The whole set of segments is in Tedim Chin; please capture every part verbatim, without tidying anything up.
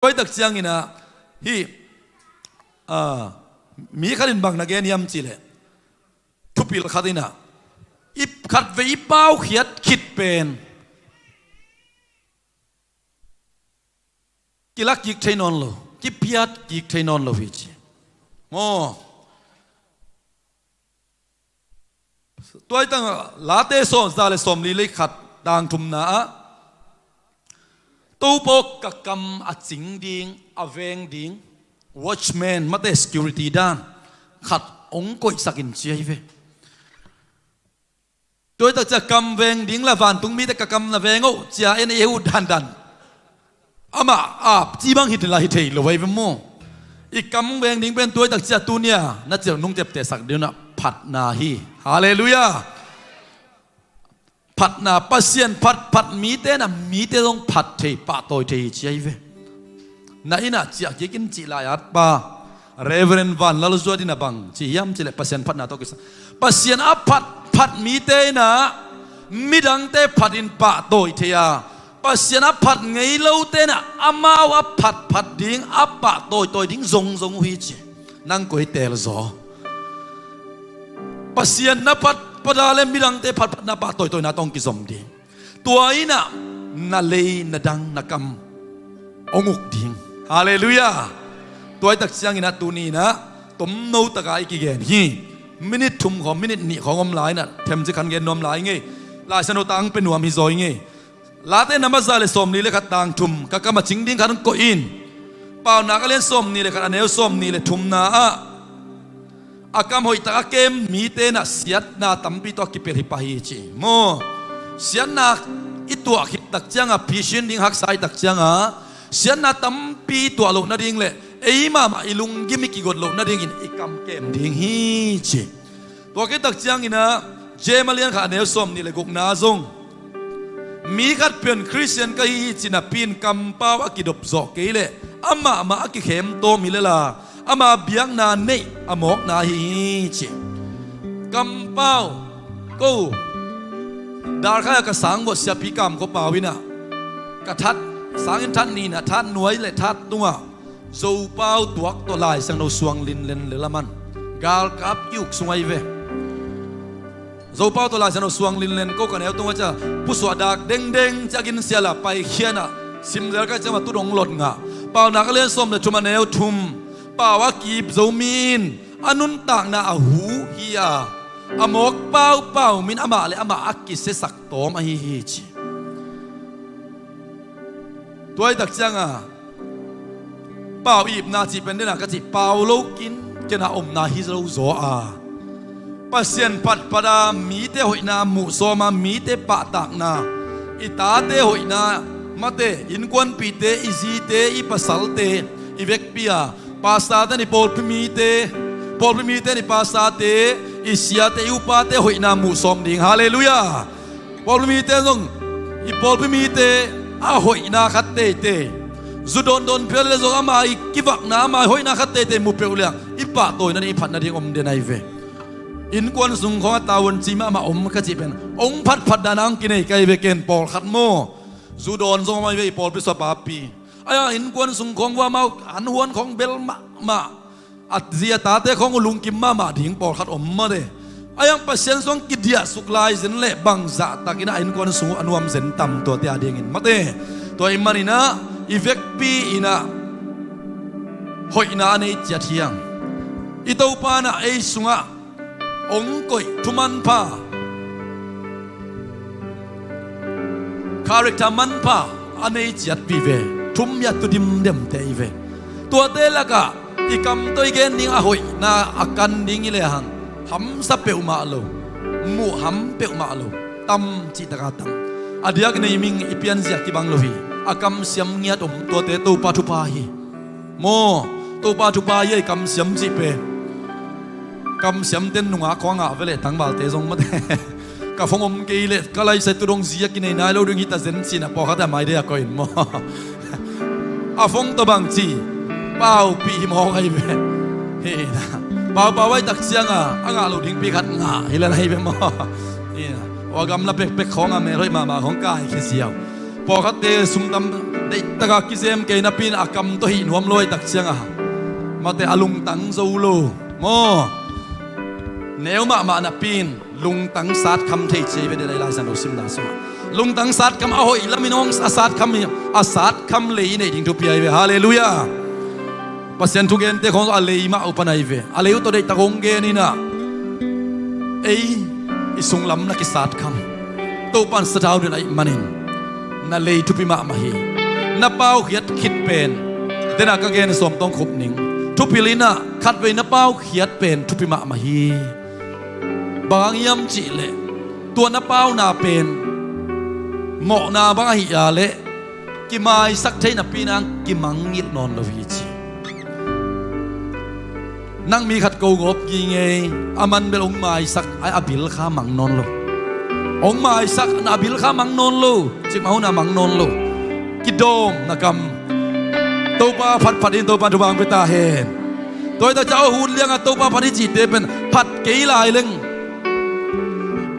Tua tak ciangin ah, hih, ah, mi khat in bang na gen hiam cih leh, thupil khat in ah, i khatvei i paukhiat khit pen kilak kik thei nawn lo, kiphiat kik thei nawn lo hi ci. Maw? Tua hi tangah Late sawm, za le sawmli le khat, tang thumna ah, Topa aw, ka kam a cing ding, a veng ding, watchman, mate security dan khat hong koihsak in ci ahi ve. Tua hi tak ciang kam veng ding la, vantung mite ka kam na veng o, ci a en ei uh dandan. Amah a ci bang hi la hi thei lo ahi ve maw. I kam veng ding pen tua hi tak ciang tuni-a na celh nung teptehsak ding un ah phatna hi. Halleluiah. Phatna, Pasian phat, phat mite na, mite zong phat thei, pahtawi thei hi ci ahi ve. Na inn ah ciah kik in cih lai-at pa Reverend Van Lal Zuat in ah bang ci hiam cih leh Pasian phatna tawh kisam, Pasian a phat, phat mite in ah midangte phat in pahtawi thei a, Pasian a phat ngei lote in ah amau a phat, phat ding, a pahtawitawi ding zongzong uh hi ci. Nang koi teel zaw? Pasian na phat, phat a le midangte phat, phat na, pahtawitawina tawh hong kizom ding. Tua in ah na lei, na dang, na kam hong uk ding. Halleluiah. Tua hi tak ciangin ah tuni in ah tomno taka i kigen hi. Minute thum khawng, minute nih khawng om lai in ah themcik khat gen nuam lai ing ei. Lai Siangtho tang pia nuam hi zaw ing ei. Late na ma za le sawmli le khat, tang thum, ka kam a cing ding khat hong koih in. Paunak a lian sawmnih le khat, a neu sawmnih le thumna ah, a kam hoihtak a kem mite in ah siatna tampi tawh a kipelh hi pah hi ci. Maw, siatna i tuah khit tak ciangah, phisin ding haksa i tak ciangah, siatna tampi i tuah loh nading le ei mahmah i lunggim i kigot loh nadingin i kam kem ding hi ci. Tua khit tak ciangin ah, James a lian khat, a neu sawmnih le gukna zong, mi khat pen Khristian ka hi hi ci napi in kampau a kidop zawh kei leh amah mah a kikhem tawm hi lel a, ama biakna neih a mawkna ahi hi ci. Kampau, ko, Darkhai ah ka sang vawt siapi Kam Khaw Pau in ah, ka that, sang in that nih in ah, that nuai le that tungah Zopau tuak tawh Lai Siangtho suang linlen lel a man. Galkap i uk sung ahi ve. Zopau tawh Lai Siangtho suang linlen, ko ka neu tungah ciah pusuah dak dengdeng ciah ginsial a paikhia in ah, simzel ka ciah mah tu dong lot ngah. Paunak a lian sawm le thum, a neu thum, pau a kip Zomi in a nuntakna a hu hi a, a mawk paupau min amah le amah a kisiasak tawm ahi hi ci. Tua hi tak ciangah pau ipna cih pen dena ka cih, pau lo kinken a omna hi zo zaw a, Pasian phatphat a mite hoihna muhsawm a, mite pahtakna, i tate hoihna, mate, innkuanpihte, i zite, i pasalte, i vekpi a, pastorte ni, pawlpi mite, pawlpi mite ni, pastorte, i siate, i upate hoihna muhsawm ding. Halleluiah. Pawlpi mite zong, i pawlpi mite a hoihna khat teitei, zu dawndawn phial le zong ama i kivakna, ama i hoihna khat teitei mu peuh liang i pahtawi nading, i phat nading om den ahi ve. Innkuan sung khawng a tavuanci mahmah om ka cih pen hong phatphat dan a hong kinei ka hi ve. Ken pawlkhat maw, zu dawn zong om ahi ve, i pawlpi suapapi. Ahi a, innkuan sung khawng vua mau an huan khawng bel mahmah, a zi a tate khawng uh lungkim mahmah ding pawlkhat om mate. Ahi hang Pasian sung kidiahsuk lai zen leh bangzah takin a innkuan sung uh a nuam zen tam, tuate a dingin mate. Tua ahih manin ah i vekpi in ah hoihna a nei ciat hi hang. I Topa in ah ei sungah hong koih thumanpha, character manpha a nei ciat vive. Thum hi a tu dimdemte hi ve. Tuate lakah i kam tawh i gen ding a hoihna a kan ding i lehang, hamsa peuhmah lo, muh ham peuhmah lo, tam cihtak a tam. A diak nei ming i pianzia kibang lo hi. A kamsiam ngiat om, tuate Topa thupha hi. Maw, Topa thupha hi a, i kamsiam cih pen. Kamsiamte nungak khawng a ngah ve leh tangvalte zong mate. Ka phone om kei leh ka laisai tu dong zi a kinei nai lo ding hi ta zen cih in ah pawlkhat a maide a koih in maw. A phone tawh bang ci, paupih hi mawk ahi ve. Hi na, paupau ahi tak ciang a, a ngah loh dingpi khat ngah hi lel ahi ve maw. Hi na, a gamla pekpek khawng a melhoih mahmah khawng kai khia ziau. Pawlkhatte sum tam Deihtakah kizem kei napi-in a kam tawh hih nuam lo ahih tak ciangah, amaute a lungtang zo lo maw? Neu mahmah napi-in lungtang satkham thei ci hi ve, dei Lai Siangtho simna sungah. Lungtang satkham a hoih lamin hong a satkham hi, a satkham lei i neih ding thupi ahi ve. Halleluiah. Pasian thugente khawng a lei mah uh pan ahi ve. A lei uh tawh deihtak hong gen in ah, ei i sunglam na kisatkham, Topa in sathau ding ahih manin na lei thupi mahmah hi. Na paukhiat khit pen, dena ka gen sawm tawng khup ning, thupil in ah khatvei na paukhiat pen thupi mahmah hi. Bang hang hiam cihleh, tua na pauna pen mawhna bang ahih a leh kimaisak thei napi-in hong kimangngilh nawn lo hi ci. Nang mi khat ko gawp ging ei, aman bel hong maisak a, a bil kha mang nawn lo. Hong maisak na, a bil kha mang nawn lo. Cikmah hun a mang nawn lo. Kidawm na kam. Topa phatphat in, Topa thupha hong pia ta hen. Tua hi ta ciang a hun liangah Topa phat hi cihte pen phat kei lai leng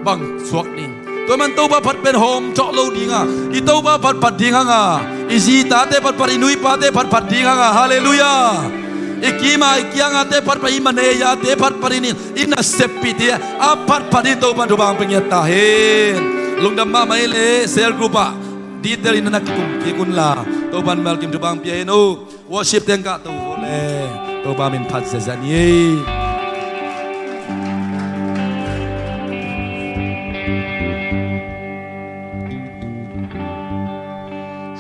bang suak ding? Tua man Topa phat pen hawm thawh lo ding a, i Topa phatphat ding hang a, i zi tate phatphat, i nu i pate phatphat ding hang a. Halleluiah. I kim a i kiangte phatphat, i manei ate phatphat in, i naseppihte a phatphat in Topa thupha hong pia ngiat ta hen. Lungdam mahmah hi leh cell group ah detail in na kikum kik un la, Topa in malkim thupha hong pia hen aw. Worship teng kah to vo le, Topa min phat ziazia ni ei.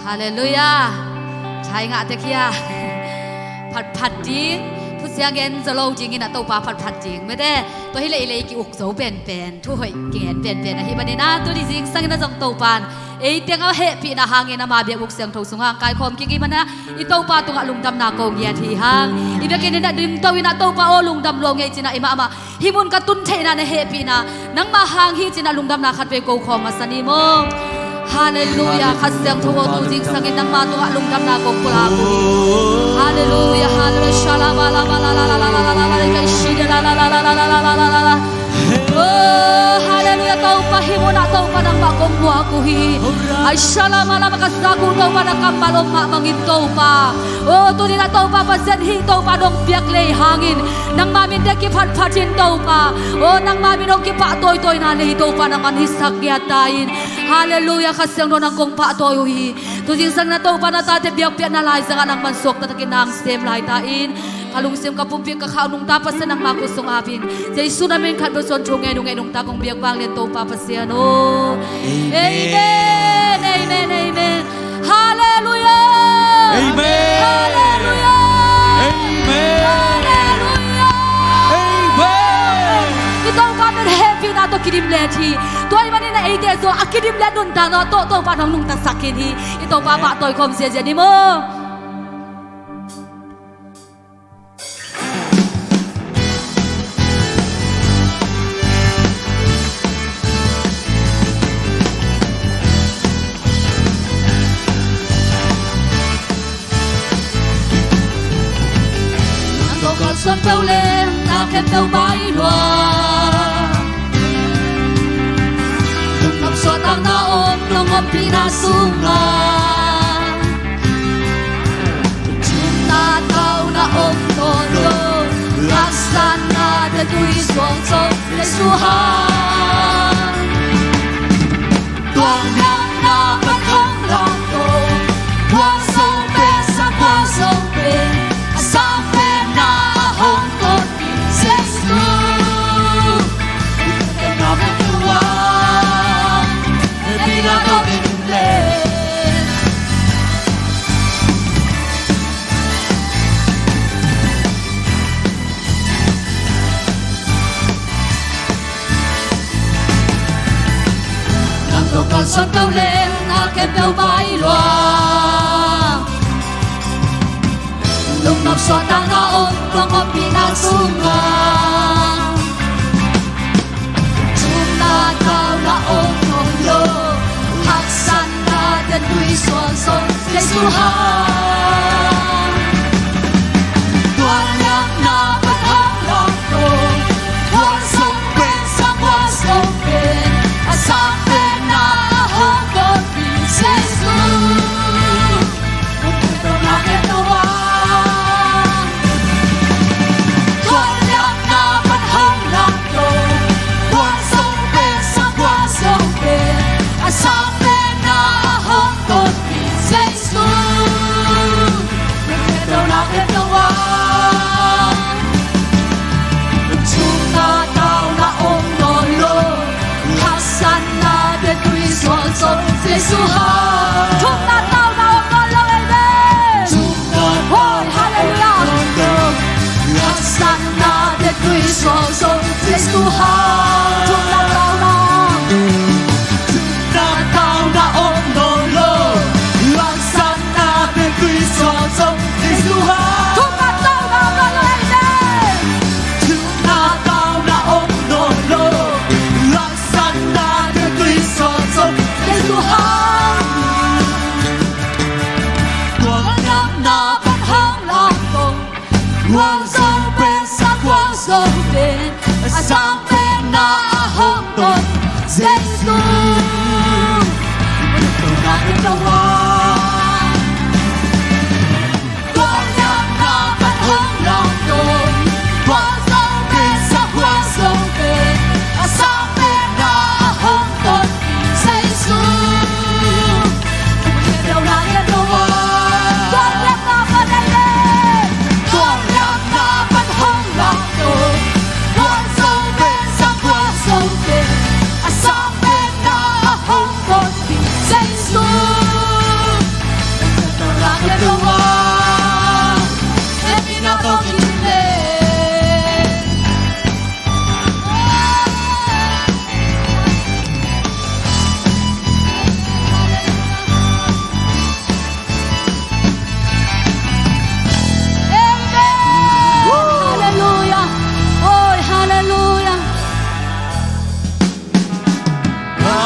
Halleluiah. Thai ngah tek hia. Phatphat ding. Thusia gen zaw lo dingin a Topa phatphat ding. Mete, tua hi leh i lei ki-uk zo penpen, thu hoih kingen penpen ahih manin a, tuni zingsangin a zong Topa in ei teng a hehpihna hangin ama biakbuk siangtho sungah hong kaikhawm kik i hih manin a, i Topa tungah lungdamna ko ngiat hi hang. I biakinn in a dingto in a, Topa aw, lungdam lua ing ei ci-in a, i mahmah hih mun ka tun theihna na hehpihna nangmah hang hi ci-in a lungdamna khatvei ko khawm masa ni maw? Halleluiah. Kha Siangtho aw, tu zingsangin nangmah tungah lungdamna kong pulak uh hi. Halleluiah, halleluiah. Shalabala, oh, halleluiah, Topa, hih munah Topa nangmah kong muak uh hi. Ai, shalabala, ka zak uh Topa na kammal om mah bangin Topa. Oh, tuni-in a Topa Pasian, hih Topa nong piak lei hangin nangmah min teh kiphatphat in Topa. Oh, nangmah min hong kipah tawitawina lei Topa nangman hisak ngiat ta in. Halleluiah, Kha Siangtho nang kong pahtawi uh hi. Tu zingsangin a Topa na tate biakpiakna laizangah nangman suakta takin na hong sem lai ta in. Ka lungsim ka pumpi ka khauh nungta Pasian nangmah khut sung apin, Jesu na min khat bek suang thu ngen uh, ngen nungta kong biak vang lian Topa Pasian aw. Amen. Amen, amen, amen. Halleluiah. Amen. Halleluiah. Amen. Halleluiah. Amen. I Topa pen hehpihna tawh kidim let hi. Tua ahih manin a eite zong a kidim let nuntakna tawh Topa in hong nungtasak khin hi. I Topa pahtawi khawm ziazia ni maw? Nang tawh kalsuan peuh leng na khempeuh bai lua. Lungdam suahtakna om, lungdampihna sungah. Thumna thauna om nawn lo, haksatna te tui suang zo Jesu hang. Tualniamna pan hong lam lo, kua zong pen, sang kua zong pen, a sang penna a hong tonpih Jesu. Tualniamna tua, na pi na tawh min le. Nang tawh kalsuan peuh leng na khempeuh bai lua. Lungdam suahtakna om, lungdampihna sungah. Thumna thauna om nawn lo, haksatna te tui suang zo Jesu hang. Tualniamna pan hong lam lo, kua zong pen, sang kua zong pen, a sang penna a hong tonpih Jesu. Jesu hang. Thumna tauna om nawn lo ei ve. Thumna tauna om nawn lo. Haksatnate tui suak zo Jesu hang. Thumna tauna. Thumna tauna om nawn lo. Haksatnate tui suak zo Jesu hang. Thumna tauna om nawn lo ei ve. Thumna tauna om nawn lo. Haksatnate tui suak zo Jesu hang. Tua ngakna pan hong lamto. Gualzo pen, sa gualzo pen, a sang pen na a hong ton Jesu. Tua ngakna pan hong lamto. Tua ngakna pan hong lamto. Gualzo pen, sa gualzo pen, a sang pen na a hong ton Jesu. Tua ngakna pan hong lamto. Tua ngakna pan hong lamto. Gualzo pen, sa gualzo pen, a sang pen na a hong ton Jesu. Halleluia. Oi, halleluia. Ka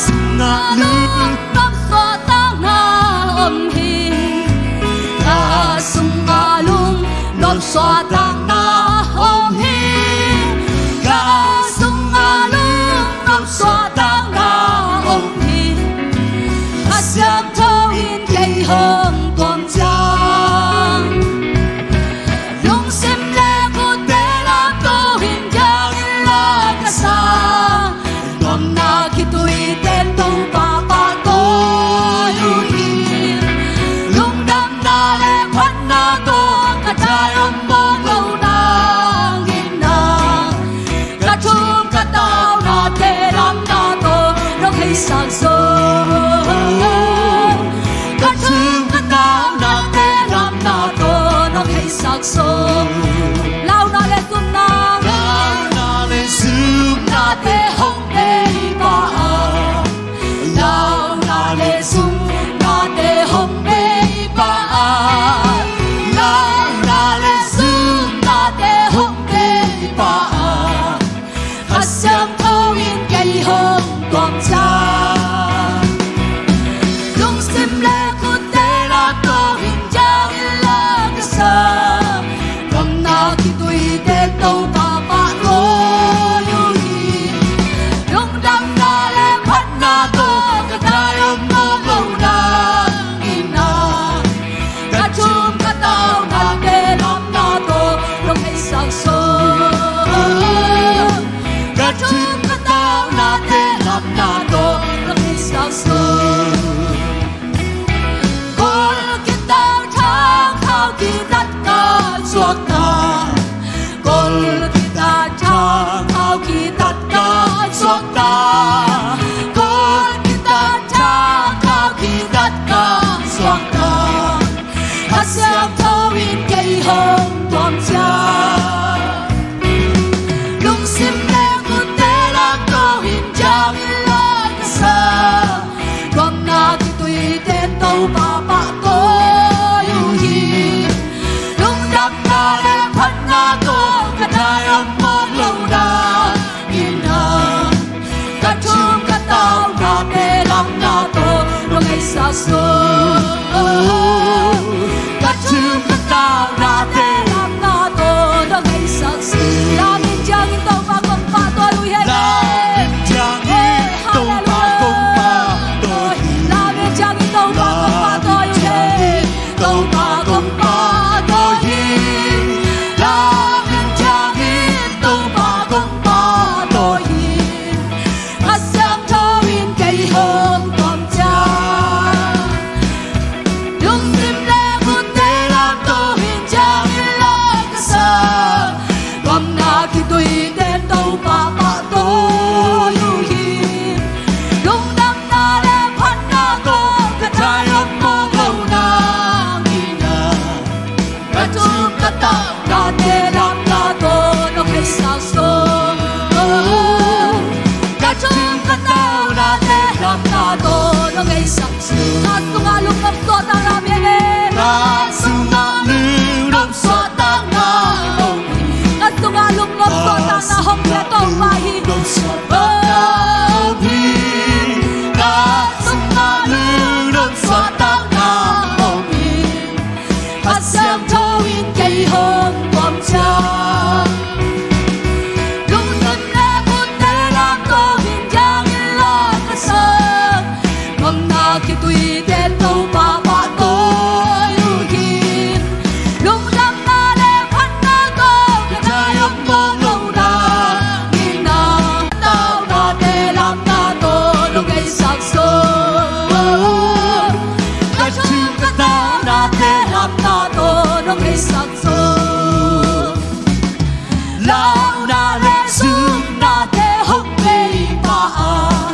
sungah lungnuam suahtakna om hi. Ka sungah lungnuam suahtakna om hi. Ka sungah lungnuam suahtakna om hi. A siangtho in kei hong tuam ciang. Lungsim le khutte lamto in kiangin la ka sa. Tuamna khitui ten Topa pahtawi uh hi. Lungdamna le phatna tawh ka dai om mawk lo nangin ah. Ka thum ka taunate lamna tawh nong heisak zo. Ka thum ka taunate lamna tawh nong heisak zo. Launa le zumna. Launa le zumnate hong bei pah a. Launa le zumnate hong bei pah a. Launa le zumnate hong bei pah a. Kha Siangtho in kei hong tuam ciang. Lungsim le khutte lamto in kiangin la ka sa. Tuamna khitui ten Topa pahtawi uh hi. Lungdamna le phatna tawh ka dai om mawk lo nangin ah. Ka thum ka taunate lamna tawh nong heisak zo. Ka thum ka taunate lamna tawh nong heisak zo. Kol kitat thang khau kitat ka suakta. Kol kitat thang khau kitat ka suakta. Kol kitat thang khau kitat ka suakta. Kha Siangtho in kei hong tuam ciang. Lungsim le khutte lamto in kiangin la ka sa. Tuamna khitui ten Topa pahtawi uh hi. Lungdamna le phatna tawh ka dai om mawk lo nangin ah. Ka thum ka taunate lamna tawh nong heisak zo. Ka thum ka taunate lamna tawh nong heisak zo. Lam in ciangin Topa kong pahtawi uh hi. Lam in ciangin Topa kong pahtawi uh hi. Lam in ciangin Topa kong pahtawi uh hi. Topa kong pahtawi hi. Lam in ciangin Topa kong pahtawi hi. Kha Siangtho in kei hong tuam ciang. Ka thum ka taunate lamna tawh nong heisak sung. Ka thum ka taunate lamna tawh nong heisak sung. Ka sungah lungnop suahtakna om hi. Ka sungah lungnop suahtakna om hi. Ka sungah lungnop suahtakna hong pia Topa hi. Ka sungah lungnop suahtakna om hi. Kha Siangtho in kei hong tuam ciang. Lungsim le khutte lamto in diangin la ka sa. Gawmna khitui ten Topa pahtawi uh hi. Lungdamna le phatna tawh ka nai hong mawk lohna in na taunate lamna tawh nong heisak sung. Ka thum ka taunate lamna tawh nong heisak sung. Launa le zumnate hong pia Pa ah.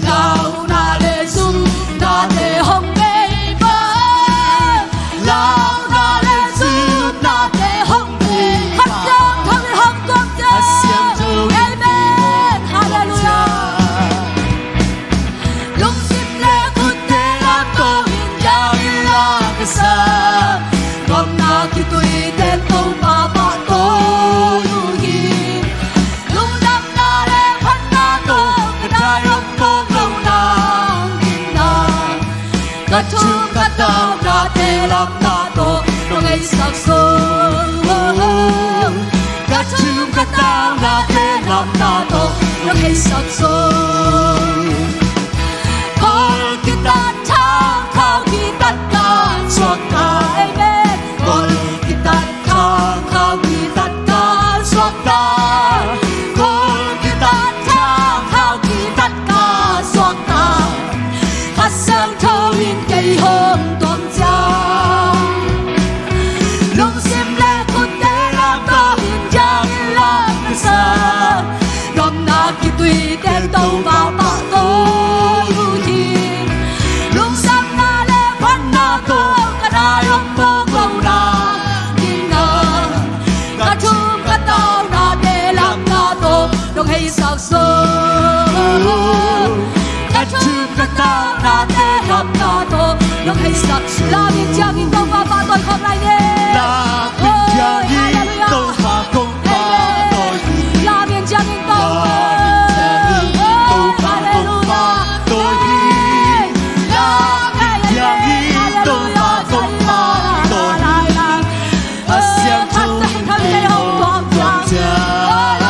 Launa le zumnate hong pia Pa ah. Launa le zumnate hong pia Pa ah. Kha Siangtho in hong tuam ciang. Kha Siangtho in. Amen. Halleluiah. Lungsim le khutte lamto in diangin la ka sa. Gawmna khitui ten Topa pahtawi uh hi. Lungdamna le phatna tawh ka nai hong mawk lohna in na. Ka thum ka taunate lamna tawh nong heisak sung. Ka thum ka taunate lamna tawh nong heisak sung. Kol kitat thang khau kitat ka suakta. Amen. Kol kitat thang khau kitat ka suakta. Kol kitat thang khau kitat ka suakta. Kha Siangtho in kei hong tuam ciang. Lungsim le khutte lamto in diangin la ka sa. Gawmna khitui ten Topa pahtawi uh hi. Lungdamna le phatna tawh ka nai hong mawk lohna in na. Ka thum ka taunate lamna tawh nong heisak sung. Ka thum ka taunate lamna tawh nong heisak sung. Lam in ciangin Topa pahtawi khawm lai ni. Lam in ciangin Topa kong pahtawi hi. Lam in ciangin Topa kong pahtawi hi. Lam in ciangin Topa kong pahtawi hi. Kha Siangtho in kei hong tuam ciang.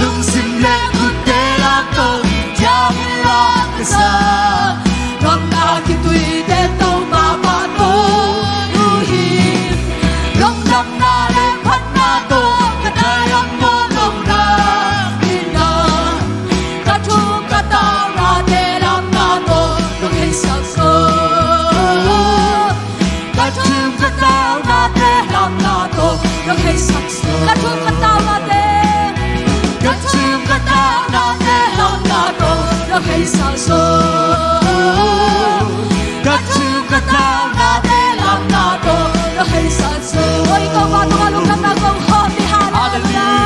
Lungsim le khutte lamto in diangin la ka sa. Gawmna khitui ten Topa pahtawi uh hi. Lungdamna le phatna tawh ka nai hong mawk lohna in na. Ka thum ka taunate lamna tawh nong heisak sung. Ka thum ka taunate lamna tawh nong heisak sung. Ka thum ka taunate. Ka thum ka taunate lamna tawh nong heisak sung. Ka thum ka taunate lamna tawh nong heisak sung. Oi, Topa tungah lungdamna kong khawm ni. Halleluiah.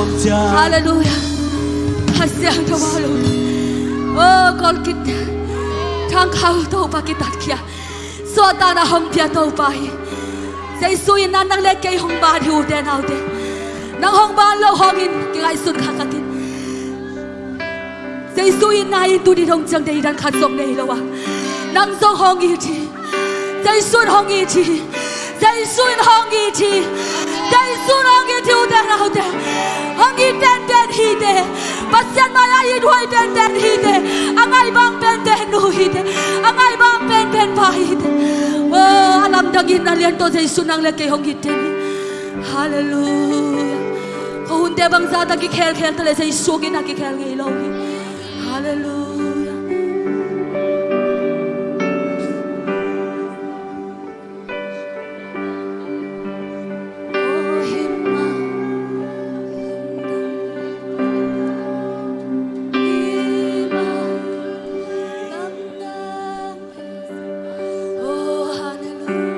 Halleluiah. Kha Siangtho a lo. Oh, Golgotha thangkhau Topa kitatkhia, suahtakna hong pia Topa hi. Jesu in nang le kei hong ban hi, ute naute. Nang hong ban loh hangin kingaihsun kha khat in. Jesu in nai in tuni dong ciang deidan khat zong nei lo a, nang zong hong it hi. Jesu in hong it hi. Jesu in hong it hi. Jesu in hong it hi, ute naute. Hong it penpen hi te. Pasian mai-ah ithuai penpen hi te. A ngaih bang penpen nu hi te. A ngaih bang penpen pa hi te. Oh, a lamdang in a lian tawh Jesu nang le kei hong it te ni. Halleluiah. Khuahunte bangzah tak kikhelkhel ta le Jesu in a kikhel ngei lo hi. Halleluiah. Oh, hallelujah.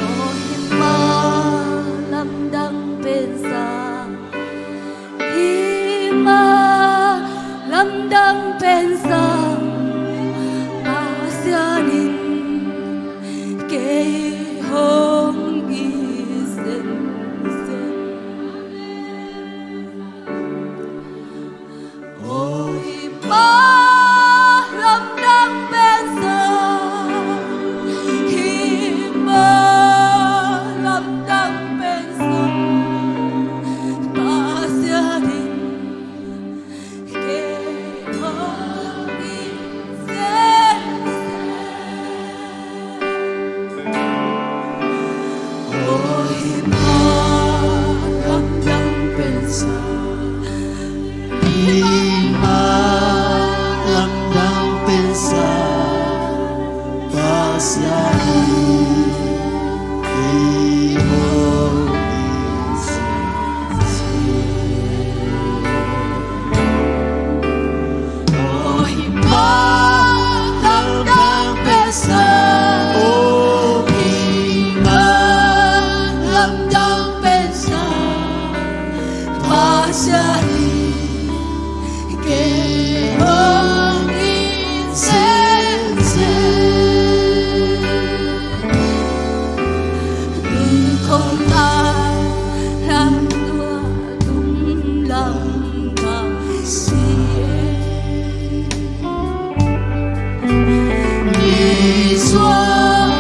Oh, hih mah lamdang pen sang, hih mah lamdang pen sang, Pasian in kei hong it semsem. Oh, hih mah lamdang pen sang, hih mah lamdang pen sang, Pasian in kei hong it semsem. Oh, hih mah lamdang pen sang, hih mah lamdang pen sang, Pasian in kei hong it semsem. Oh, hih mah lamdang pen sang, oh, hih mah lamdang pen sang, Pasian in kei hong it semsem. Lungkham a lam tua tung lam bang si e. Nisuah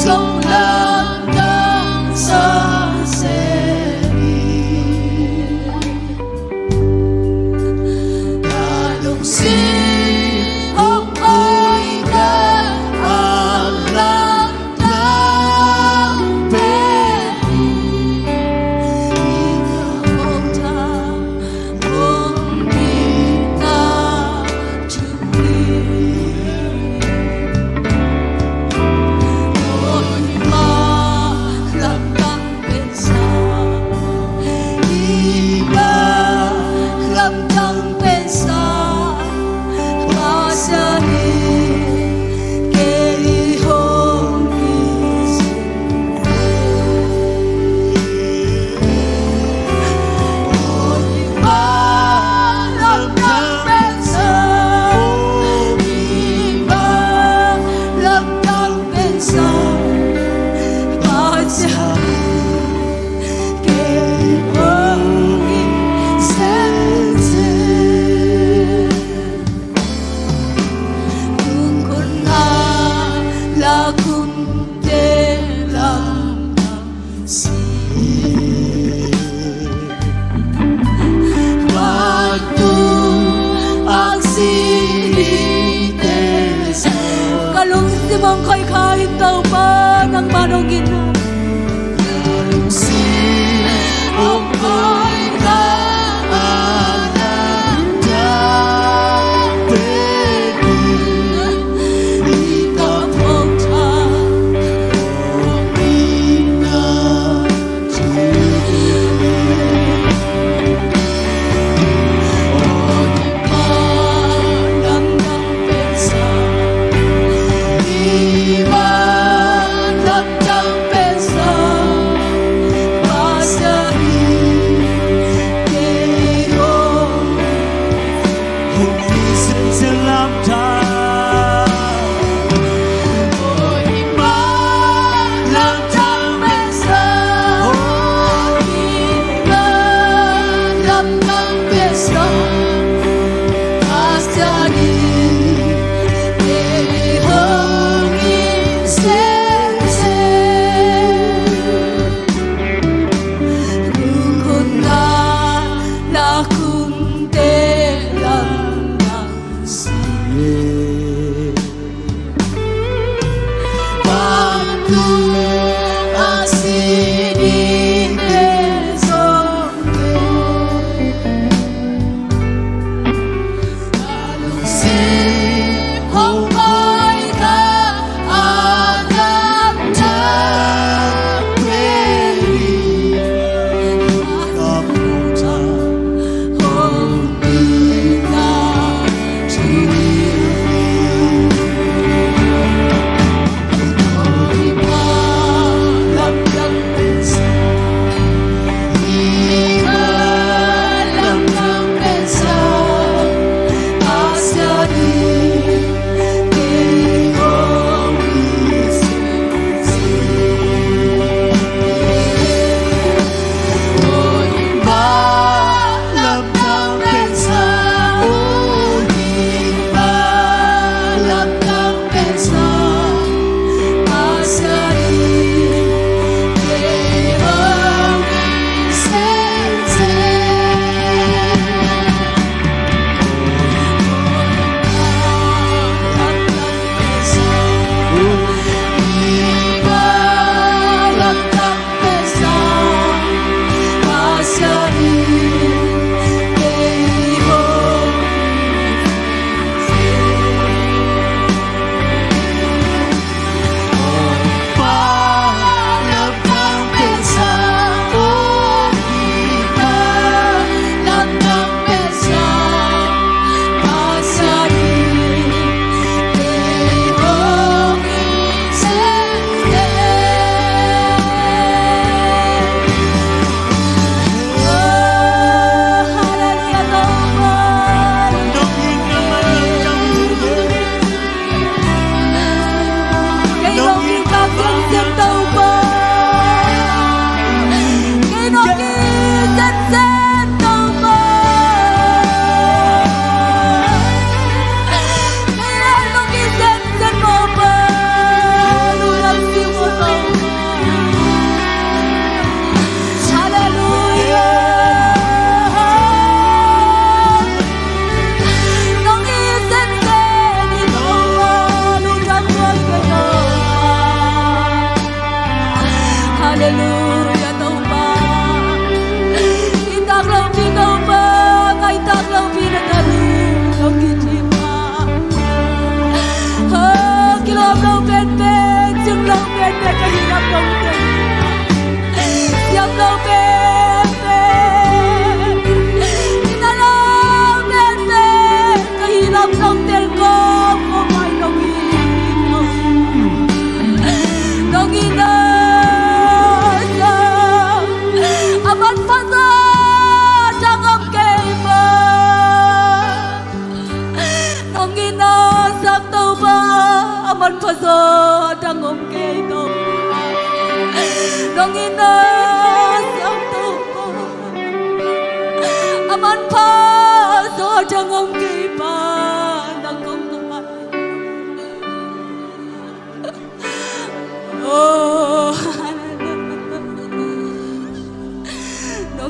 zong lamdang sa se hi. Ka lungsim hong koih ka a lamdang pen hi. Hong tha hong itna thu hi. Oh, hih mah lamdang pen sang, hih mah lamdang pen sang, Pasian in kei hong it semsem. Oh, hih mah lamdang pen sang, hih mah lamdang pen sang, Pasian in kei hong it semsem. Tung khun a la khun te lamdang si. Vantung aksi mite zong. Ka lungsim hong koih kha in Topa, nangman hong itna. Ka lungsim hong koih kha a lamdang pen hi. Hong itna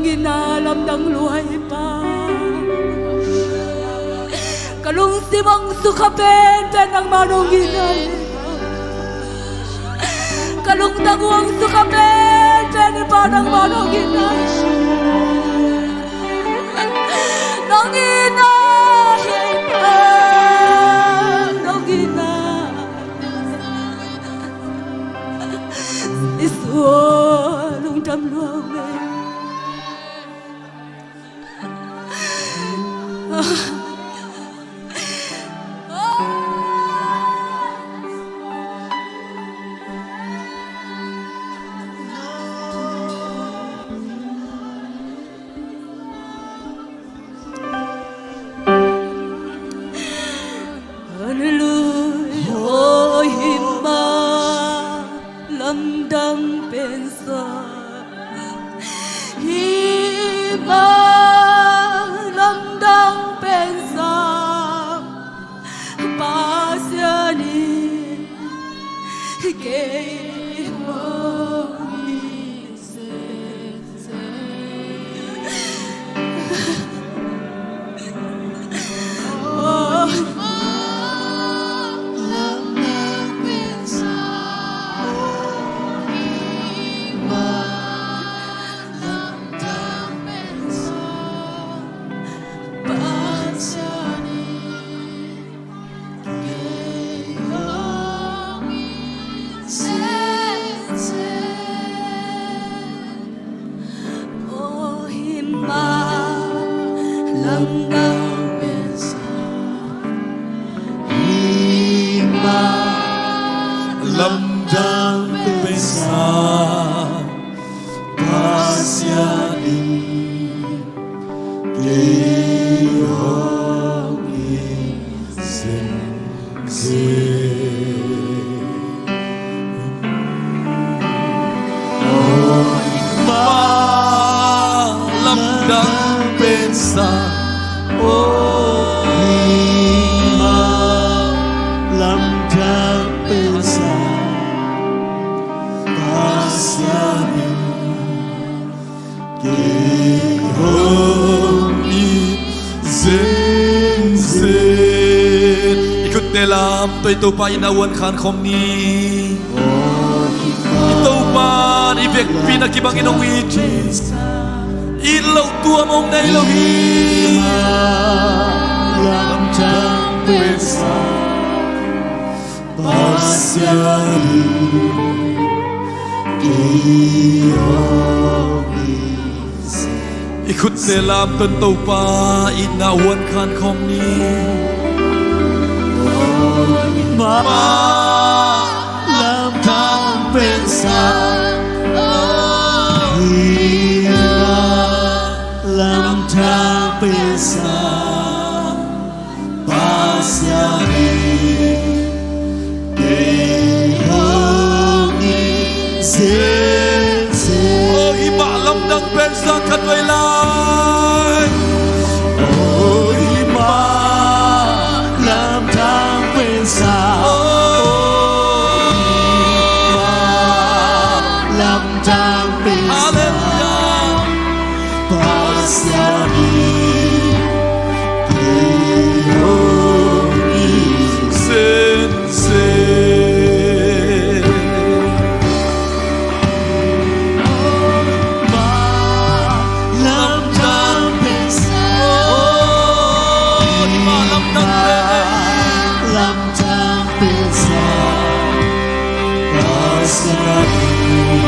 Nong it na lamdang lua hi Pa. Ka lungsim hong sukha penpen nangmah nong it na. Ka lungtang uh hong sukha penpen hi Pa nangmah nong it na. Nong it na hi Pa. Nong it na. Jesu aw lungdam lua ung e. Hallelujah. Aw hi Ma, lamdang pensa. Hi Ma, lamdang pensa. Pasian in kei hong it zenzen. Aw hi Ma, lamdang pensa. Aw hi Ma, lamdang pensa. Pasian in kei hong it zenzen. Aw hi Ma, lamdang pensa. Hi Ma, lamdang pensa. Pasian in kei hong it zenzen. Aw hi Ma, lamdang pensa. Aw hi Ma, lamdang pensa. Pasian in kei hong it zenzen. I khutte lam tawh i Topa itna uh hong khan khawm ni. I Topa in i vekpi-in a kibangin hong it hi. It loh tuam hong nei lo hi. Lamdang pensa. Pasian in kei hong it. I khutte lam tawh Topa itna uh hong khan khawm ni. Aw hi Ma, lamdang pensa. Aw hi Ma, lamdang pensa. Pasian in kei hong it zenzen. Aw hi Ma, lamdang pensa, khatvei lai. Aw hi Ma, lamdang pensa. Aw hi Ma, lamdang pensa. Hallelujah. Pasian in kei hong it zenzen. Ma, lamdang pensa. Aw hi Ma, lamdang pensa. Lamdang pensa. Pasian in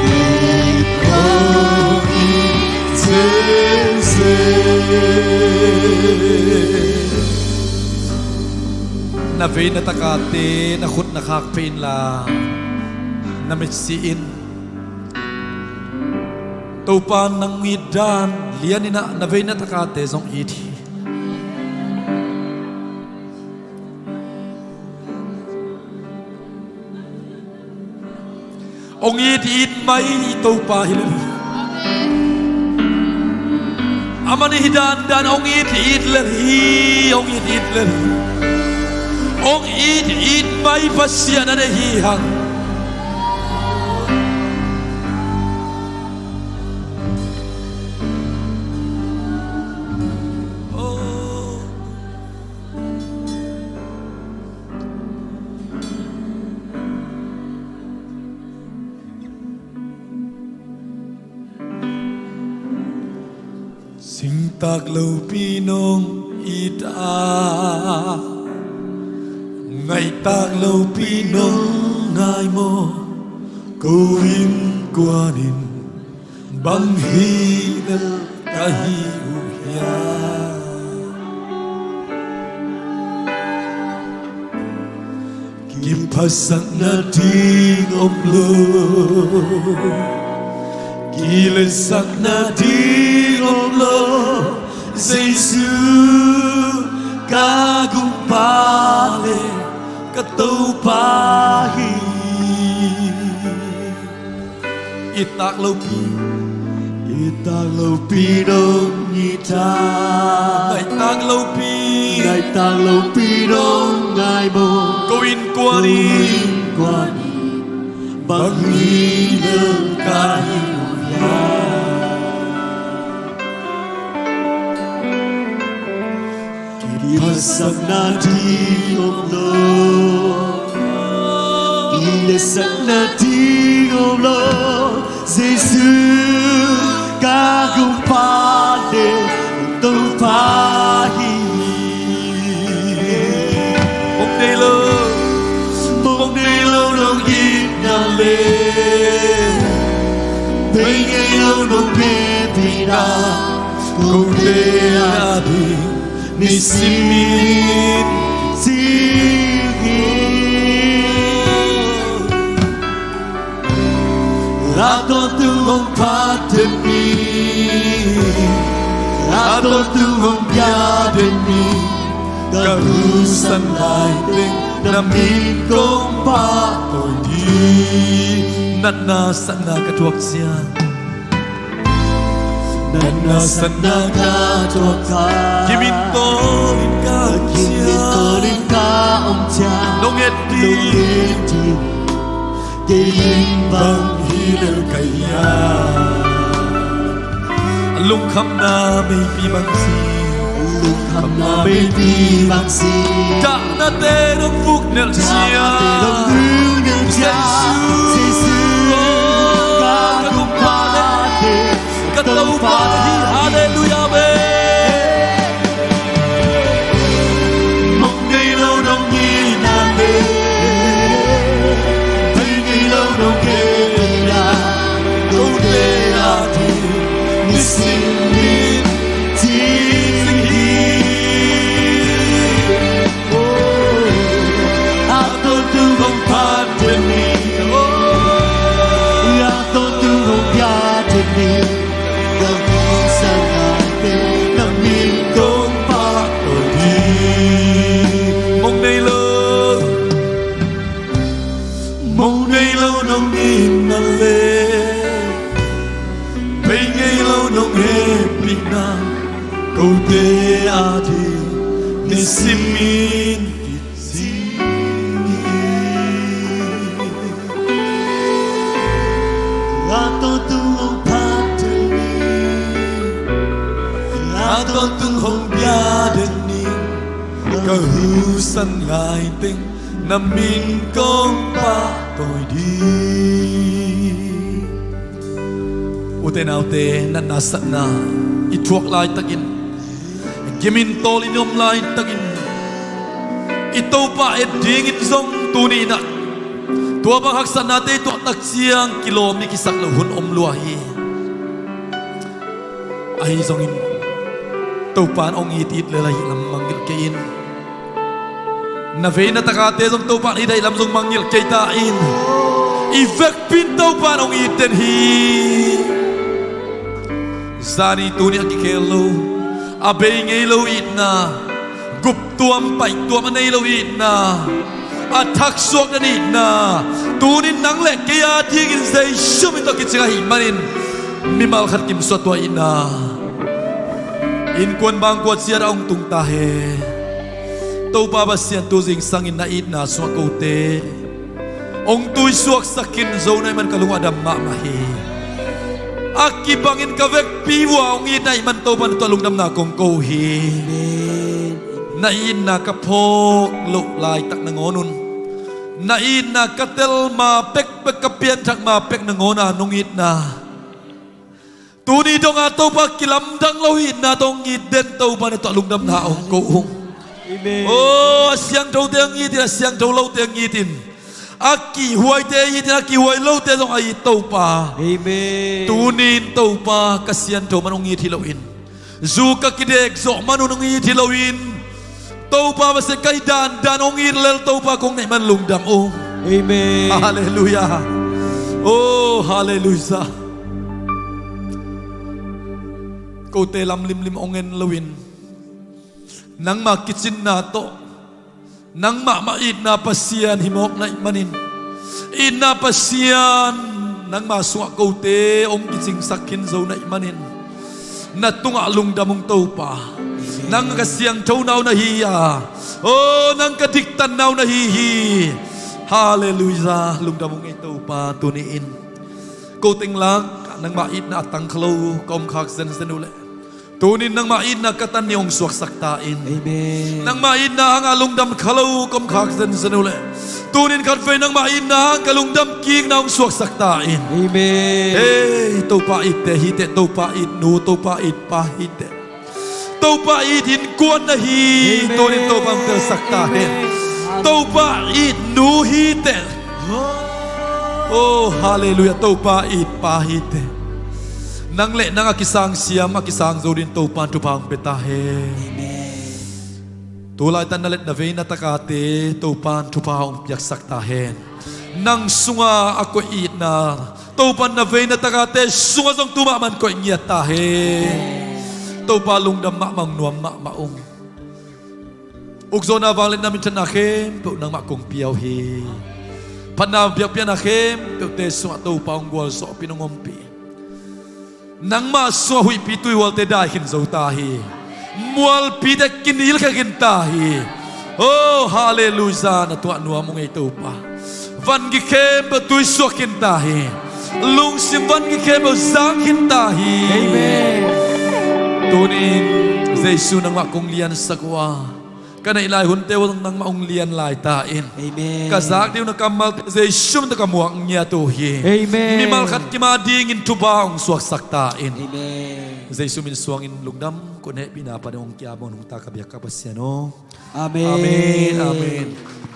kei hong it zenzen. Na vei na takate na khut na khak pia inla, na mitsi in. Topa nang it dan lian in ah, na vei na takate zong it hi. Hong it, it mai i Topa hi lel hi. Aman i hi dandan hong it, it lel hi. Hong it, it lel hi. Hong it, it mai Pasian a deih hi hang. Singtak lopi nong it a, ngaihtak lopi nong ngai maw? Ko innkuan in bang hi lel ka hi uh hiam? Kiphatsakna ding om lo, kiletsakna ding om lo. Jesu ka gumpa le ka Topa hi. Ittak lopi, ittak lopi nong it a, ngaihtak lopi, ngaihtak lopi nong ngai maw? Ko innkuan in, ko innkuan in bang hi lel ka hi uh hiam? Kiphatsakna ding om lo, kiletsakna ding om lo. Jesu ka gumpa le Topa hi. Mong nei lo, mong nei lo nong itna le, bei ngei lo nong hehpihna, kote a ding nisim in cing hi. A tawntung hong phat den ni, a tawntung hong pia den ni, ka husan lai teng na min kong pahtawi ding. Natna satna ka thuak ciang, natna satna ka thuak ciang, kimin tawlin ka om ciang, kimin tawlin ka om ciang, nong et ding, nong et ding, kei in bang hi lel ka hiam? A lungkhamna meipi bang ci, a lungkhamna meipi bang ci, dahnate nong vuknelh ciang, dahnate nong vuknelh ciang, Jesu, Jesu, ka gumpa le ka Topa hi. Halleluiah, amen. Mong nei lo nong itna le, bei ngei lo nong hehpihna, kote a ding nisim in cing hi. A tawntung hong phat den ni, a tawntung hong pia den ni, ka husan lai teng na min kong pahtawi ding. Mong nei lo, mong nei lo nong itna le, bei ngei lo nong hehpihna, kote a ding nisim in cing hi. A tawntung hong phat den ni, a tawntung hong pia den ni, ka husan lai teng na min kong pahtawi ding. Ute naute, natna satna i thuak laitakin, kimin tawlin i om laitakin, i Topa et dingin zong tuni-in ah tua bang haksatnate i tuahtak ciang kilawm i kisak loh hun om lua hi. Ahi zongin Topa in hong it it lel ahih lam mangngilh kei in. Na vei na takate zong Topa in it ahih lam zong mangngilh kei ta in. I vekpi in Topa in hong it den hi. Zani tuni a kikhel lo, a bei ngei lo itna, guptuam paihtuam a nei lo itna, a thaksuak den itna, tunin nang le kei a dingin Jesu min tawh kicing ahih manin mimal khat kimsuah tua itna. Innkuan bangkua ciat a hong tung ta hen. Topa Pasian, tu zingsangin na itna sungah kote hong tuisuaksak khin zo na hih man ka lung uh a dam mahmah hi. A kibangin ka vekpi uh a hong itna ahih man Topa, na tungah lungdamna kong ko hi. Na itna ka phawk loh laitak nangawn un, na itna ka tel ma pekpek, ka pianthak ma pek nangawn a nong itna Tuni dongah Topa kilamdang lo itna tawh hong it den Topa na tawh lungdamna hong ko ung. Amen. Aw, a siangthote hong it in, a siangtho lote hong it in, a kihhuaite it in, a kihhuai lote zong a it Topa. Amen. Tuni in Topa ka siangtho man hong it hi loin, zu ka kidek zawh man un hong it hi loin, Topa, masiah ka hih dandan hong it lel Topa kong neih man lungdam ung. Amen. Halleluiah. Oh, halleluiah. Kote lam limlim hong en loin, nangmah kicinna tawh, nangmah mah itna Pasian hi mawk na hih manin, itna Pasian nangmah sungah kote hong kicingsak khin zo na hih manin, na tungah lungdam ung Topa. Nang ka siangthona uh na hi a, oh, nang ka diktanna uh na hi hi. Halleluiah, lungdam ung ei Topa. Tuni in ko teng lak nangmah itna a tang kha lo ka om khak zenzen uh leh, tuni in nangmah itna ka tan ni hong suaksak ta in. Amen. Nangmah itna hangah lungdam kha lo ka om khak zenzen uh leh, tuni in khatvei nangmah itna hang ka lungdam kikna hong suaksak ta in. Amen. Hei, Topa it te hi teh, Topa it nu, Topa it pa hi teh, Topa it innkuan na hi. Amen. Tuni in Topa hong telsak ta hen. Amen. Topa it nu hi teh. Oh, halleluiah. Topa it pa hi teh. Nang le nang a kisang siam, a kisang zo dingin Topa in thupha hong pia ta hen. Amen. Tulaitak na let na vei na takate Topa in thupha hong piaksak ta hen. Nang sunga a koih itna Topa in na vei na takate sungah zong tu mahmah in koih ngiat ta hen. Topa lungdam mahmah ung, nuam mahmah ung. Ukzawhna, vangliatna, minthanna khempeuh nangmah kong pia uh hi. Phatna biakpiakna khempeuhte sungah Topa hong gualzawhpih in, hong ompih in. Nangmah sungah huihpi tuihualte dai khin zo ta hi. Mualpite kinilkhia khin ta hi. Oh, halleluiah, na tungah nuam ung ei Topa. Vangi khempeuh tuisuak khin ta hi. Lungsim vangi khempeuh zang khin ta hi. Amen. Tuni in Jesu nangmah kong liansak uh a, ka neih lai hunte uh zong nangmah hong lian lai ta in. Amen. Ka zak ding uh na kammalte Jesu min tawh ka muak ngiat uh hi. Amen. Mimal khat kim a dingin thupha hong suaksak ta in. Amen. Jesu min suangin lungdam, kong hehpihna pan hong kia bawng hong ta ka biak ka Pasian aw. Amen. Amen, amen.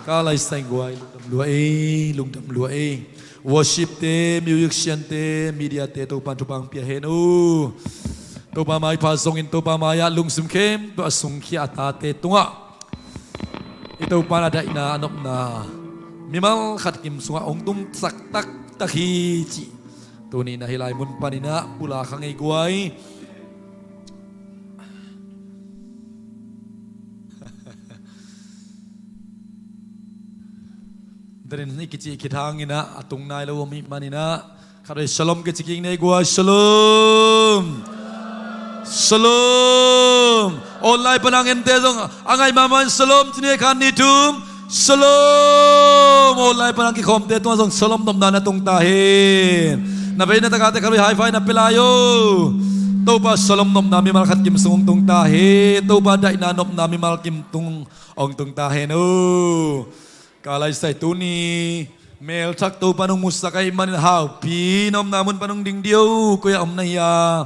Ka laisai guai, lungdam lua ei, lungdam lua ei. Worship te, musician te, media te, Topa in thupha hong pia hen uh. Topa maipha zongin Topa mai-ah lungsim khempeuh a sungkhia a tate tungah i Topa in a daihna a nopna mimal khat kim sungah hong tungsak taktak hi cih tuni in a hih lai mun panin ah pulak hang ei guai. Danin i kicih khit hangin ah a tung nai lo om ih manin ah, khatvei shalom kici kik ni ei guai. Shalom. Shalom. Online pan a ngente zong a ngaih mahmah in shalom ci ni ei, khat, nih, thum. Shalom. Online pan a kikhawmte tungah zong shalom nopna na tung ta hen. Na vei na takate khatvei high five na pia lai o. Topa shalom nopna mimal khat kim sung hong tung ta hen. Topa daihna nopna mimal kim tung hong tung ta hen o. Ka laisai tuni melthak Topa in hong musak ahih manin Haupi na omna mun pan hong ding dih o. Koi-ah om na hia?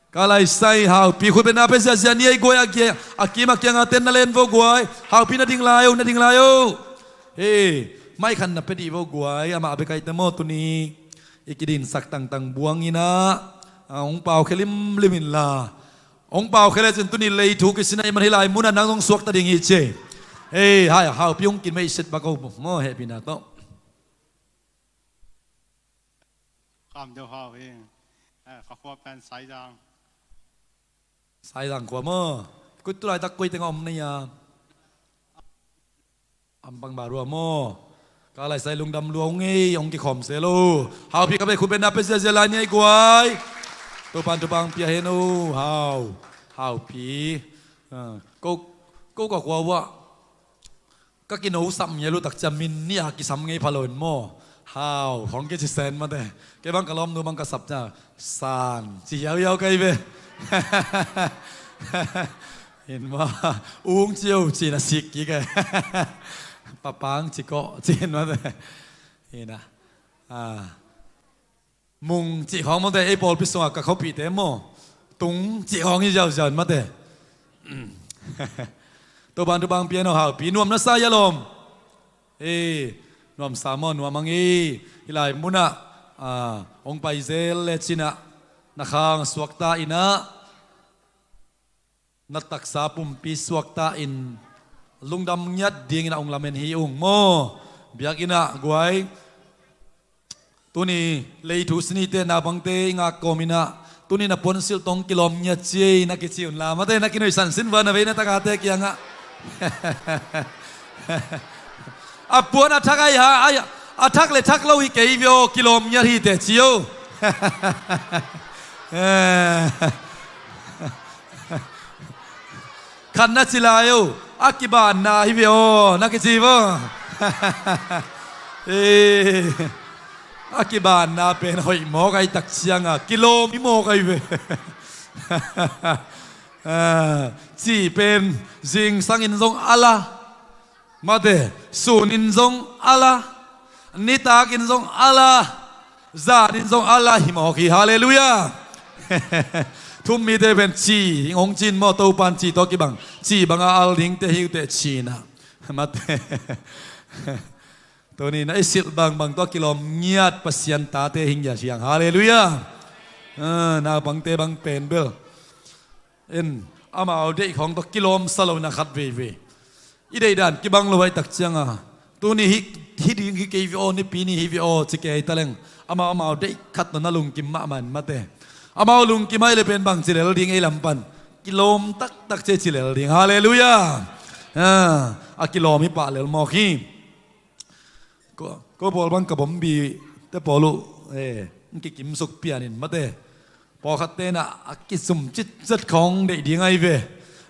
Ka laisai Haupi khutbetna pia ziahziah ni ei guai. A kia, a kim a kiangah ten na len vo guai. Haupi na ding lai o, na ding lai o. He, mai khan na pia dih vo guai. Amah bek ahih teh maw tuni i kidinsak tangtang buang in ah, a, hong pau khia limlim inla. Hong pau khia lecin tuni lei thu kisin ahih man hih lai munah nang zong suakta ding hi ci. Hei, hai, Haupi hong kin mei set bak o maw, hehpihna tawh. Kam deuh hau hi. Eh, ka khua pen Saizang. Saizang khua maw. Kut tu laitak koi tengah om na hia? Ampang Barua maw. Ka laisai lungdam lua ung ei, hong kikhawm se lo. Haupi khatvei khutbetna pia ziahziah lai ni ei guai. Topa in thupha hong pia hen o, Hau. Haupi. Ah, ko, ko ka khua uh ah ka kino sam ngei lo tak ciang min nih a kisam ngei pha lo in maw. Hau, hong kici sen mate. Kei bang ka lawmnu bang ka sap ciang San ci hiauhiau kei ve. In maw, Ung ci o ci na sik kik e. Papang ci kawh ci in mate. In ah. Ah. Mung cih khawng mawte, ei pawlpi sungah ka khuapihte maw, tung cih khawng hi ziauziau in mate. Topan tupang piano haupi nuam na sa ia lawm. Ei, nuam sa maw, nuam ang ei. Hih lai munah, ah, hong pai zel le cinah, na khang suakta inah, na taksa pumpi suakta in lungdam ngiat dingin a ung lamen hi ung maw. Biakinn ah guai, tuni lei thu sinite naupangte i ngak kawm inah, tuni na puansilh tawh kilawm ngiat ciei na kici unla mate, na kinuihsan sin va na vei na takate kiangah. A puan a thak ai ha, ai, a thak le thak lo hi kei vio, kilawm ngiat hi teh ci o. Khat na ci lai o, a kibanna hi ve aw na kici vo. Eh, a kibanna pen hoih mawk ai tak cianga kilawm hi mawk ai ve. Ah, ci pen zingsangin zong ala, mate, sunin zong ala, nitakin zong ala, zanin zong ala hi mawk hi. Halleluiah. Thum mite pen ci hong cin maw, Topan ci tawh kibang, ci banga al dingte hi uh teh cinah. Mate. Tuni na i silh bangbang tawh kilawm ngiat Pasian tate hi ngiat hi hang. Halleluiah. Ah, naupangte bang pen bel, en, amau deih khawng tawh kilawmsa lo na khat veivei. I deihdan kibang lo ai tak cianga, tuni hi, hi ding hi kei ve aw, nipi ni hi ve aw ci kei taleng, amau, amau deih khat tawh na lungkim mahmah in mate. Amau lungkim ai le pen bang ci lel ding ei lam pan, kilawm taktak ci ci lel ding. Halleluiah. Ah, a kilawm hi pah lel mawk hi. Ko, ko pawl bang ka bombi te pawl uh, eh, kikimsuk pianin mate. Pawlkhat tenah a kizum citzet khawng deih ding ahi ve.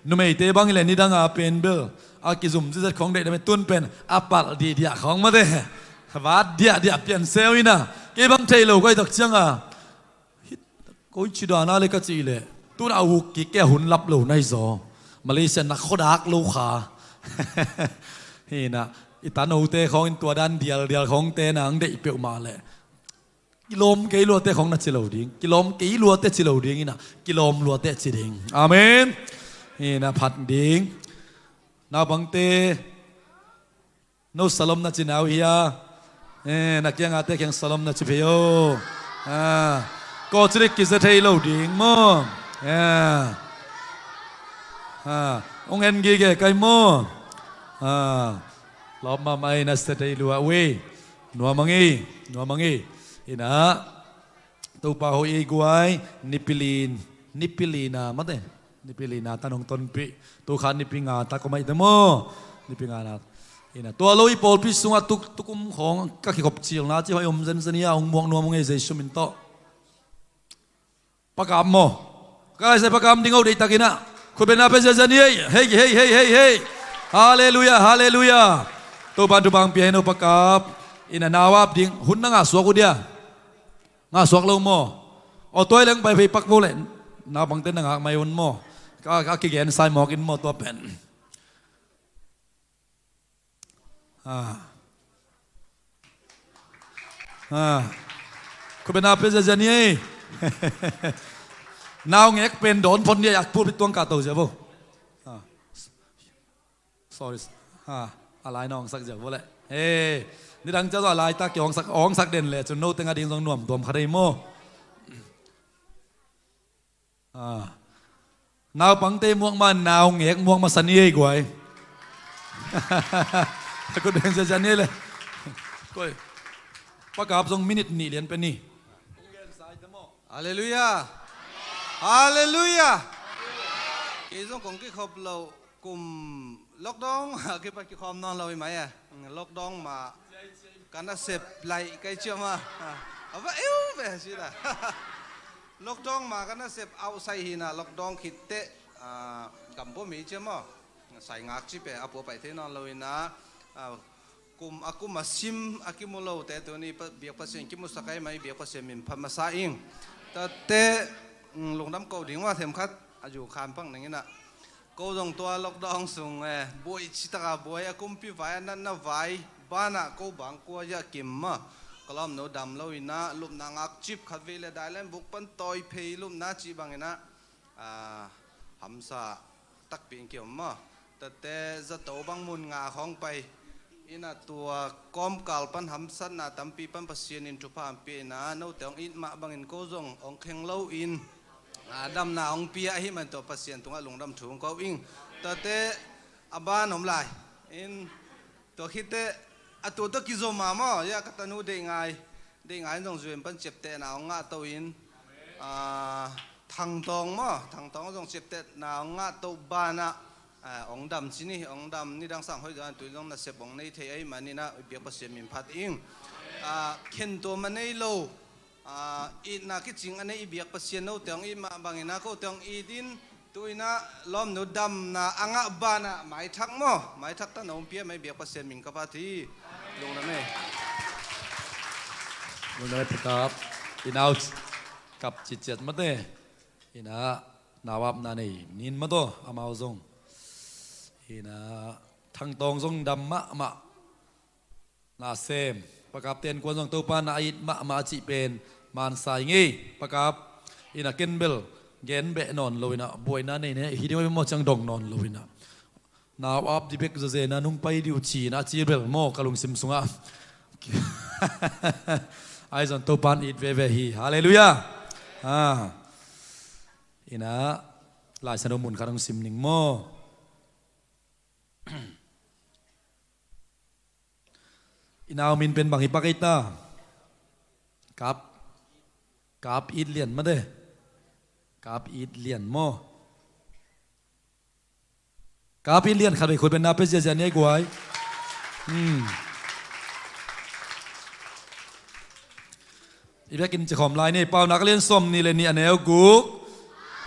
Numeite bang hileh nidanga pen bel a kizum citzet khawng deih dame, tun pen a palh dihdiah khawng mate. Vat diahdiah pianseu inah, kei bang thei lo koi tak cianga. Hih, koi ci dana le ka cih leh, tuna a uk kik kei a hun lap lo na hi zaw. Malaysia na khuadak lo kha. Hinah, i tanote khawng in tua dan dialdial khawng tena ang deih peuhmah leh, kilawm kei luate khawng na ci lo ding, kilawm kei luate ci lo ding inah, kilawm luate ci ding. Amen. Hinah phat ding. Naupangte, no salom na ci nau hia? Eh, na kiangate kiang salom na ci phei o. Ah, kawcirik kiza thei lo ding maw? Eh. Ah, ung en gige kai maw? Ah, lawp mahmah ei na sa thei lua ui. Nuam ang ei, nuam ang ei. Inah, Topa hoih ei guai, nipilin, nipilina mate. Nipilina tan hong tonpih. Tukha nipi nga ta ko maite maw. Nipi nga na. Inah, tua lo i pawlpi sungah tuk, tukum khawng ka kikhop cilna ci hoih om zenzen ia, hong muak nuam ung ei Jesu min tawh. Pakap maw. Ka laisai pakap ding o deihtak inah. Khutbetna pe zenzen ei. Hei, hei, hei, hei, hei. Halleluiah, halleluiah. Topan tupang pia hi no pakap. Inah nau ap ding. Hun na ngah suak uh dia. Ngah suak lo maw? Aw, tua hi leng pai phei pak vo leh. Naupangte na ngak mai un maw? Ka, ka kigen sai mawk in maw tua pen. Ah. Ah. Khutbetna pe ziazia ni ei. Naungek pen dawn phot ni ei, a pulpit tuang kah to zia vo. Ah. Sorry. Ha, a lai na hong sak ziau vo leh. He, nidang cia zaw a lai ta ki hong sak, hong sak den leh cun no teng a ding zong nuam tuam kha dei maw? Ah. Naupangte muak ma, naungek muak masa ni ei guai. Kut beng cia cia ni ei leh. Koi. Pakap zong minute nih lian pe ni. Halleluiah. Halleluiah. Kei zong kong kikhop lo kum lockdown a kipat kikhawm nawn lo hi mai e. Lockdown ma ka nasep laih kai ciam a. A va eu ve si ta. Lockdown ma ka nasep outside hi na, lockdown khit teh, ah, gam pua mi ciam a. Sai ngak ci pe a pua pai thei nawn lo hi na. Ah, kum a kum a sim a kimu lote tuni pa, biak Pasian kimusak ai mai, biak Pasian min phat masa ing. Tate, mm, lungdam ko ding ua themkhat a zu khan pang ning ina. Ko zong tua lockdown sung, eh, buai citaka buai a kumpi vai a natna vai banah ko bang kua zia kim ma. Ka lawmno dam lo ina, lupna ngak Cip khat vei le dai len buk pan tawi phei lumna cih bangin ah, aa, hamsa takpi in kiom maw? Tate zato bang mun nga khawng pai in ah, tua kawmkal pan hamsatna tampi pan Pasian in thupha hong pia in ah, note hong it mah bangin ko zong hong kheng lo in, aa, damna hong pia ahih man tua Pasian tungah lungdam thu hong ko ing. Tate a ban om lai in, tua khit teh a tua tawh kizom a maw, ya ka tanu Deih Ngai, Deih Ngai in zong U N pan ciaptehna hong ngah to in, aa, Thang Tawng maw, Thang Tawng zong ciaptehna hong ngah to banah, aa, hong dam ci ni, hong dam ni dang sang hoih zong, tui zong nasep hong nei thei ahih manin ah i biak Pasian min phat ing. Aa, khen tua mah nei lo, aa, itna kicing a nei i biak Pasian, note hong it mah bangin ah kote hong it in, tu in ah lawmnu damna a ngah banah maithak maw, maithak tana hong pia mah i biak Pasian min ka phat hi. Lungdam ei. Lungdam ei Pa Kap. I nau kap citciat mate. In ah nau apna nei nin mataw, amau zong. In ah Thang Tawng zong dam mahmah. Nasem, Pa Kap ten kuan zong Topa na a it mahmah a cih pen mansa i ngei. Pa Kap in ah ken bel gen beh nawn lo in ah, buaina nei ne hi ding maw ciang dong nawn lo in ah, nau ap dih bek zazen a nung pai dih uh ci in ah, a ci bel maw ka lungsim sungah. Ahi zong Topa in it veve hi. Halleluiah. Ah. In ah Lai Siangtho mun khat hong sim ning maw. I nau min pen bang hi pak ei ta? Kap, Kap It Lian mate. Kap It Lian maw. Kap It Lian khat vei khut beng na pia ziazia ni ei guai. Hmm. I biakinn cikhawm lai ni, Paunak a lian sawm nih le nih a neu guk.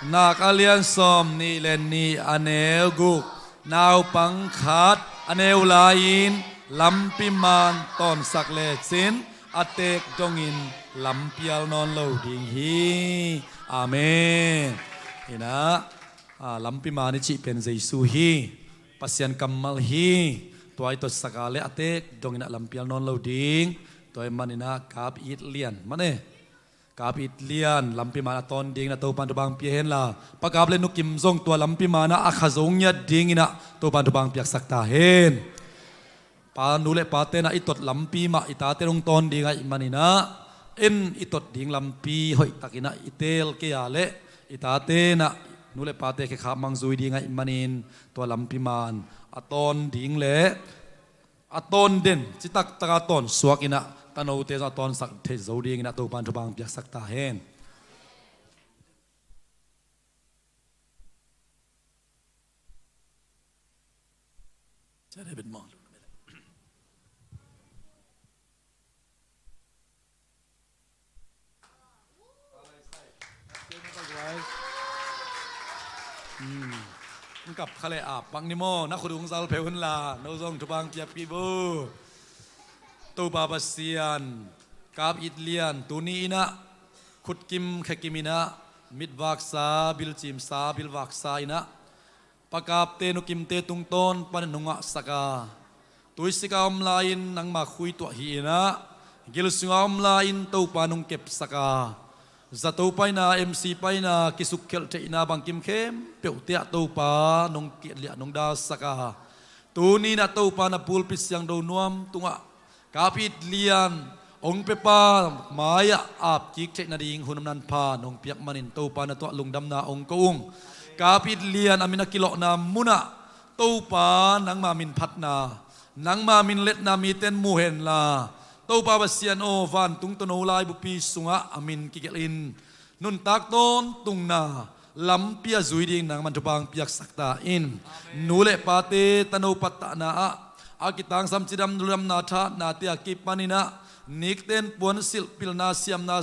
Paunak a lian sawm nih le nih a neu guk. Naupang khat a neu lai-in lampi man tawnsak lecin a teek dongin lampial nawn lo ding hi. Amen. In ah, aa, lampi man i cih pen Jesu hi. Pasian kammal hi. Tua i totsak a leh a teek dongin ah lampial nawn lo ding. Tua ahih manin ah Kap It Lian mate. Kap It Lian lampi man a tawn dingin ah Topan thupha hong pia hen la, Pa Kap le Nu Kim zong tua lampi man ah a kha zo ngiat dingin ah Topan thupha hong piaksak ta hen. Pa, nu le pate in ah i tot lampi mah i tate in hong tawn ding ahih manin ah, en i tot ding lampi hoihtakin ah i teel kei a leh i tate in ah nu le pate khekhap mang zui ding ahih manin, tua lampi man a tawn ding le a tawn den, citak taka tawn suak in ah tanote zong a tawnsak thei zo dingin ah Topan thupha hong piaksak ta hen. Hmm. Kap kha le ap pak ni maw, na khut ung zal pheu hun la, no zong thupha hong piak kei bo. Topa Pasian, Kap It Lian, tuni in ah khutkim khekim in ah, mitvaksa, bilcimsa, bilvaksa in ah, Pa Kapte, Nu Kimte tungtawn panin hong ngahsak a, tuisik a om lai-in nangma khuituah hi in ah, gil sunga om lai-in Topa nong kepsak a, zato paina, M C paina, kisukkhelh theihna bangkim khempeuhte ah Topa nong kiatliah nong dalsak a, tuni in ah Topa na pulpit siangtho nuam tungah Kap It Lian hong pepa mai-ah apkik theih nading hun om nan phan hong piak manin Topa na tungah lungdamna hong ko ung. Kap It Lian a min a kilawhna munah Topa nangma min phatna, nangma min letna mite in mu hen la, Topa Pasian aw, vantung tawno laibupi sungah a min kigelh in nuntak tawntungna lampi a zui ding nangman thupha hong piaksak ta in. Amen. Nu le pate tano pattahna ah a kitangsam cidam ludamna thatnate a kipanin ah nikten puansilh pilna siamna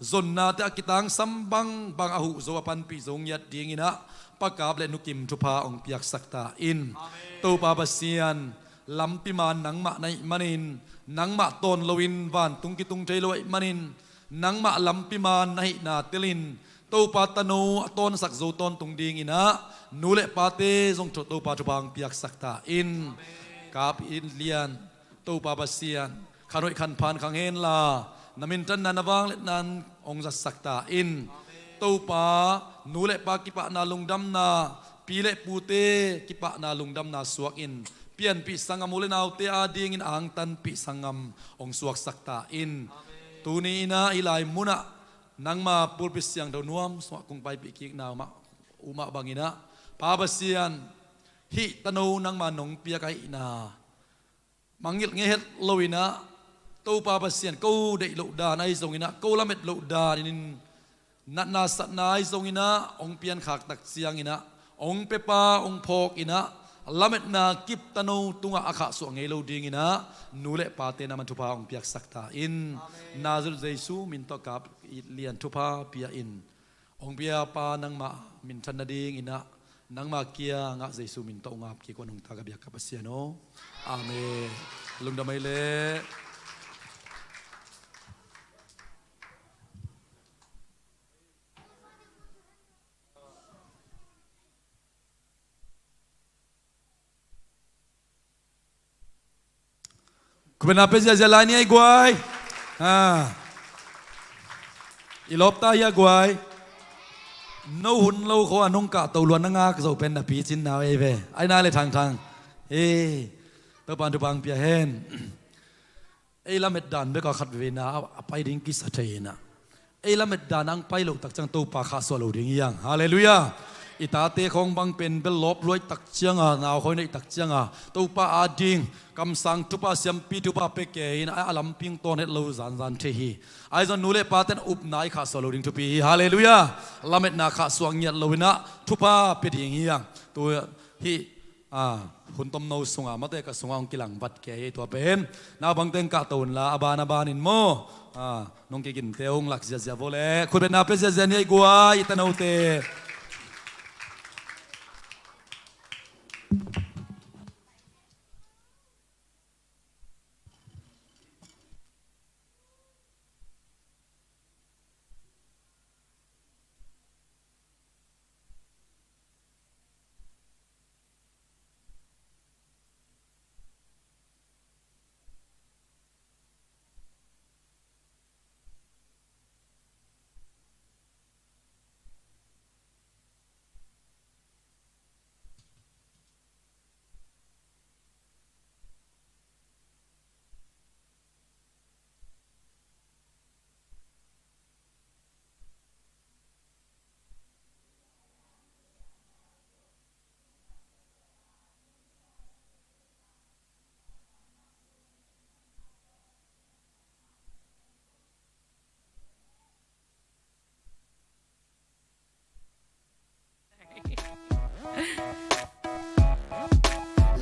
zonnate a kitangsam bangbang a huh zo a panpih zo ngiat dingin ah Pa Kap le Nu Kim thupha hong piaksak ta in. Amen. Topa Pasian, lampi man nangmah na hih manin, nangmah tawn loin vantung kitung thei lo ahih manin, nangmah lampi man na hihna telin Topa tano a tawnsak zo tawntung dingin ah nu le pate zong thu Topa thupha hong piaksak ta in. Amen. Kap It Lian, Topa Pasian, khan hoih khan phan khang hen la, Na minthanna na vangliatna in hong zatsak ta in. Topa, nu le pa kipahna lungdamna, pi le pute kipahna lungdamna suak in. Pianpih sanggam u le naute adingin angtanpih sanggam hong suaksak ta in. Tuni in ah hih lai munah nangma pulpit siangtho nuam sungah kong paipih kikna uh mah, uh mah bangin ah, Pa Pasian, hih tano nangma nong piak ahihna mangngilh ngei het lo in ah, Topa Pasian, ko deih loh dan ahi zongin ah, ko lamet loh dan in, natna satna ahi zongin ah hong piankhak tak ciangin ah, hong piapa hong phawk in ah, lametna kip tano tungah a khahsuah ngei lo dingin ah, nu le pate na man thupha hong piaksak ta in. Amen. Nazareth Jesu min tawh kap lian thupha pia in. Hong piapa nangmah minthan nadingin ah, nangma kiangah Jesu min tawh hong ap kik uh a nungta ka biak ka Pasian aw. Amen. Lungdam ei leh. Khutbetna pia ziahziah lai ni ei guai. Ha. I lawpta hi a guai. No hun lo khawng a nong kahto lua na ngak zo pen na picin nau ei ve. Ai na le thangthang. Ei. Topan thupha pia hen. Ei lamet dan bek a khat veve na a pai ding kisa thei in ah. Ei lamet dan ang pai loh tak ciang Topa khahsuah lo ding hi hang. Halleluiah. I tate khawng bang pen bel lawp luai tak cianga, nau khawng neih tak cianga, Topa ading kamsang thupha, siampi thupha pia kei in a, a lampi tawn het lo zanzan thei hi. Ahi zong nu le paten upna i khahsuah lo ding thupi hi. Halleluiah. Lametna khahsuah ngiat lo in ah thupha pia ding hi hang. Tu hih, a, hun tomno sunga, mate ka sunga hong kilang vat kei hi tua pen. Naupang teng kahto unla, a ban a ban in maw. A, nong kiginte hong lak ziahziah vo le. Khutbetna pia ziahziah ni ei guai, i tanote.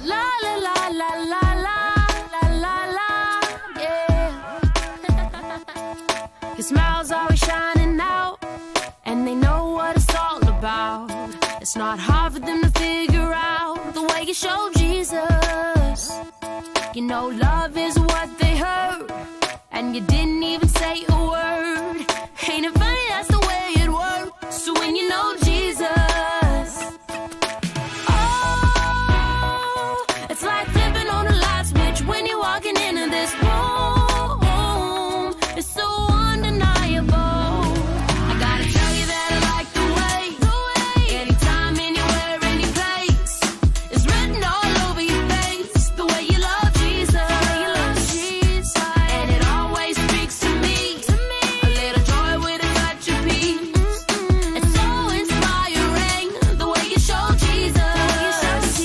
La la la la la la la la, yeah. Your smile's always shining out, and they know what it's all about. It's not hard for them to figure out the way you show Jesus. You know love is what they heard, and you didn't even say a word. Ain't it funny, that's the way it works. So when you know Jesus, oh, it's like flipping on a light switch when you're walking into this room. It's so undeniable. I gotta tell you that I like the way, the way. Anytime, anywhere, any place, it's written all over your face. The way you love Jesus, and it always speaks to me. A little joy with a touch of peace. It's so inspiring, the way you show Jesus.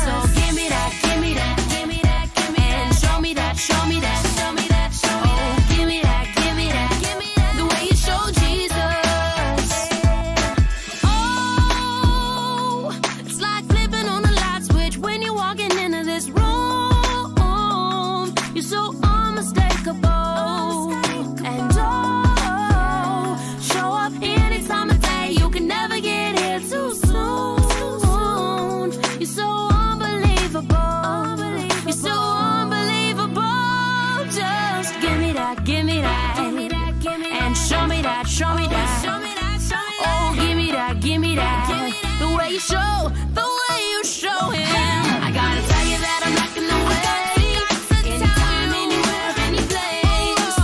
So give me that, give me that, give me that, give me that, and show me that, show me that, show me that. Oh, give me that, give me that, give me that. The way you show Jesus. Oh, it's like flipping on a light switch when you're walking into this room. You're so unmistakable. And oh, show up any time of day. You can never get here too soon. You're so unbelievable. You're so unbelievable. Just give me that, give me that. And show me that, show me that. Oh, give me that, give me that. The way you show, the way you show him. I gotta tell you that I'm rocking the way. Anytime, anywhere, any place.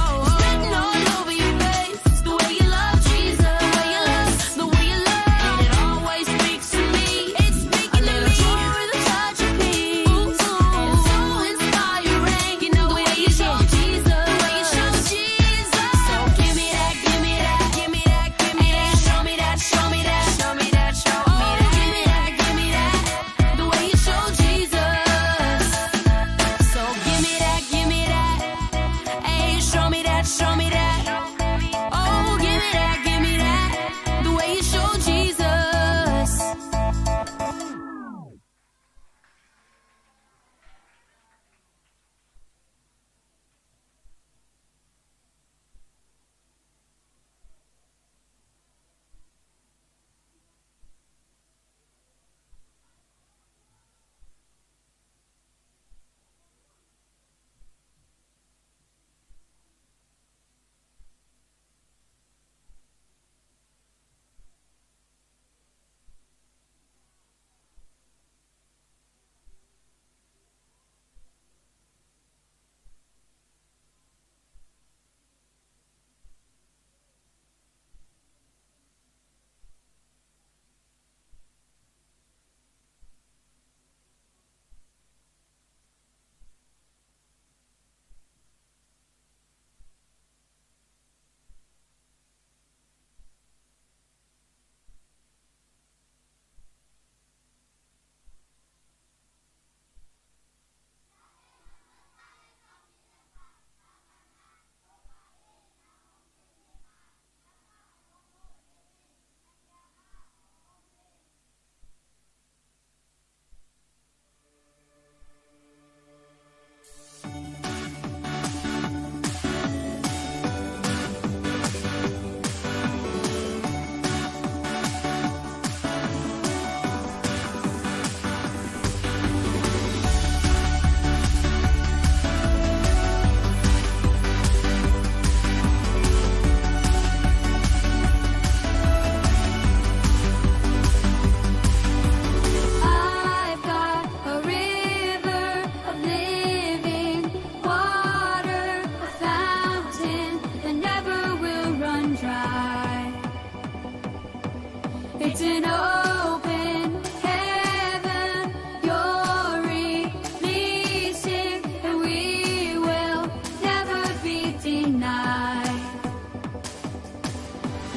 It's an open heaven you're releasing, and we will never be denied.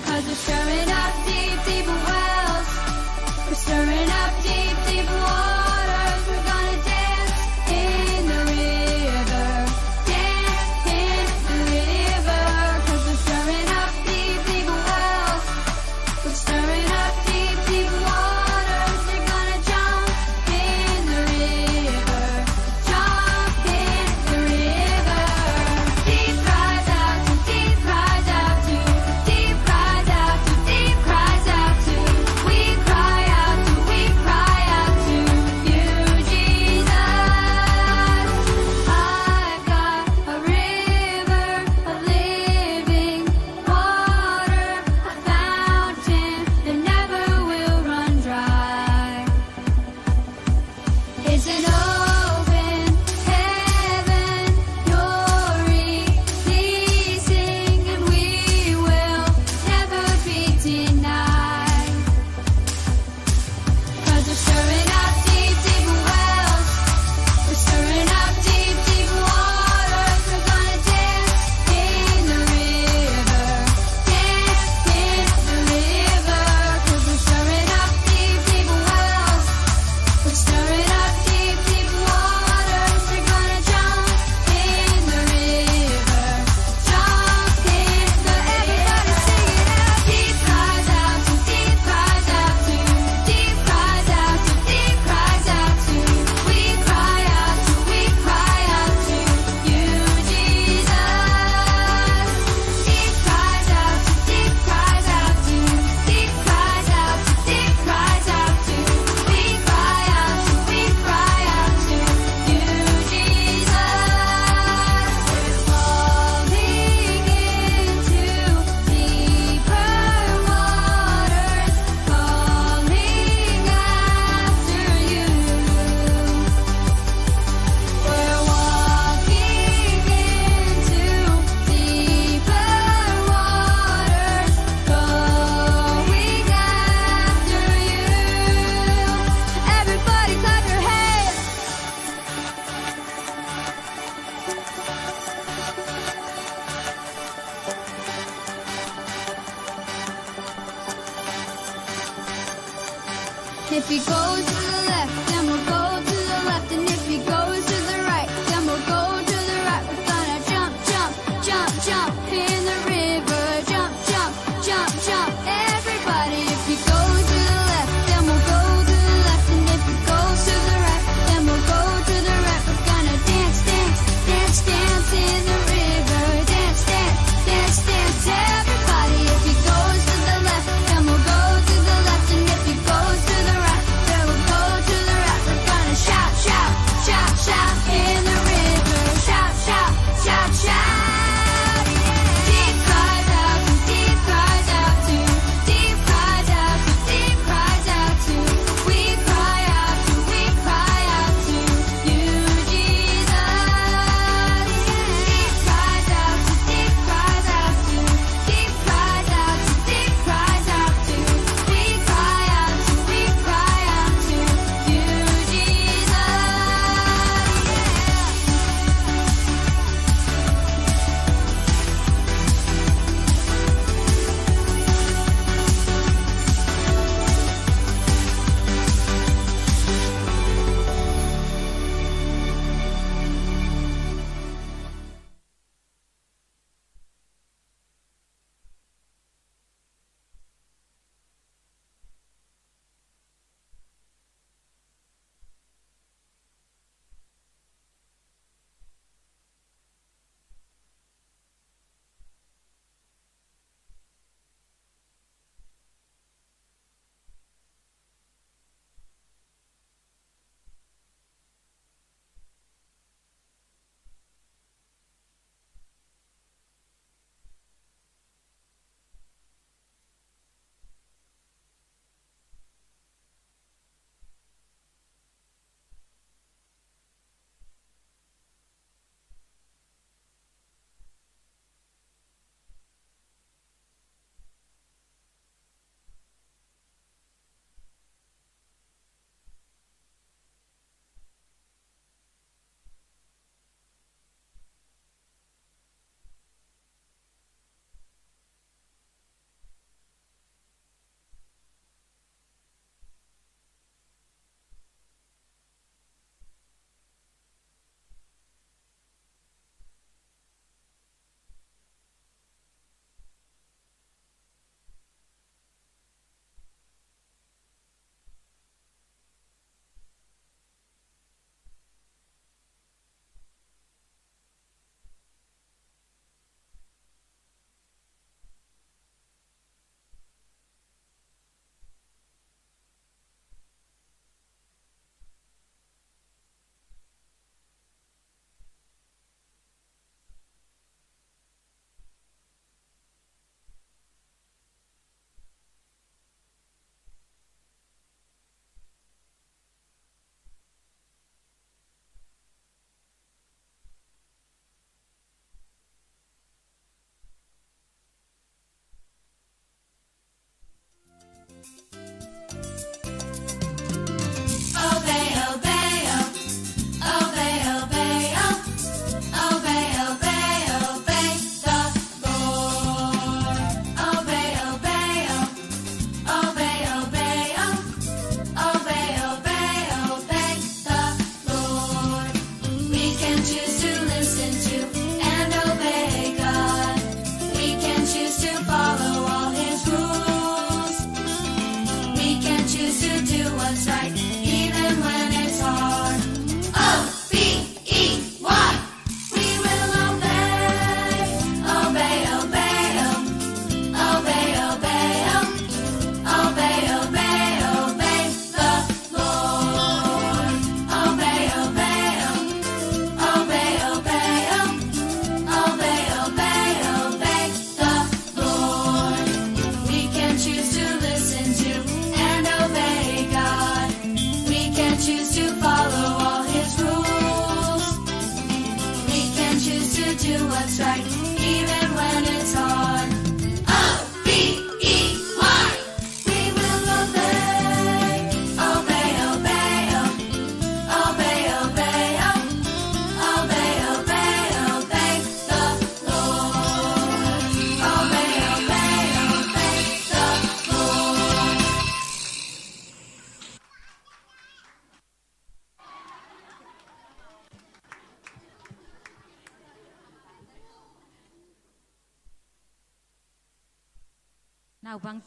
'Cause we're stirring up deep, deep wells. We're stirring up deep, deep waters. We're gonna dance in the river. Dance in the river. 'Cause we're stirring up deep, deep wells. We're stirring up deep, deep waters. We're gonna jump in the river. Jump in the river. Deep cries out to, deep cries out to, deep cries out to, deep cries out to. We cry out to, we cry out to you, Jesus. I've got a river of living water, a fountain that never will run dry. It's an open heaven you're releasing, and we will never be denied. 'Cause we're stirring up deep, deep wells. We're stirring up deep, deep waters. We're gonna dance in the river. Dance in the river. 'Cause we're stirring up deep, deep wells. We're stirring up deep, deep waters. We're gonna jump in the river. Jump in the, everybody sing it out. Deep cries out to, deep cries out to, deep cries out to, deep cries out to. We cry out to, we cry out to you, Jesus. Deep cries out to, deep cries out to, deep cries out to, deep cries out to. We cry out to, we cry out to you, Jesus. We're falling into deeper waters, falling after you. We're walking into deeper waters, going after you. Everybody clap your hands. If he goes to the left, then we'll go to the left. And if he goes to the right, then we'll go to the right. We're gonna jump, jump, jump, jump in the river. Jump, jump, jump, jump. Everybody, if he goes to the left, then we'll go to the left. And if he goes to the right, then we'll go to the right. We're gonna dance, dance, dance, dance in the river. Dance, dance, dance, dance. Everybody, if he goes to the left, then we'll go to the left. And if he goes to the right, then we'll go to the right. We're Naupang,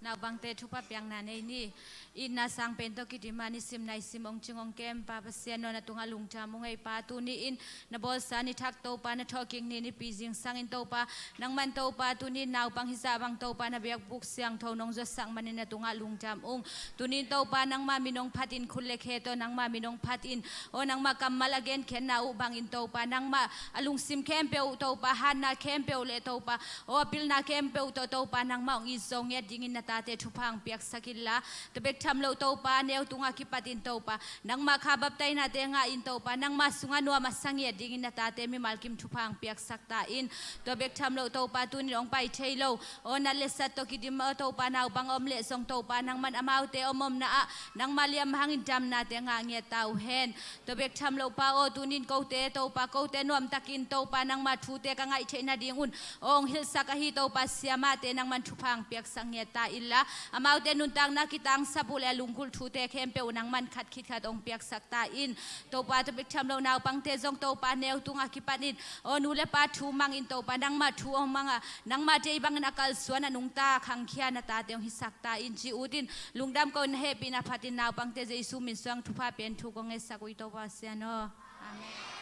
naupangte thupha piakna nei ni. Itna sang pen tawh kidim a nisim naisim hong cing hong kem Pa Pasian aw, na tungah lungdam ung ei Pa. Tuni-in na bawlsa ni thak Topa, na thawhkik ni Nipi zingsangin Topa, nangman Topa tuni-in naupang hizah bang Topa na biakbuk siangtho nong zuatsak manin na tungah lungdam ung. Tuni-in Topa nangmah min hong phatin, khut le khe tawh nangmah min hong phatin, aw nangmah kammal a genkhiatna uh bangin Topa, nangmah a lungsim khempeuh uh Topa, hatna khempeuh uh le Topa, aw a pilna khempeuh uh tawh Topa, nangmah hong it zo ngiat dingin na tate thupha hong piaksak inla, tua bek tham lo Topa, neu tungah kipatin Topa, nangmah kha baptainate ngah in Topa, nangmah sungah nuam a sa ngiat dingin na tate mimal kim thupha hong piaksak ta in. Tua bek tham lo Topa, tuni-in hong pai thei lo, aw nat le sat tawh kidim aw Topa, naupang om leh zong Topa, nangman amaute om omna ah nangmah liam hangin damnate ngah ngiat ta uh hen. Tua bek tham lo Pa aw, tuni-in kote Topa, kote nuamtakin Topa, nangmah thute ka ngaih theih nadingun aw hong hilhsak ahi Topa, siamahte nangman thupha hong piaksak ngiat ta inla, amaute nuntakna kitangsap uh le a lunggulh thute khempeuh uh nangman khat khit khat hong piaksak ta in. Topa, tua bek tham lo naupangte zong Topa, neu tungah kipatin aw nu le pa thu mangin Topa, nangmah thu hong mang a, nangmah deih bangin a kalsuan a nungta khangkhia na tate hong hisak ta in. Ci utin lungdam koin na hehpihna phatin naupangte Jesu min suang thupha pen thu kong ngetsak uh hi Topa Pasian aw. Amen.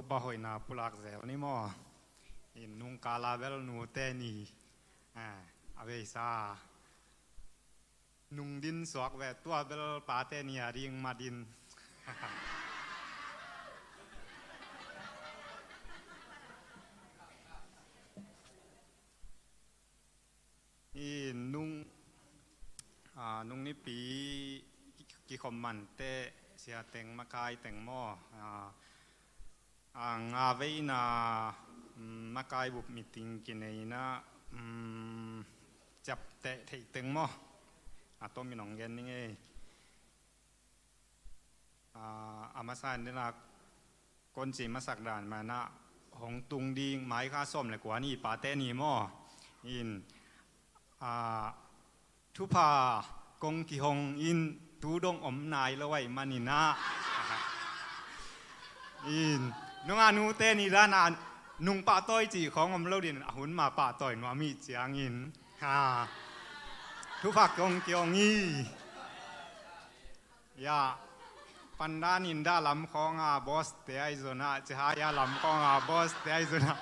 Topa hoihna pulak zel ni maw. In nungkala bel nute ni. A, a beisa nung din suak ve, tua bel pate ni a ding ma din. I nung, a, nung nipi kikhom mante, sia teng, makai teng maw. A, a, nga veina, mm, makai bup meeting kineina, mm, ciapteh theih teng maw. A, tomin hong gen ning ei. A, a masa in dena konci masak dan mana hong tung ding mai kha sawm le kua ni pate ni maw. In, a, thupha kong kihong in tu dong om nai lo ai manina. In, nunga nute ni dana nung pahtawi cih khong om lo din a hun ma pahtawi nuam hi ciangin. Ha. Thupha kong kihong hi. Ya, pandan in dah lam khong a boss te ai zona, cihaya lam khong a boss te ai zona.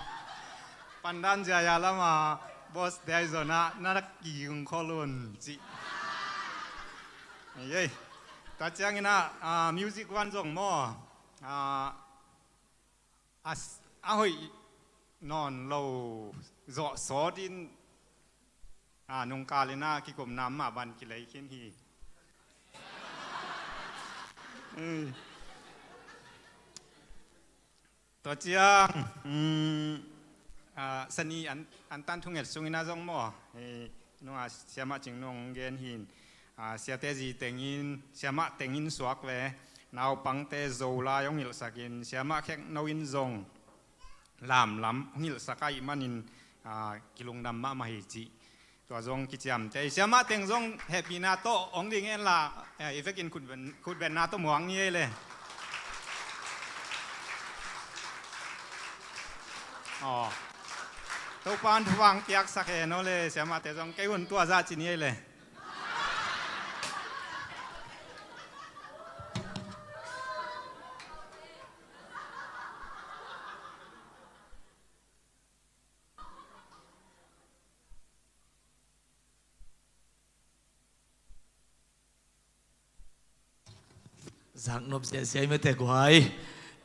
Pandan cihaya lam a boss te ai zona, na rak ki yung kholun ci. Ei, ei. Tua ciangin a, a, music van zong maw. A, a, a hoih nawn lo zawh sawt in, a, nungkal in a kikumna mah ban kilei khin hi. Ei. Tua ciang, mm, a, sani an, antan thunget sungin a zong maw. Ei, nunga siamah cing nung gen hin. A, siate zi tengin, siamah tengin suak ve, naupangte Zolai hong hilhsakin, siamah khek no in zong lamlam hong hilhsak ahih manin, a, kilungdam mahmah hi cih. Tua zong kiciamteh. Siamah teng zong hehpihna tawh hong ding en la, a, i vekin khutben, khutbenna tawh muang ni ei le. Aw. Topan thupha piaksak hen aw le, siamahte zong kei hun tua zah ci ni ei le. Zaknop ziahziah i mete guai.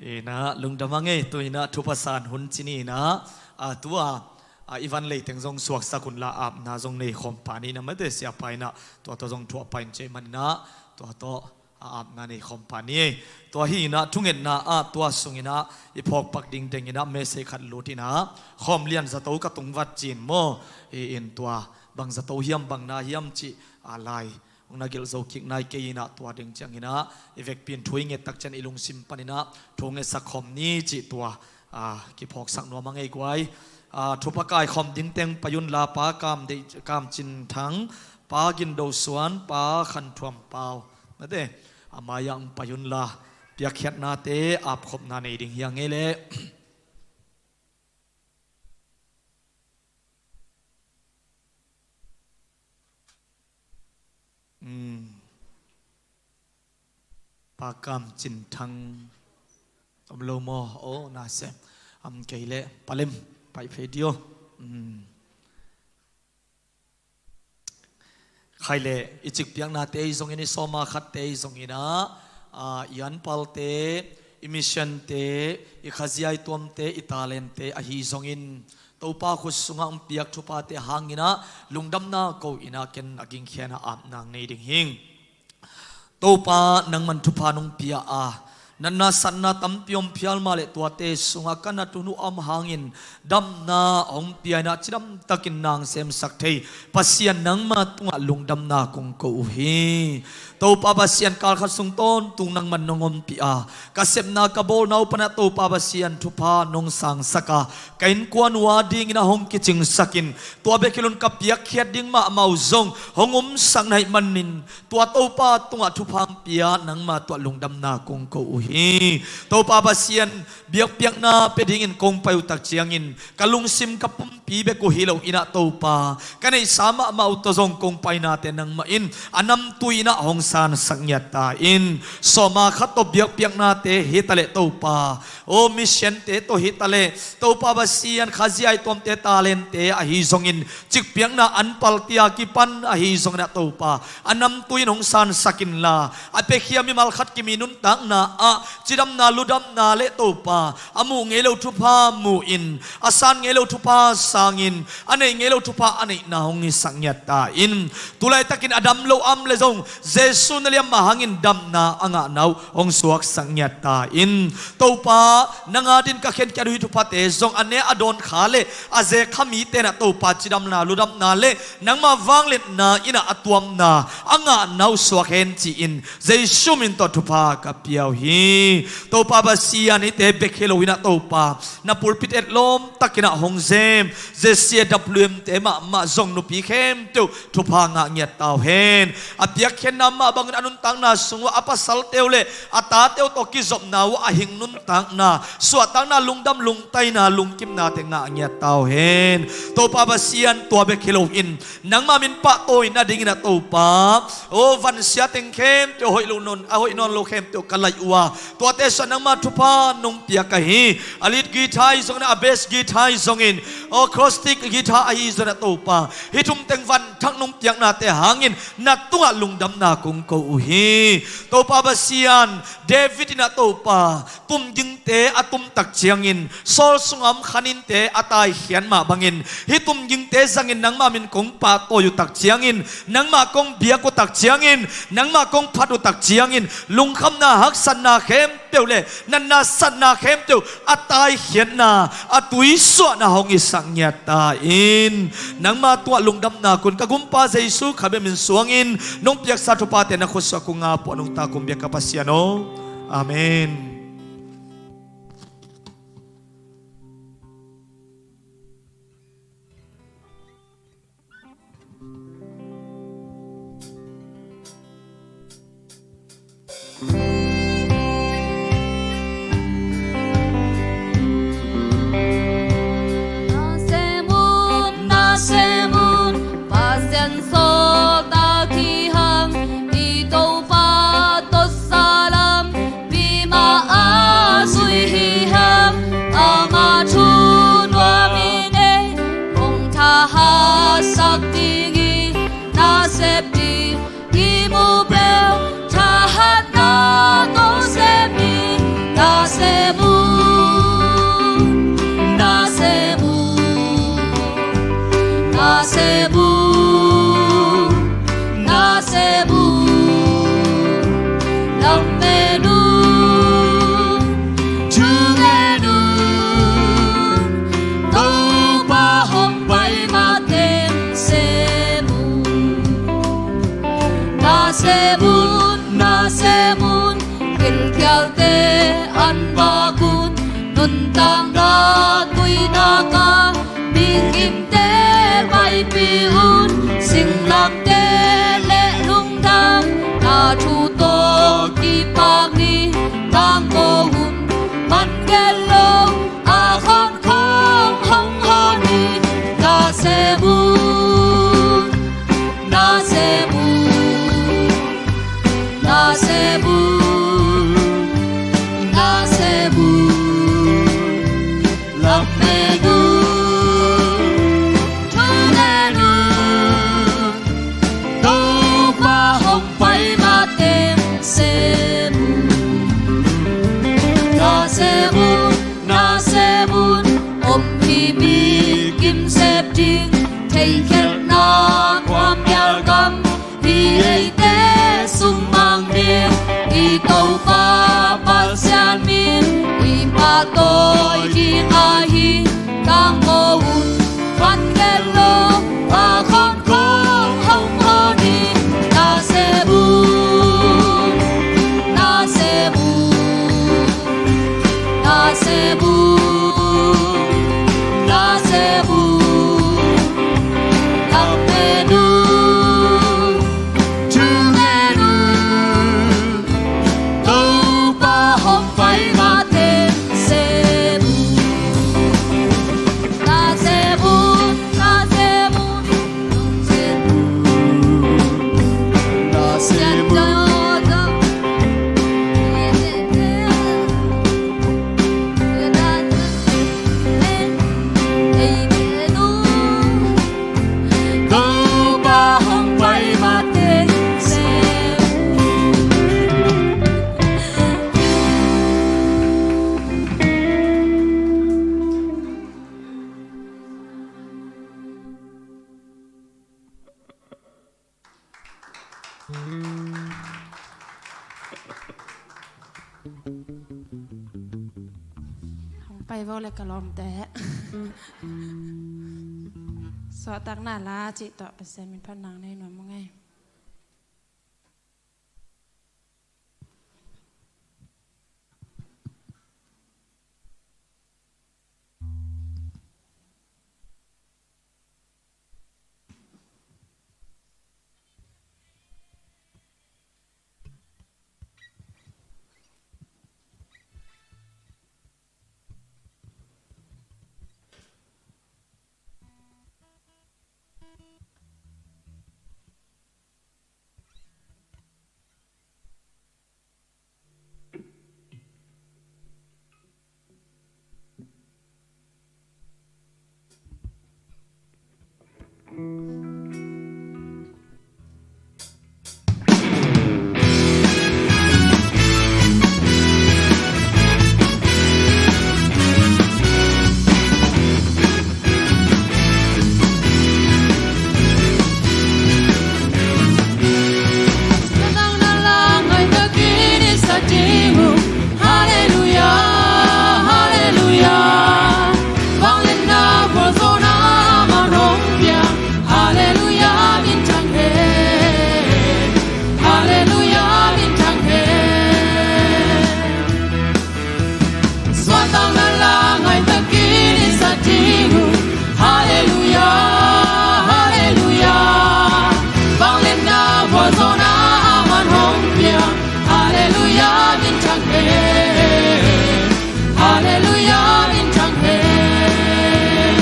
Ina lungdam a ngei tu ina thupha san hun cini ina, a, tua, a, i van leiteng zong suaksak unla apna zong nei khawm pa ni ina mete siapa ina tua tawh zong thuah pa in cei man ina tua tawh a apna nei khawm pa ni. Tua hi ina thungetna a tua sung ina i phawk pak ding deng ina message khat lut ina khawm lian zato ka tung vat cin maw. I in tua bang zato hiam bang na hiam cih a lai hong na gelh zo kik nai kei ina tua ding ciang ina i vekpi in thu i nget tak ciang i lungsim pan ina thu ngetsak khawm ni cih tua, a, kiphawksak nuam a ngei guai. A, thupha kai khawm ding teng pai unla pa Kam Deih, Kam Cin Thang, pa Gin Do Suan, pa Khan Thuam Pau. Mate, a mai ah hong pai unla piakkhiatnate apkhopna nei ding hi a ngei le. Mm. Pa Kam Cin Thang om lo maw? Aw, na sem. Am kei le Pa Lem pai phei dio. Mm. Khai le i cik piaknate i zongin i sawma khatte i zongin a, a, i anpalte, i missionte, i khazia i tuamte, i talentte ahi zongin Topa khut sungah hong piak thuphate hangin a lungdamna ko in a ken a gingkhian a apna nei ding hing. Topa nangman thupha nong pia a, natna satna tampi om phial mah le tuate sungah ka nat hun uh a om hangin damna hong pia in a cidam takin nang semsak thei Pasian nangma tungah lungdamna kong ko uh hi. Topa Pasian, kalkhat sung tawntung nangman nong ompih a, ka sepna ka bawlna uh panah Topa Pasian thupha nong sangsak a, ka innkuan uh a dingin a hong kicingsakin tua bek hi loin ka piakkhiat ding mahmah uh zong hong omsak na hih manin tua Topa tungah thupha hong pia nangma tungah lungdamna kong ko uh hi. hi. Topa Pasian, biakpiakna pia dingin kong pai uh tak ciangin ka lungsim ka pumpi bek uh hi lo in ah Topa, ka neihsa mahmah uh tawh zong kong painate nangmah in a namtui in ah hong sansak ngiat ta in. Sawma khat tawh biakpiaknate hi ta leh Topa, aw, missionte tawh hi ta leh Topa Pasian, Khazih a i tuamte talentte ahi zongin, cikpiakna an paltia kipan ahi zongin ah Topa, a namtui in hong sansak inla, a piakhia mimal khat kim i nuntakna ah cidamna ludamna le Topa, a muh ngei lo thupha mu-in, a san ngei lo thupha sangin, a neih ngei lo thupha a neihna hong hisak ngiat ta in. Tulaitakin a dam lo a om leh zong Jesu na liamma hangin damna a ngahna uh hong suaksak ngiat ta in. Topa, nang adingin ka khenkhiat uh hih thuphate zong a ne a dawn kha le a ze kha mite in ah Topa, cidamna ludamna le nangma vangliatna in ah a tuamna a ngahna uh suak hen ci-in Jesu min tawh thupha ka pia uh hi. Topa Pasian, hihte bek hi lo in ah Topa, na pulpit etlawm takin ah hong zem Z C A W M te mahmah zong nupi khempeuh thupha ngah ngiat ta uh hen. A piakkhiatna mah bangin a nuntakna sung uh a pasalte uh le a tate uh tawh kizopna uh a hing nuntakna, suahtakna, lungdam lungtaina, lungkimnate ngah ngiat ta uh hen. Topa Pasian, tua bek hi loin nangma min pahtawi nadingin ah Topa, aw, vansia teng khempeuh, a hoih lo nawn, a hoih nawn lo khempeuh ka laih uh a, tuate sungah nangma thupha nong piak ahi. A lead guitar ahi zongin, a bass guitar ahi zongin, aw, acoustic guitar ahi zongin ah Topa, hih thum teng vanthak nong piaknate hangin na tungah lungdamna kong ko uh hi. Topa Pasian, David in ah Topa, tumgingte a tum tak ciangin, Saul sungah om khaninte a taikhiat mah bangin, hih tumgingte zangin nangma min kong pahtawi uh tak ciangin, nangmah kong biak uh tak ciangin, nangmah kong phat uh tak ciangin, lungkhamna haksatna khempeuh le natna satna khempeuh a taikhiatna, a tuisuahna hong hisak ngiat ta in. Nangma tungah lungdamna kong ko, ka Gumpa Jesu kha bek min suangin, nong piaksa thuphate na khutsuah kong ap uh a, nungta kong biak ka Pasian aw. Amen. Na sem un, na sem un, Pasian sawltak hi hang, i Topa tawh salam, pi mah a zui hi hang, ama thu nuam i nei, hong thahatsak ding hi, na sep ding i mu peuh, thahatna tawh sem hi, na sem un, na sem un, na sem un, na sem un, lamen un, thungen un, Topa hong pai mah teng sem un. Na sem un, na sem un, gilkialte an vak un, nuntakna tuinak ah mihingte paipih un, singlamteh le lungdam, na thu tawh kipak ni, tangko hun man gel lo, a khon khong hong hon hi, na sem un, na sem un, na sem un, na sem un, lamen un, Hong pai vo le ka lawmte. Suahtakna la cih tawh Pasian min phat nang nei nuam ung ei. Halleluia, halleluia. Vangliatna vualzawhna a man hong pia. Halleluia, min thang hen. Halleluia, min thang hen. Suahtakna la ngaihtakin i zat ding uh. Halleluia, halleluia. Vangliatna vualzawhna a man hong pia. Halleluia, min thang hen. Halleluia, min thang hen.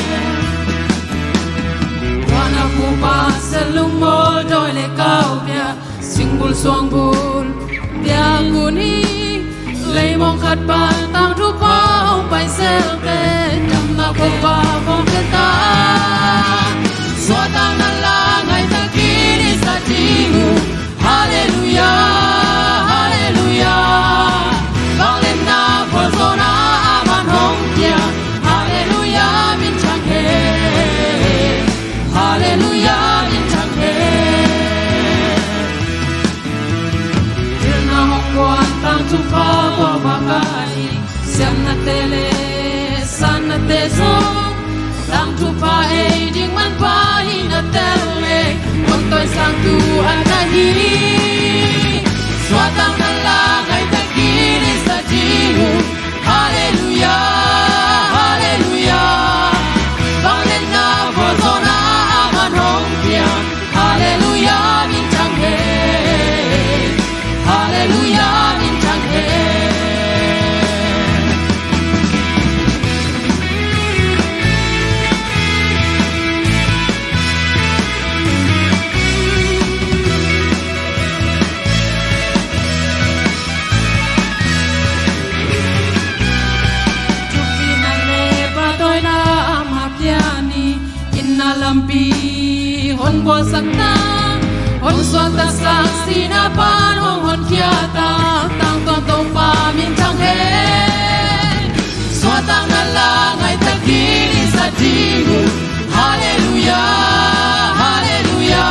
Kuana pupa sel lungmawl dawi le kau pia. Singbul suangbul piak un hi. Leimong khat pan tangthu pha hong pai zel te, damna khuapa hong pia ta. Suahtakna la ngaihtakin i zat ding uh. Halleluia, halleluia. Vangliatna vualzawhna a man hong pia. Halleluia, min thang hen. Halleluia, min thang hen. Pilna hong kuan tangthu pha kua vak a hi. Siamnate le sannate zong tangthu pha ei ding manpha hi na tel le, hong tawisangtu a na hi. Suahtakna la ngaihtakin i zat ding uh. Halleluia, halleluia. Vangliatna vualzawhna a man hong pia. Halleluia, min thang hen. Halleluia, min thang hen. Thupina le pahtawina amah pia ni. Itna lampi hong bawlsak ta, hong suahtaksak sihna pan hong honkhia ta, tangtawn Topa min thang hen. Suahtakna la ngaihtakin i zat ding uh. Halleluia, halleluia.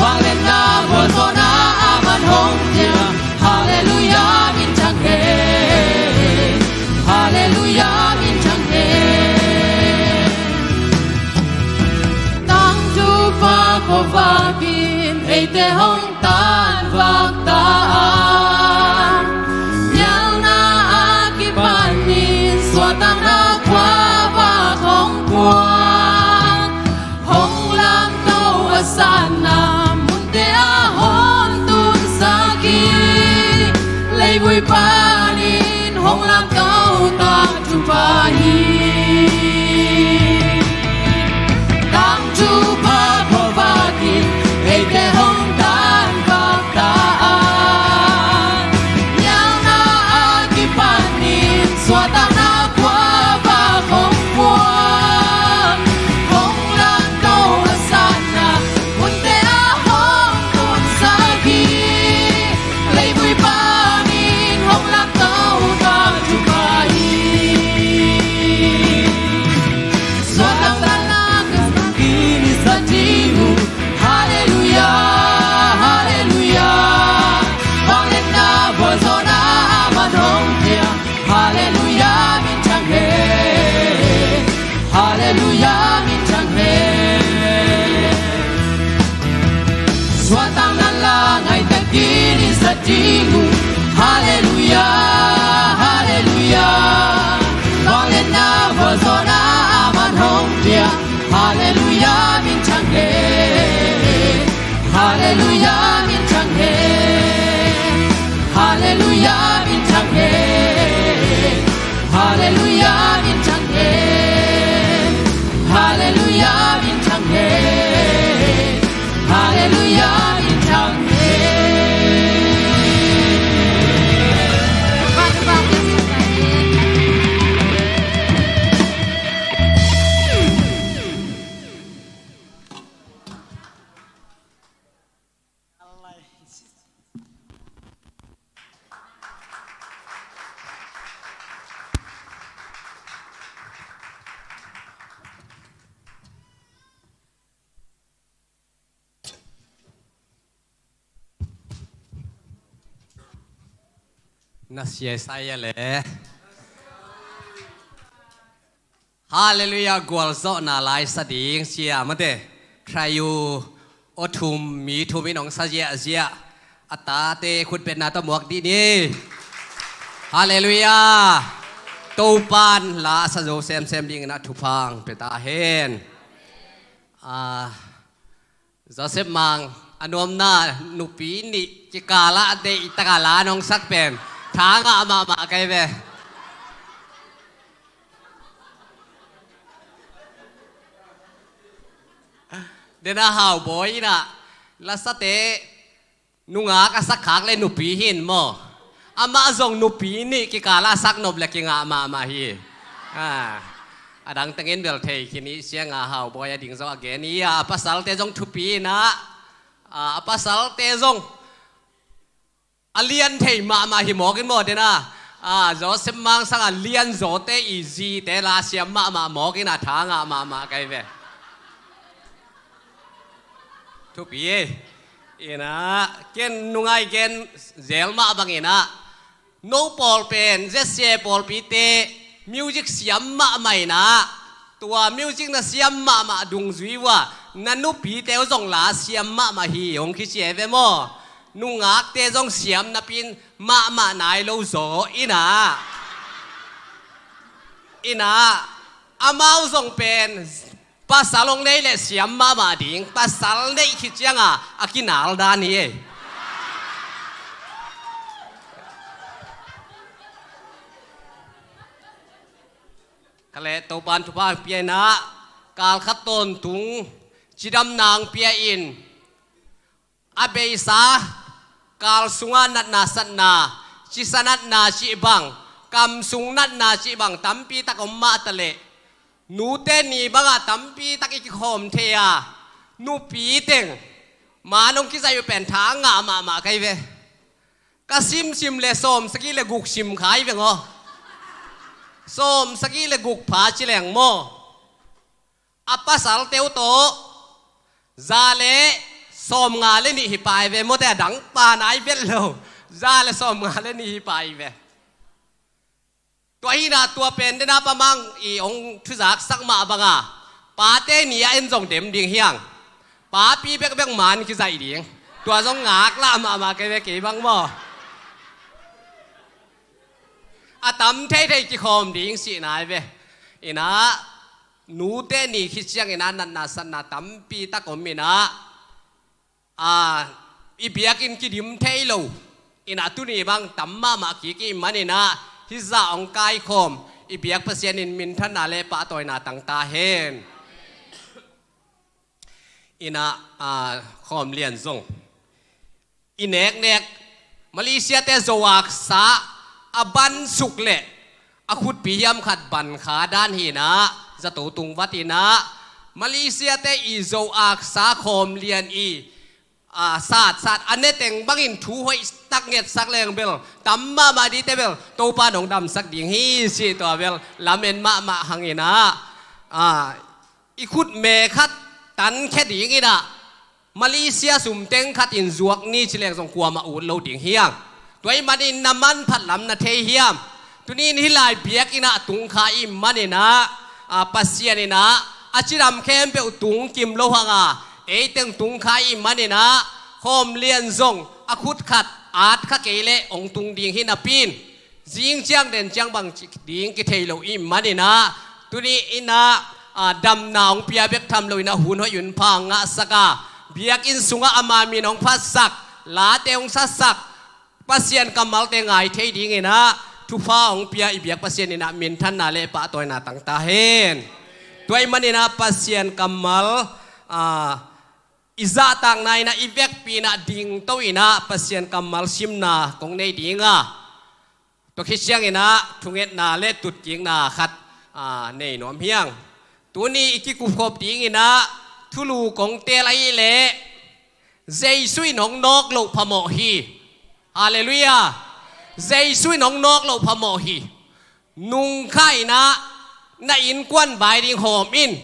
Vangliatna vualzawhna a man hong pia. Halleluia, min thang hen. Halleluia, min thang hen. Tangthu pha khuavak in eite hong tanvak ta a, nialna a kipanin suahtakna khuavak hong puak. Hong lamto a sanna munte ah hong tunsak hi. Leivui panin hong lamto tangthu pha hi. Tangthu pha khuavak in eite hong tanvak ta a, nialna a kipanin suahtakna khuavak hong puak. Halleluiah, minthang hen. Suahtakna la ngaihtakin i zat ding uh. Halleluiah, halleluiah. Vangliatna vualzawhna a man hong pia. Halleluiah, minthang hen. Halleluiah, minthang hen. Halleluiah, minthang hen. Halleluiah, minthang hen. Halleluiah, minthang hen. Halleluiah, minthang hen. Na sia sa ia le. Halleluiah, gualzawhna laisa ding sia mate. Thayu aw thum, mi thum in hong sa ziahziah. A tate khutbetna tawh muak dih ni. Halleluiah. Topan la a sa zo semsem dingin a thupha pia ta hen. Ah, Joseph Mang, a nuamna nupi nih kikala a deihtak a la nong sak pen tha ngah mahmah kai ve. Dena Haubawi in ah lasate nungak a sak khak le nupi hi in maw? Amah zong nupi nih kikala a sak nop le kingah mahmah hi. Ah, a dang tengin bel thei khin i sia nga, Haubawi a ding zong a gen hi a, a pasalte zong thupi in ah, ah, a pasalte zong a lian thei mahmah hi mawk in maw dena. Ah, Joseph Mang sang a lian zawte i zite la siam mahmah mawk in a tha ngah mahmah kai ve. Thupi e. Ina, ken nungai gen zel mah bang ina, no pawl pen Z C A pawlpite music siam mahmah ina, tua music na siam mahmah dungzui uh a na nupite uh zong la siam mahmah hi hong kici e ve maw? Nungakte zong siam napi in mahmah nai lo zaw ina. Ina, amau zong pen pasal hong nei le siam mahmah ding, pasal neih khit cianga a kinal dan hi. Ka le Topan thupha pia ina, kal khat tawntung cidamna pia in, a beisa kal sunga natna satna, cisa natna cih bang, kam sung natna cih bang tampi tak om mah ta leh, nute ni bangah tampi tak i kikhawm thei a, nupi teng man hong kizaih uh pen tha ngah mahmah kai ve. Ka simsim le sawm sagih le guk sim khai veng aw. Sawm sagih le guk pha ci leng maw? A pasalte uh tawh za le sawmnga le nih hi pai ve mawte, a dang pa nai vet lo. Za le sawmnga le nih hi pai ve. Tua hina tua pen dena Pa Mang i hong thuzaksak mah banga pate ni a en zong dem ding hiang. Papi bekbek man kizaih ding. Tua zong ngaklah mahmah kei ve kei bang maw? A tam theithei kikhawm ding sih nai ve. Ina, nute ni khit ciang ina natna satna tampi tak om ina, a, i biakinn kidim thei lo ina, tuni bang tam mahmah kik i man ina, hih zah hong kaikhawm i biak Pasian in minthanna le pahtawina tang ta hen. Ina, a, khawm lian zong i neknek Malaysia te Zo aksa a bansuk le a khutpi hiam khat ban kha dan hi ina, zato tung vat ina, Malaysia te i Zo aksa khawm lian i, a, satsat a neteng bangin thu hoih tak ngetsak leng bel tam mahmah dite bel Topa nong damsak ding hi sih, tua bel lamen mahmah hang ina, a, i khut me khat tankhia ding ina, Malaysia sum teng khat in zuak ni ci leng zong kuamah ut lo ding hiang. Tua i manin na manphat lam na thei hiam? Tunin hih lai biakinn ah tungkha i man ina, a, Pasian in ah a cidam khempeuh tung kim lo hang a, ei teng tung kha i hih manin ah, khawm lian zong a khut khat at kha kei leh hong tung ding hi napi in, zing ciang den ciang bang ci ding kithei lo i hih manin ah, tuni in ah, a, damna hong pia bek tham lo in ah hun hoih hun pha ngahsak a, biakinn sungah ama min hong phatsak, late hong sasak, Pasian kammalte ngai thei dingin ah thupha hong pia i biak Pasian in ah minthanna le pahtawina tang ta hen. Tua ahih manin ah Pasian kammal, a, i zahtakna in ah, i vekpi in ah dingto in ah Pasian kammal simna kong nei ding a, tua khit ciangin ah thungetna le tutkikna khat, a, nei nuam hi ing. Tuni i kikupkhop dingin ah thulu kong teel ahih leh, Jesu in hong nawk loh phamawh hi. Halleluiah. Jesu in hong nawk loh phamawh hi. Nung kha in ah na innkuan vai ding hawm in.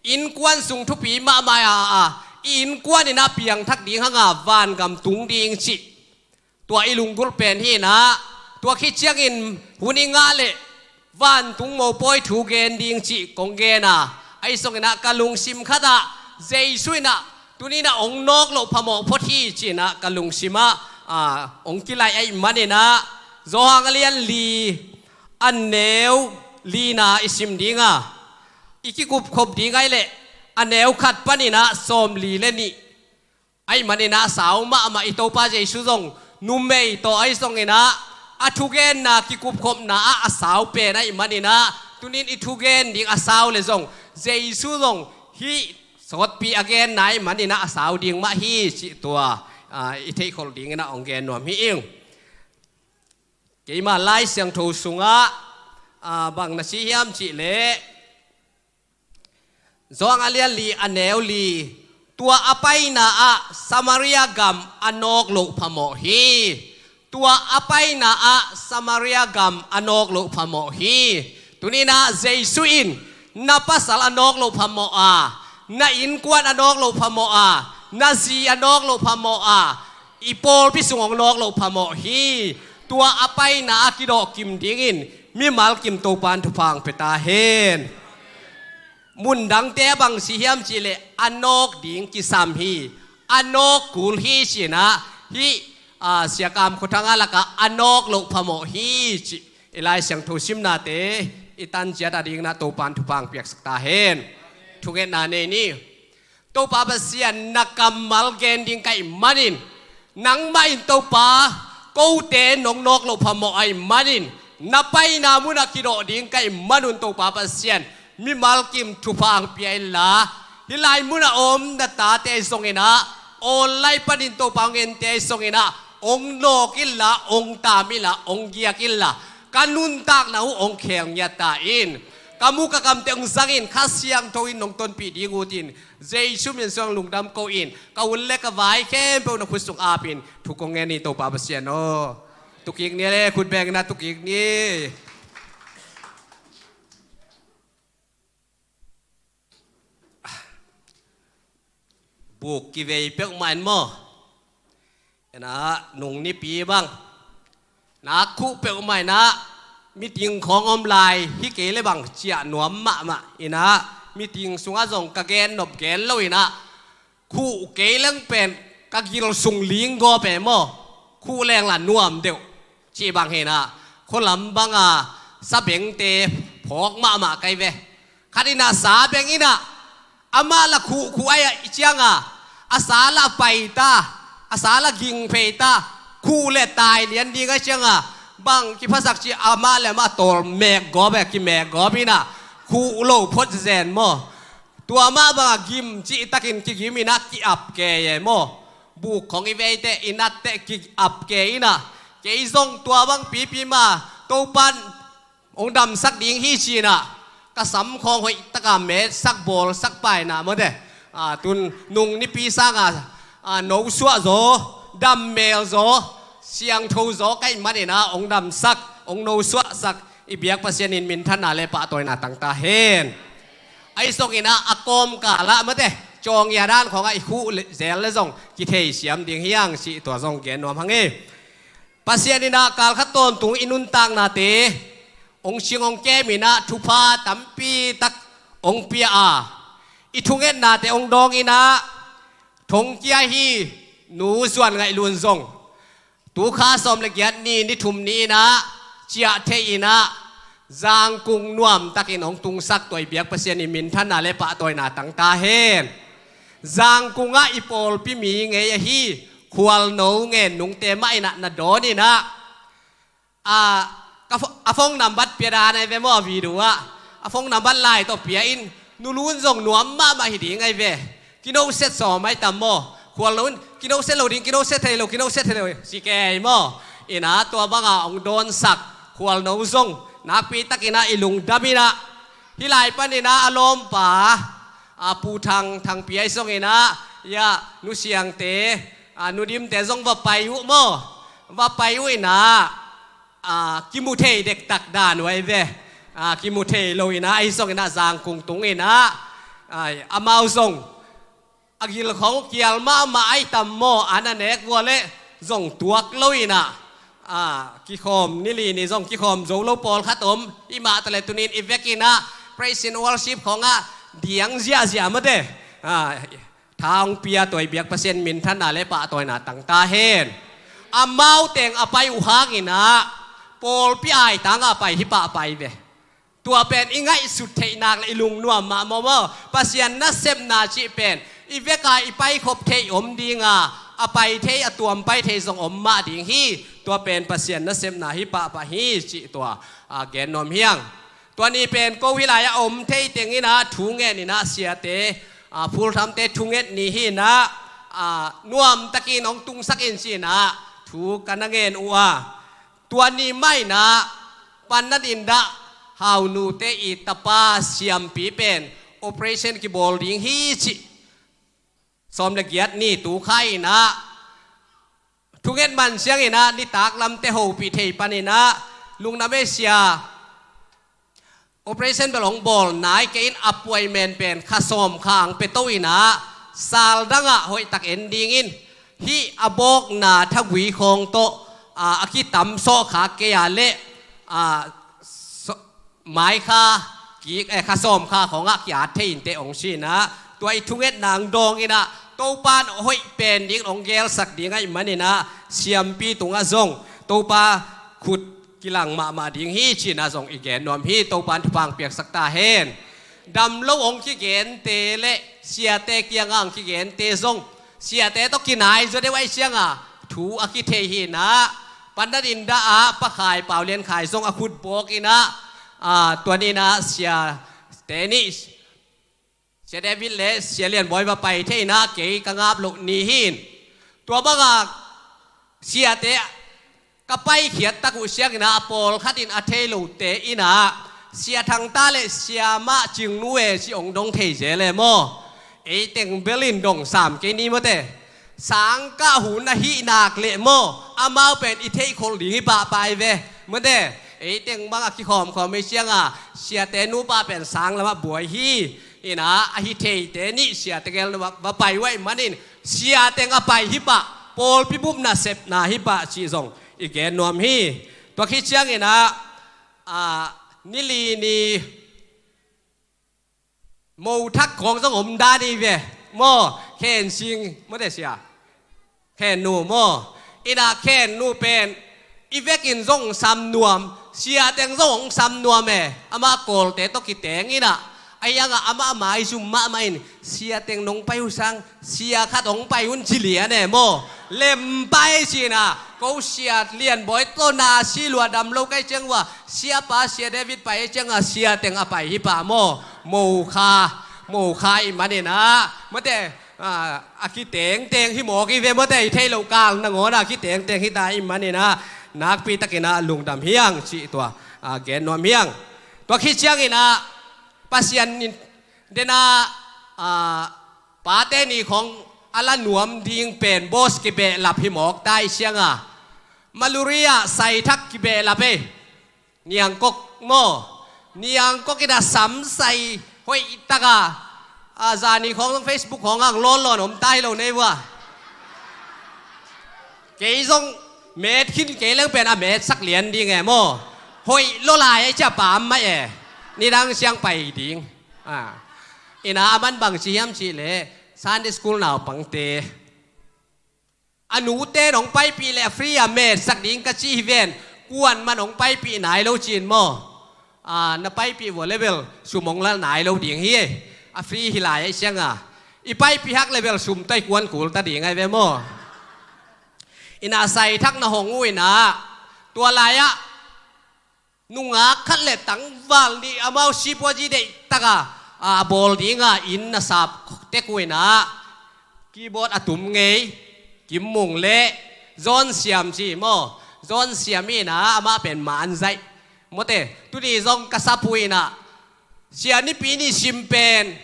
Innkuan sung thupi mahmah a, a, i innkuan in ah piangthak ding hang a, vangam tung ding cih, tua i lunggulh pen hi in ah, tua khit ciangin hun i ngah leh vantung mopawi thu gen ding cih kong gen a, ahi zongin ah ka lungsim khat ah Jesu in ah tuni in ah hong nawk loh phamawh phot hi ci-in ah ka lungsim ah, a, hong kilaih ahih manin ah, Johan a lian li, a neu lina i sim ding a, i kikupkhop ding ahih leh a neu khat panin ah sawmli le nih. Ahih manin ah sau mahmah i Topa Jesu zong numei tawh ahi zongin ah, a thugenna kikupkhopna ah a sau pen ahih manin ah, tuni in i thugen ding a sau leh zong Jesu zong hih sawtpi a genna ahih manin ah a sau ding mah hi cih tua, a, i theihkholh dingin ah hong gen nuam hi ing. Keima Lai Siangtho sungah, a, bang na ci hiam cih leh, Johan a lian li a neu li, tua a paina ah Samaria gam a nawk loh phamawh hi. Tua a paina ah Samaria gam a nawk loh phamawh hi. Tuni in ah Jesu in na pasal a nawk loh phamawh a, na innkuan a nawk loh phamawh a, na zi a nawk loh phamawh a, i pawlpi sung hong nawk loh phamawh hi. Tua a paina a kidawhkim dingin mimal kim Topa'n thupha hong pia ta hen. Mundangte ah bang ci hiam cih leh a nawk ding kisam hi, a nawk kul hi ci-in ah, hih, a, Sia Kam Khua Thanga lakah a nawk loh phamawh hi cih i Lai Siangtho simnate i tan ciat a dingin ah Topa'n thupha hong piaksak ta hen. Thungetna nei ni. Topa Pasian, na kammal gen ding ka hih manin, nangmah in Topa, kote nong nawk loh phamawh ahih manin, na paina munah kidawh ding ka hih manun Topa Pasian, mimal kim thupha hong pia inla, hih lai munah a om na tate zongin ah, online panin Topa hong ente zongin ah, hong nawk inla, hong tam inla, hong giak inla, ka nuntakna uh hong khel ngiat ta in. Ka mu ka kamte hong zang in, Kha Siangtho in nong tonpih ding ut in, Jesu min suang lungdam ko in, ka hun le ka vai khempeuh na khut sung ap in, thu kong ngen hi Topa Pasian aw. Tukik ni le, khut beng na tukik ni. Buk kivei peuhmah in maw. Ena, nung nipi bang. Na khuh peuhmah ina, meeting khawng om lai, hi kei le bang ciah nuam mahmah ina, meeting sungah zong ka gen nop gen lo ina, khuh kei leng pen ka gil sung ling gawp e maw, khuh leng la nuam deuh, cih bang hi ina, khualam banga sabengte phawk mahmah kai ve. Khat ina sa beng ina, amah la khuh khuh ai a i cianga, a sa la pai ta, a sa la ging phei ta, khuh le tai lian ding ai cianga, bang kiphasak ci amah le amah tawl mek gawp e, kimek gawp ina, khuh lo phot zen maw. Tua mah banga gim cih takin kigim ina ki-ap ke e maw. Buk khong i veite i natte ki-ap ke ina, kei zong tua bang pipi ma, Topan hong damsak ding hi ci ina, ka sam khawng hoih taka metsak bawlsak paina mawte. A, tun nung nipi sanga, a, nosuah zaw, dammel zaw, siangtho zaw ka hih man ina hong damsak, hong nosuahsak i biak Pasian in minthanna le pahtawina tang ta hen. Ahi zong ina a kawmkal ah mawte, cawngia dan khawngah i khuh le, zel le zong kithei siam ding hi hang cih tua zong gen nuam hang e. Pasian ina kal khat tawntung i nuntaknate hong sing hong kem in ah thupha tampi tak hong pia a, i thungetnate hong dawng in ah thongkia hi. Nu Zuan Ngaih Lun zong tu kha sawm le giat ni, ni thum ni in ah ciah thei in ah Zangkung nuamtakin hong tungsak, tua i biak Pasian in minthanna le pahtawina tang ta hen. Zangkung ah i pawlpi mi ngei ahi Khualno Ngen Nungte mah in ah na dawn in ah, a, ka pho-, a phone number pia dan ai ve maw, a video ah. A phone number lai tawh pia in, Nu Lun zong nuam mahmah hi ding ai ve. Kinoset sawm ai tam maw. Khualno in kinoset lo ding, kinoset thei lo, kinoset thei lo, si kei maw. In ah tua banga hong dawnsak Khualno zong nakpi takin ah i lungdam in ah, hih lai panin ah a lawmpa, a, Pu Thang, Thang Piai zong in ah, ya, Nu Siangte, a, Nu Dimte zong va pai uh maw. Va pai uh in ah, a, kimu thei dektak dan uh ai ve. A, kimu thei lo in ah, ahi zong in ah Zangkung tung in ah, ai, amau zong a gil khawng kial mahmah ai tam maw, an a nek uh a leh zong tuak lo in ah, a, kikhawm, ni li ni zong kikhawm zo lo pawlkhat om. I mah ta le tunin i vek in ah praise and worship khawng ah diang ziahziah mate. A, tha hong pia, tua i biak Pasian minthanna le pahtawina tang ta hen. Amau teng a pai uh hang in ah pawlpi ai tang a pai hi pah pai ve. Tua pen i ngaihsut theih nak le i lungnuam mah maw maw. Pasian nasepna cih pen i vek a i paikhop thei om ding a, a pai thei, a tuam pai thei zong om mah ding hi. Tua pen Pasian nasepna hi pahpah hi cih tua, a, gen nuam hi ing. Tua ni pen ko hih lai-ah om thei teng in ah thu ngen in ah siate, a, Phulthamte thunget ni hi in ah, a, nuamtakin hong tungsak in ci in ah thu ka na ngen uh a. Tua ni mah in ah Panna Dindah Haunute i tapa Siampi pen operation kibawl ding hi cih sawm le giat ni tu kha in ah thunget man ciang in ah nitak lamte hopih thei pan in ah, Lungdam e sia, operation bel hong bawl nai kei in, appointment pen kha sawm kha ang pia to in ah, sal dang ah hoih tak en ding in, hih a bawkna thagui khawng tawh, a, a kitam sawh kha kei a leh, a, so-, mai kha kik, eh, kha sawm kha khawng ah ki-at thei in teh hong ci in ah, tua i thungetna hong dawng in ah, Topa in hoih pen ding hong gelsak ding ahih man in ah, Siampi tungah zong Topa khut kilang mahmah ding hi ci in ah zong i gen nuam hi. Topa in thupha hong piaksak ta hen. Dam lo hong kigente le siate kiangah hong kigente zong siate tawh kinai zaw deuh ahih ciang a thu a kithei hi in ah, Panna Dindah ah Pa Khai, Pau Lian Khai zong a khut bawk in ah, a, tua ni in ah siate nih, Sia David le Sia Lian Bawi va pai thei in ah kei ka ngap loh ni hi in. Tua bang a siate ka paikhiat tak uh ciang in ah, a pawlkhat in a thei lote in ah, Sia Thang ta le Sia Mah Cing Nu e ci hong dong thei zel e maw. Ei teng bel in dong sam kei ni mawte. Sangkah hun ahih nak leh maw, amau pen i theih khol ding hi pahpah ai ve. Mawte, ei teng bang a kikhawmkhawm ahih ciang a, siate nupa pen sang lamah buai hi. In ah, a hi theite nih siate gel va, va pai uh ahih manin, sia teng a pai hi pah, pawlpi bup nasepna hi pah cih zong i gen nuam hi. Tua khit ciang in ah, a, ni li ni mo thak khawng zong om dan hi ve. Maw, Khen Sing, mawte sia. Khen Nu maw. In ah Khen Nu pen i vekin zong sam nuam, sia teng zong hong sam nuam e. Amah Kawlte tawh kiteng in ah, a hiang ah amah maizum mahmah in, sia teng nong pai uh sang, sia khat hong pai un ci lian e maw. Lem pai ci in ah, ko Sia Lian Bawi tawh na si lua, dam lo ka hih ciang uh a, siapa Sia David pai ahih ciang a, sia teng a pai hi pah maw. Mo kha, mo kha ahih manin ah, mawte, a, a kitengteng hi mawk hi ve mawte, i theih loh kal nangawn a kitengteng hi ta ahih manin ah, nakpi takin ah lungdam hi ing cih tua, a, gen nuam hi ing. Tua khit ciang in ah, Pasian in den ah, a, pate ni khawng a la nuam ding pen boss kibehlap hi mawk ta ahih ciang a, Maluri ah sai thak kibehlap e. Niangkok maw. Niangkok in ah sam sai hoih tak a, a, zani khawng zong Facebook khawng ah lawnlawn om ta hi lo nei uh a. Kei zong met khin kei leng pen a metsak lian ding e maw. Hoih lo lai a i cia pam mah e. Nidang siang pai ding. Ina a man bang ci hiam cih leh Sunday school naupangte a nute nong paipih leh a free a metsak ding ka ci hi ven. Kuan man hong paipih nai lo cin maw? Na paipih vua leh bel sum hong la nai lo ding hi. A free hi lai a i siang a i paipih hak leh bel sum tai kuan kul ta ding ai ve maw? Ina sai thak na hong uh ina tua lai ah nungak khat le tangval nih amau sipuazi deih taka a bawl dinga inn na sap tek uh ina keyboard a tum ngei Kim Mung le John Siam ci maw? John Siam ina amah pen man zaih mawte tuni zong ka sap uh ina sia nipi ni sim pen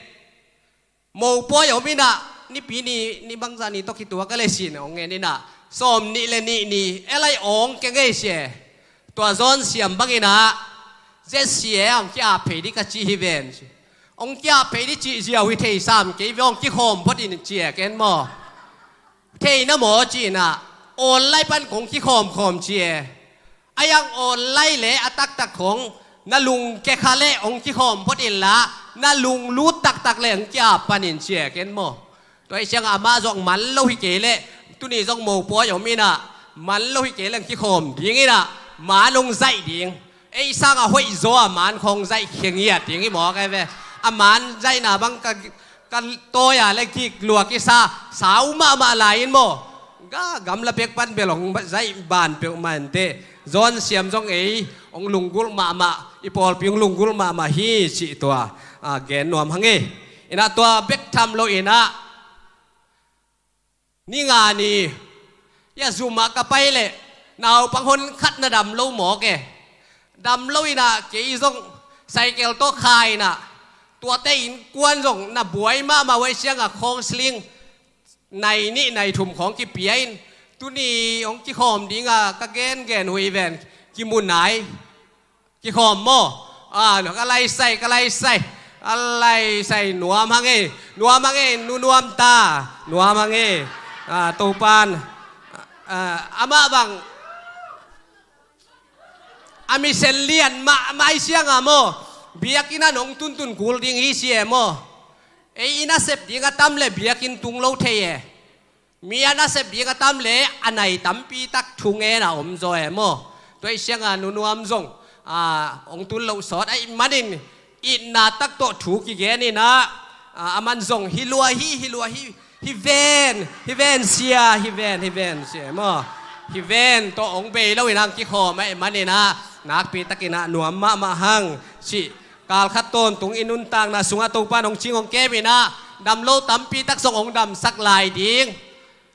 mopawi om ina nipi ni ni bangza ni tawh kituak a le sin hong ngen ina sawm nih le nih ni elai awng kengei sia. Tua John Siam bang ina zia sia hong ki-ap phei di ka ci hi ven. Hong ki-ap phei di cih ziau hi thei sam kei ve hong kikhawm phot in cia ken maw? Thei na maw ci ina online pan kong kikhawmkhawm cia. A yang online le a taktak khong na lungke kha le hong kikhawm phot inla na lunglut taktak le hong ki-ap panin cia ken maw? Tua i siang amah zong man lo hi kei le tuni zong mopawi om ina man lo hi kei le hong kikhawm ding ina man hong zaih ding. Ei sanga hoih zaw a man khong zaih khengiat ding i mawk ai ve. A man zaihna bang ka ka tawi a le kik lua kisa sau mahmah lai in maw? Ga gamla pek pan bel hong zaih ban peuhmah inteh. John Siam zong ei hong lunggulh mahmah i pawlpi hong lunggulh mahmah hi cih tua gen nuam hang e. Ina tua bek tham lo ina ni nga ni ia zum ah ka pai leh naupang hon khat na dam lo mawk e. Dam lo ina kei zong cycle tawh kha ina tuate innkuan zong na buai mahmah uh ai sianga khawng sling nai nih nai thum khawng kipia in tuni hong kikhawm dinga ka gengen uh i ven kimu nai. Kikhawm maw? Ka laisai ka laisai a laisai nuam hang e. Nuam hang e nu nuam ta nuam hang e. Topan amah bang a misen lian mahmah i sianga maw? Biakinn ah nong tuntun kul ding hi si e maw? Ei i nasep ding a tam le biakinn tung lo thei e. Mi a nasep ding a tam le a nai tampi tak thu ngen a om zaw e maw? Tua i sianga nu nuam zong hong tun loh sawt ahih manin itna tak tawh thu kigen ina a man zong hi lua hi hi lua hi hi ven hi ven sia hi ven hi ven sia maw? Hi ven tawh hong bei lo ina hong kikhawm ahih manin nakpi takin nuam mahmah hang cih. Kal khat tawntung i nuntakna sungah Topa in hong cing hong kem ina dam lo tampi tak zong hong damsak lai ding.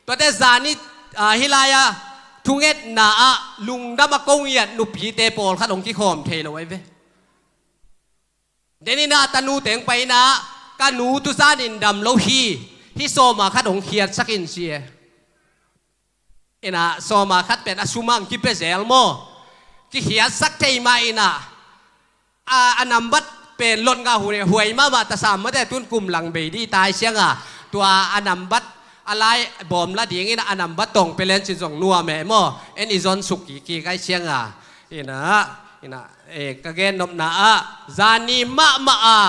Tuate zan i hih lai-a thungetna ah lungdam a ko ngiat nupite pawlkhat hong kikhawm thei lo ai ve. Den ina a tanute hong pai ina ka nu tu zanin dam lo hi. Hih sawma khat hong khiatsak in si e. Ina sawma khat pen a sumang kipia zel maw? Kikhiatsak thei mah ina a nambat pen lot ngah huai mahmah tasam mate tun kum lang bei di tai sianga tua a nambat a lai bawm la dingin a nambat tawng pia lencin zong nuam e maw? En i zon suk kiki kai sianga ina ina ka gennopna ah zani mahmah a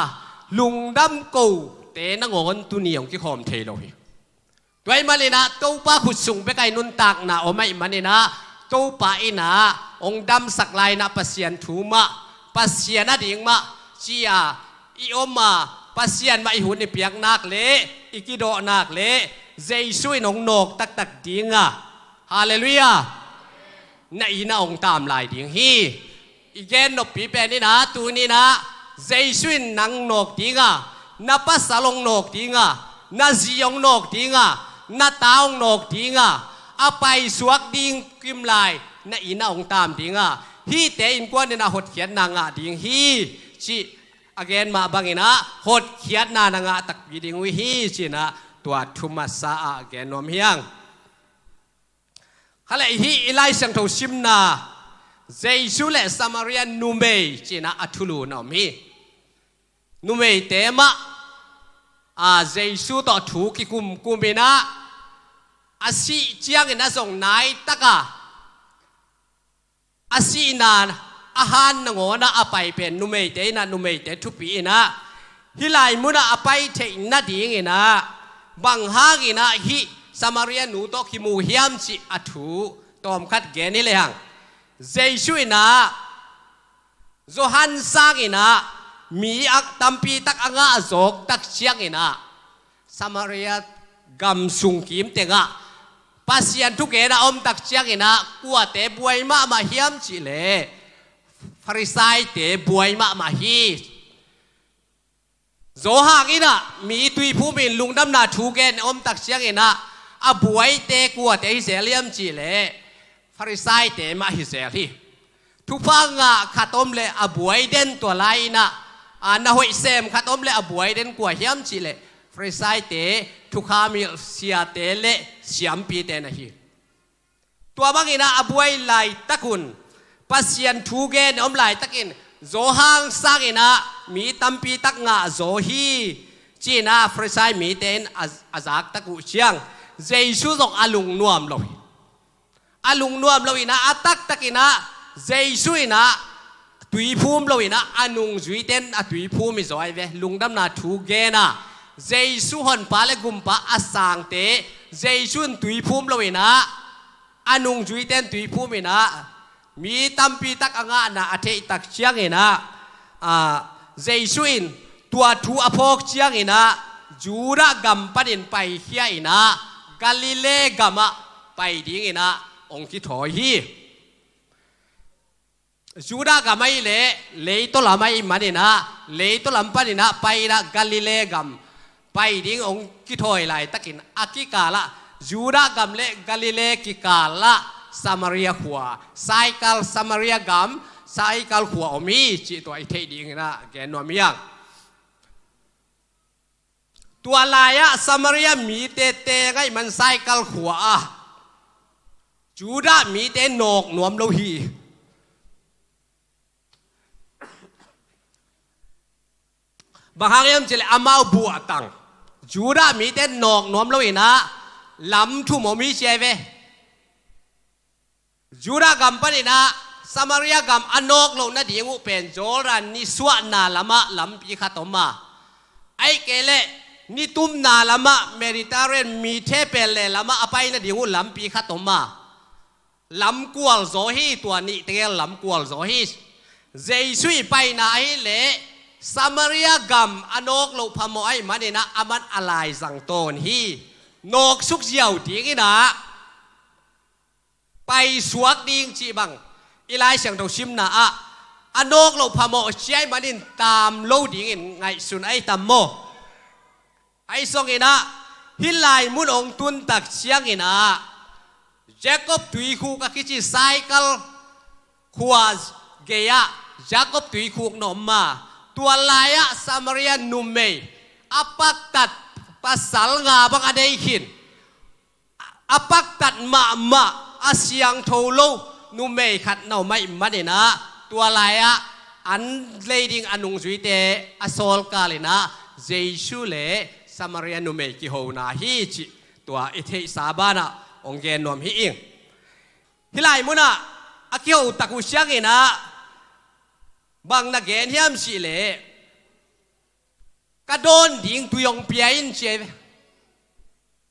lungdam kote nangawn tuni hong kikhawm thei lo hi. Tua ahih manin Topa khut sung bek a i nuntakna om ahih manin Topa in hong damsak lai-in Pasian thu mah Pasian a ding mah ci-a i om a Pasian mah i hun i piak nak le i kidawh nak le Jesu in hong nawk taktak ding a. Halleluiah. Na inn ah hong tam lai ding hi. I gen noppi pen ina tuni ina Jesu in nang nawk dinga na pasal hong nawk dinga na zi hong nawk dinga na ta hong nawk dinga a paisuak ding kimlai na inn ah hong tam dinga hihte innkuan ina hotkhiatna ngah ding hi cih a gen mah bangin hotkhiatna na ngah takpi ding uh hi ci-in tua thu masa ah gen nuam hiang. Kha le hih i Lai Siangtho simna Jesu le Samaria numei ci-in a thulu na om hi. Numeite mah a Jesu tawh thu kikumkum in a sih ciangin a zong nai taka a sihna a han nangawnah a pai pen numeite inah, numeite thupi inah, hih lai munah a pai theih nadinginah bang hanginah hih Samaria nu tawh kimu hiam cih a thu tawmkhat gen hi lehang, Jesu inah Johan sanginah mi a tampitak a ngah zawktak cianginah Samaria gam sung kim tengah Pasian thugen a omtak cianginah kuate buai mahmah hiam cihleh Farisaite buai mahmah hi. Johan inah mi tuiphum in lungdamna thu gen omtak cianginah a buaite kuate hi zel hiam cihleh Farisaite mah hi zel hi. Thupha ngah khat om le a buai den tua lai inah, a, na hoih sem khat om le a buai den kua hiam cihleh Farisaite, thukham hilh siate le siampite na hi. Tua banginah a buai laitakun Pasian thu gen om laitakin Johan sanginah mi tampitak ngah zaw hi, ci-inah Farisai mite in a, a zaktak uh ciang Jesu zong a lungnuam lo hi. A lungnuam lo inah a taktakinah Jesu inah tuiphum lo inah a nungzuite in a tuiphum hi zaw ahi ve. Lungdamna thu gena Jesu honpa le gumpa a sangte Jesu in tuiphum lo inah a nungzuite in tuiphum inah mi tampitak a ngahna a theihtak cianginah, a, Jesu in tua thu a phawk cianginah Judah gam panin paikhia inah Galilee gamah pai dinginah hong kithawi hi. Judah gam ahih leh leitaw lam ahih maninah leitaw lam paninah pai inah Galilee gam pai ding hong kithawi laitakin a kikalah Judah gam le Galilee kikalah Samaria khua, Saikal Samaria gam, Saikal khua om hi cih tua i theih dinginah gen nuam hi hang. Tua lai-ah Samaria mite teng ahih man Saikal khua ah Judah mite nawk nuam lo hi. Bang hang hiam cihleh amau buahtang Judah mite nawk nuam lo inah lam thum om hi ci ahi ve. Judah gam paninah Samaria gam a nawk loh nading uh pen Jordan nisuahna lamah lampi khat om a, ahih kei leh nitumna lamah Mediterranean mi the pen le lamah a pai nading uh lampi khat om a, lamkual zaw hi. Tua nih tegel lamkual zaw hi. Jesu i paina ahih leh Samaria gam a nawk loh phamawh ahih maninah aman a laizang tawn hi. Nawksuk ziau dinginah paisuak ding cih bang i Lai Siangtho simna ah a nawk loh phamawh ciai manin taam lo dingin ngaihsun ahi tam maw? Ahi zonginah hih lai mun hong tuntak cianginah Jacob tuikhuk a kici Saikal khua gei-ah Jacob tuikhuk na om a, tua lai-ah Samaria numei a paktat pasal nga bang a nei khin, a paktat mahmah a siangtho lo numei khat na om ahih maninah tua lai-ah an lei ding a nungzuite a sawlkalinah Jesu le Samaria numei kihona hi cih tua i theihsa banah hong gen nuam hi ing. Hih lai munah a kiho tak uh cianginah bang na gen hiam cihleh, ka dawn ding tui hong pia in ci ahi ve.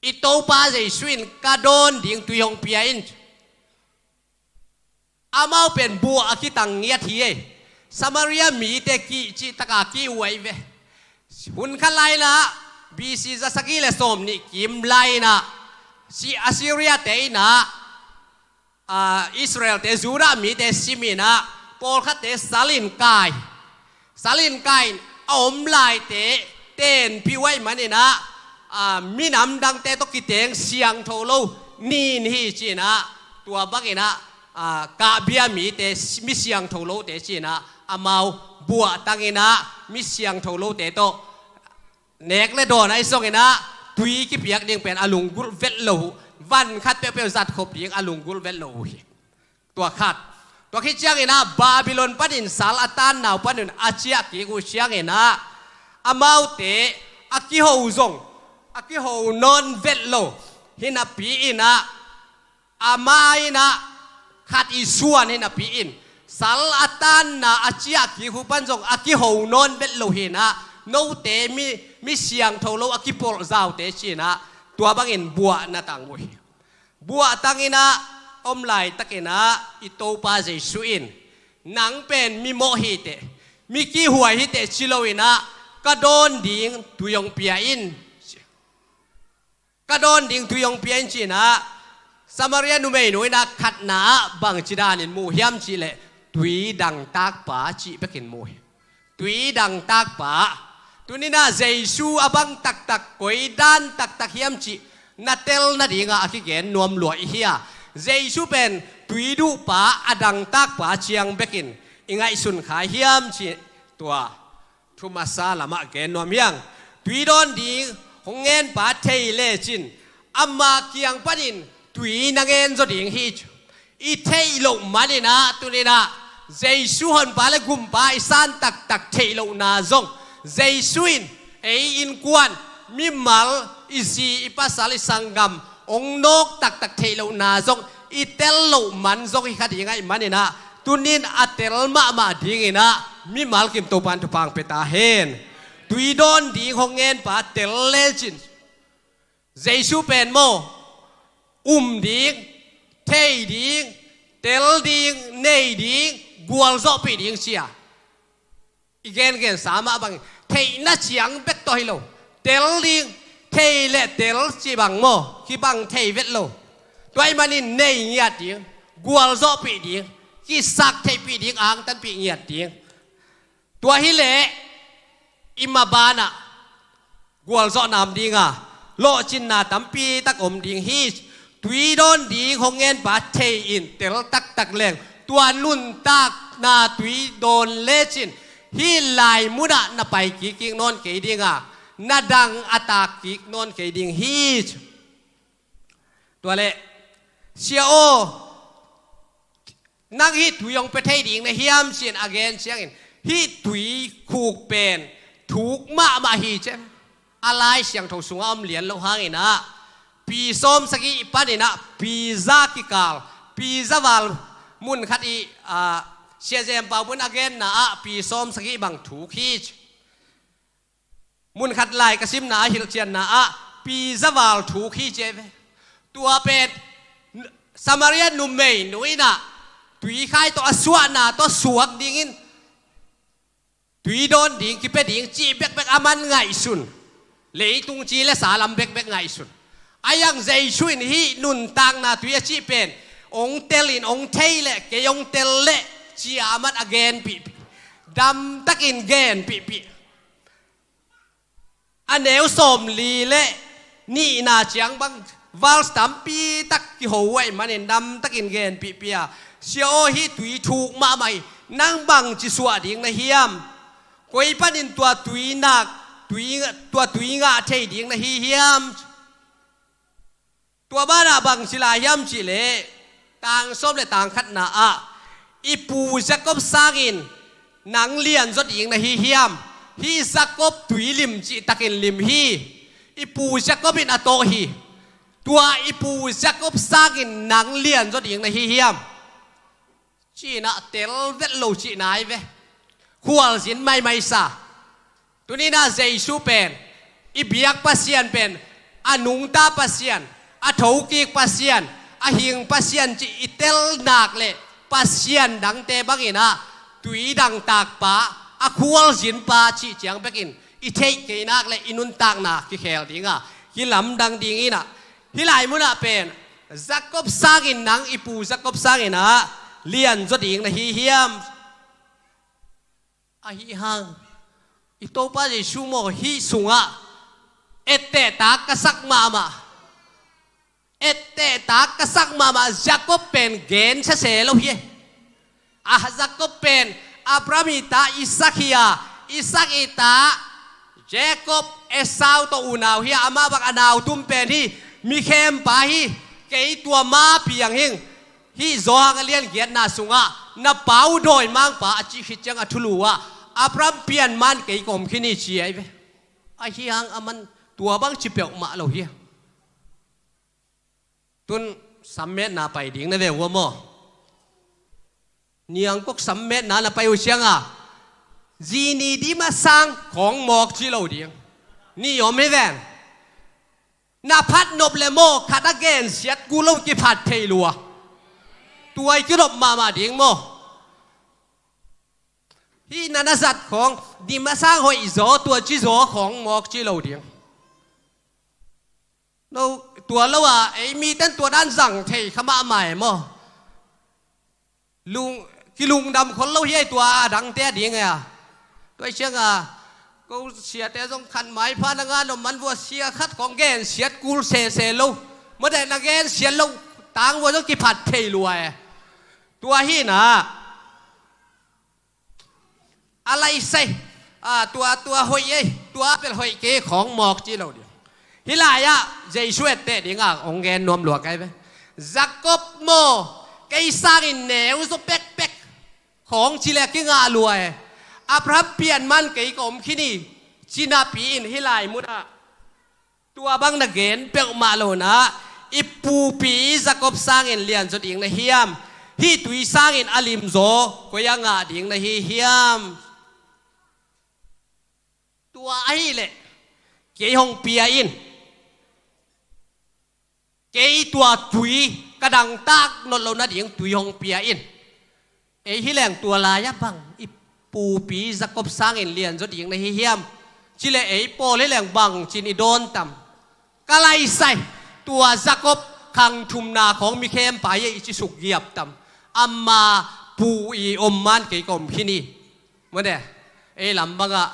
I Topa Jesu in ka dawn ding tui hong pia in. Amau pen buah a kitang ngiat hi ei. Samaria mite kihcihtaka ki-uh ahi ve. Hun khat lai-inah B C za sagih le sawm nih kim lai-inah si Assyria-te inah, a, Israel-te, Judah mite siminah pawlkhatte salin kai, salin kai-in a om laite tenpih uh ahih maninah, a, minam dangte tawh kiteng siangtho lo nin hi cinah, tua banginah, a, kahbia mite, mi siangtho lote cinah amau buahtanginah mi siangtho lote tawh nek le dawn ahi zonginah tui kipiak ding pen a lunggulh vet lo uh, van khat peuhpeuh zatkhop ding a lunggulh vet lo uh hi. Tua khat. Tua khit cianginah Babylon panin sal a taanna uh panin a ciah kik uh cianginah amaute a kiho zong a kiho nawn vet lo hi napi inah, ama inah khat i suan hi napi in Sal a tanna a ciah kik uh pan zong a kiho nawn vet lo hi-in ah, note mi, mi siangtho lo a kipolh zaute ci-in ah, tua bangin buah na tang uh hi. Buahtang in ah om laitakin ah i Topa Jesuh in, "Nang pen mimawh hi teh, mi kihhuai hi teh," ci lo-in ah, "Ka dawn ding tui hong pia in. Ka dawn ding tui hong pia in," ci-in ah, Samaria numeinu in ah khatna ah bangci danin mu hiam cih leh, "Tui dangtakpa," cih bekin mu hi. Tui dangtakpa. Tuni-in ah Jesuh a bang taktak, koi dan taktak hiam cih na tel nadingah a kigen nuam lua i hi a, Jesuh pen tui duhpa, a dangtakpa ciang bekin i ngaihsun kha hiam cih tua thu masa lamah gen nuam hi ing. Tui dawn ding hong ngenpa thei lecin ama kiang panin tui na ngen zaw ding hi. I theih loh manin ah, tuni-in ah Jesuh honpa le gumpa i san taktak theih lohna zong, Jesuh in ei innkuan, mimal, i zi i pasal, i sanggam hong nawk taktak theih lohna zong i tel loh man zong hi kha ding ahih manin ah, tuni-in a tel mahmah dingin ah mimal kim Topa'n thupha hong pia ta hen. Tui dawn ding hong ngenpa tel lecin, Jesuh pen maw, um ding, thei ding, tel ding, nei ding, gualzawhpih ding ci-a i gengensa mah bangin, theihna ciang bek tawh hi lo. Tel ding, thei le tel ci bang maw, kibang thei vet lo. Tua ahih manin nei ngiat ding, gualzawhpih ding, kisaktheihpih ding, angtanpih ngiat ding. Tua hi leh i mabanah gualzawhna om ding a, lawhcinna tampi tak om ding hi. Tui dawn ding hong ngenpa thei-in tel taktak leng, tua nuntakna tui dawn lecin, hih lai munah na pai kik kik nawn kei ding a, na dang a tak kik nawn kei ding hi. Tua leh, "Sia aw, nang hih tui hong pia thei ding na hiam?" ci-in a gen ciangin, "Hih tui khuk pen thuk mahmah hi," ci-a. A Lai Siangtho sungah om lian loh hangin ah, pi sawm sagih panin ah pi za kikal, pi za val mun khat i, ah, Sia Jem Pau Bun a genna ah pi sawm sagih bang thuk hi ci. Mun khat lai ka simna ah, hilhcianna ah pi za val thuk hi ci ve. Tua pen Samaria numeinu in ah tuikhai tawh a suahna tawh suak dingin tui dawn ding, kipia ding cih bekbek aman ngaihsun. Leitung ci le sa lam bekbek ngaihsun. Ahi hang Jesuh in hih nuntakna tui a cih pen hong tel in, hong thei leh, kei hong tel leh, ci-a aman a genpihpih. Damtakin genpihpih. A neu sawmli le nihna ciang bang verse tampi tak kiho uh ahih manin damtakin genpihpih a, "Sia aw, hih tui thuk mahmah hi, nang bangci suah ding na hiam? Koi panin tua tui nak, tui, tua tui ngah thei ding na hi hiam?" Tua banah bangci lai hiam cih leh, tang sawm le tang khatna ah, "I pu Jacob sangin nang lianzaw ding na hi hiam? Hih Jacob tui lim cihtakin lim hi. I pu Jacob in a tawh hi. Tua i pu Jacob sangin nang lianzaw ding na hi hiam?" Ci-in ah tel vet lo cihna hi ve. Khualzin maimai sa. Tuni-in ah Jesuh pen, i biak Pasian pen, a nungta Pasian, a thokik Pasian, a hing Pasian cih i tel nak leh, pasian dangte bangin ah, tui dangtakpa, a khualzinpa cih ciang bekin i theih kei nak leh i nuntakna kikhel ding a, kilamdang ding in ah, hih lai munah pen, "Jacob sangin nang, i pu Jacob sangin ah lianzaw ding na hi hiam?" Ahi hang, i Topa Jesuh maw, hih sungah ettehtak ka sak mahmah, ettehtak ka sak mahmah, Jacob pen gen sese lo hi. A, Jacob pen Abraham i ta Isaac hi a, Isaac i ta Jacob, Esau tawh unau hi a, amah bang a nautum pen hi, mi khempa hi. Kei tua ma piang hing. Hih Johan a lian giatna sungah, "Na pau dawimangpa," a cih khit ciang a thulu ah, "Abraham pianman kei ka om khin hi," ci ahi ve. Ahi hang aman tua bangci peuhmah lo hi. Tun sammetna pai ding na ve uh a maw? Niangkok sam metna na pai uh cianga, zi ni dima sang khawng mawk ci lo ding. Ni om hi ven. Na phat nop le maw, khat a gensiat kul lo kiphat thei lua. Tua i kinop mahmah ding maw. Hih na na zat khawng, dima sang hoih zaw, tua ci zaw khawng mawk ci lo ding. No, tua lo a, ei miten tua dan zang thei kha mahmah e maw. Lung, kilungdam khol lo hi ei tua a dangte a ding e a. Tua i cianga, ko siate zong khan maipha na nga nop man vua sia khat khawng gensiat kul sese lo. Mawte na gensiat lo, tang vua zong kiphat thei lua e. Tua hi na. A laisai, a, tua, tua hoih ei, tua pel hoih kei khawng mawk ci lo ding. Hih lai-ah Jesu etteh dingah hong gen nuam lua kai ve. Jacob maw, kei sangin neu zaw pekpek khawng ci le kingah lua e. Abraham pian man kei ka om khin hi, ci napi in hih lai munah tua bang na gen peuhmah lo na, i pupi Jacob sangin lianzaw ding na hiam? Hih tui sangin a limzaw koi a ngah ding na hi hiam? Tua ahih leh kei hong pia in. Kei tua tui, ka dangtak nawn lo nading tui hong pia in. Ei hi leng tua lai-ah bang i pupi Jacob sangin lianzaw ding na hi hiam? Ci le ei pawl hi leng bang cin i dawn tam? Ka laisai, tua Jacob khang thumna khawng mi khempa hi ei i ci suk giap tam? Ama pu i om man kei ka om khin hi. Mawte, ei lam bangah,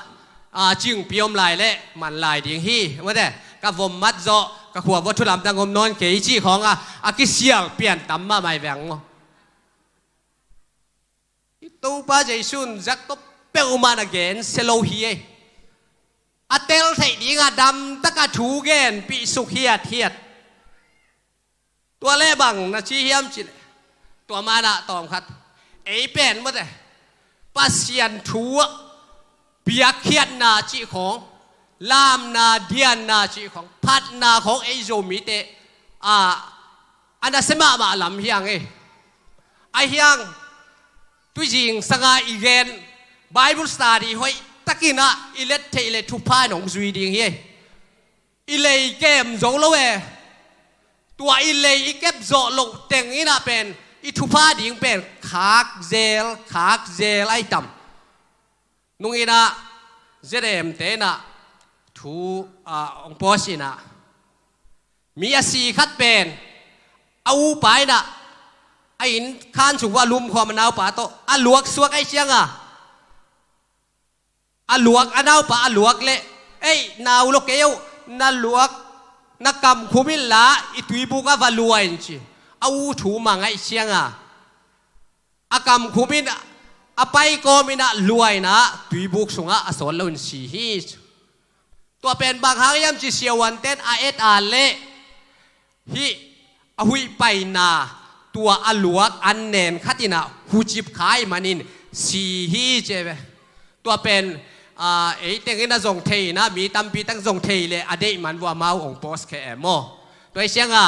a, cingpi om lai leh man lai ding hi. Mawte, ka vom mat zawh, ka khua vua thulam dang om nawn kei cih khawngah a kisial pian tam mahmah hi veng maw. I Topa Jesu in Jacob peuhmah na gensia lo hi ei. A tel theih dingah damtak a thu genpih suk hiathiat. Tua leh bang na ci hiam cih leh, tua manah tawmkhat, ei pen mawte, Pasian thu ah piakkhiatna cih khawng, lamna dianna cih khawng, phatna khawng ei Zomite a, a nasia mahmah lam hi hang ei. A hi hang, tuzing sanga i gen Bible study hoih takin ah i let theih leh thupha in hong zui ding hi ei. I lei kem zo lo e. Tua i lei i kep zawh loh teng in ah pen i thupha ding pen khak zel, khak zel ahi tam. Nung in ah Z M te in ah thu, a, hong post in ah, mi a si khat pen a upa in ah a inn khan sung vua lumkhawm a naupa tawh a luak suak ahi cianga, a luak, a naupa a luak leh, ei, nau lo kei uh, na luak, na kam khum inla i tuibuk ah va lua in ci. A u thu mang ahi cianga, a kam khum in, a pai kawm in ah lua in ah tuibuk sungah a sawt lo in si hi. Tua pen bang hang hiam ci siavuanten a et a leh, hih a huih paina, tua a luak an nen khat in ah hucip kha ahih manin si hi ci ve. Tua pen, a, ei teng in ah zong thei in ah mi tampi tak zong thei leh a deih man vua mau hong post khe e maw. Tua ahi cianga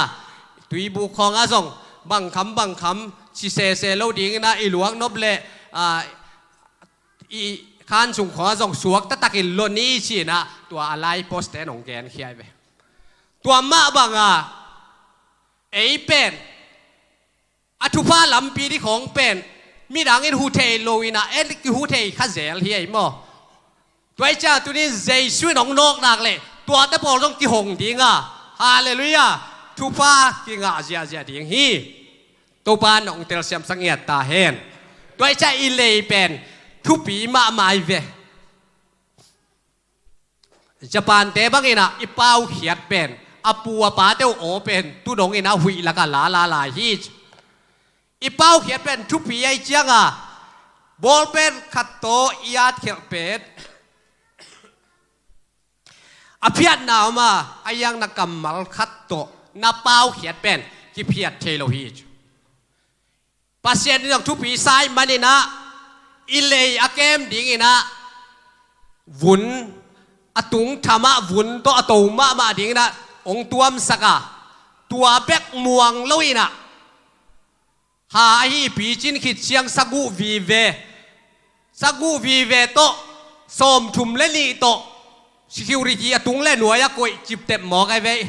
tuibuk khawngah zong bangkham bangkham ci sese lo ding in ah i luak nop leh, a, i khan sung khawngah zong suak taktakin lo ni ci in ah tua a lai post ten hong genkhia hi ve. Tua mah bangah ei pen a thupha lampi ding khawng pen midang in hu thei lo in ah ei kihu thei kha zel hi ei maw. Tua ahi ciang tuni in Jesu in hong nawk nak leh tuate pawl zong kihong ding a. Halleluiah. Thupha kingah ziahziah ding hi. Topa in hong telsiamsak ngiat ta hen. Tua ahi ciang i lei pen thupi mahmah hi ve. Japan te bang in ah i paukhiat pen, a pu a pate uh aw pen tu dong in ah huih lakah lala lai hi. I paukhiat pen thupi ahi cianga, ball pen khat tawh i at khelh pen a phiatna om a, a iang na kammal khat tawh na paukhiat pen kiphiat thei lo hi. Pasian in zong thupi sa ahih manin ah i lei a kem ding in ah vun, a tung thamah vun tawh a to mahmah ding in ah hong tuamsak a, tua bek muang lo in ah Ha ahi picin khit ciang saguh vive, saguh vive tawh, sawmthum le nih tawh, security a tung le nuai a koih ciptep mawk ai ve.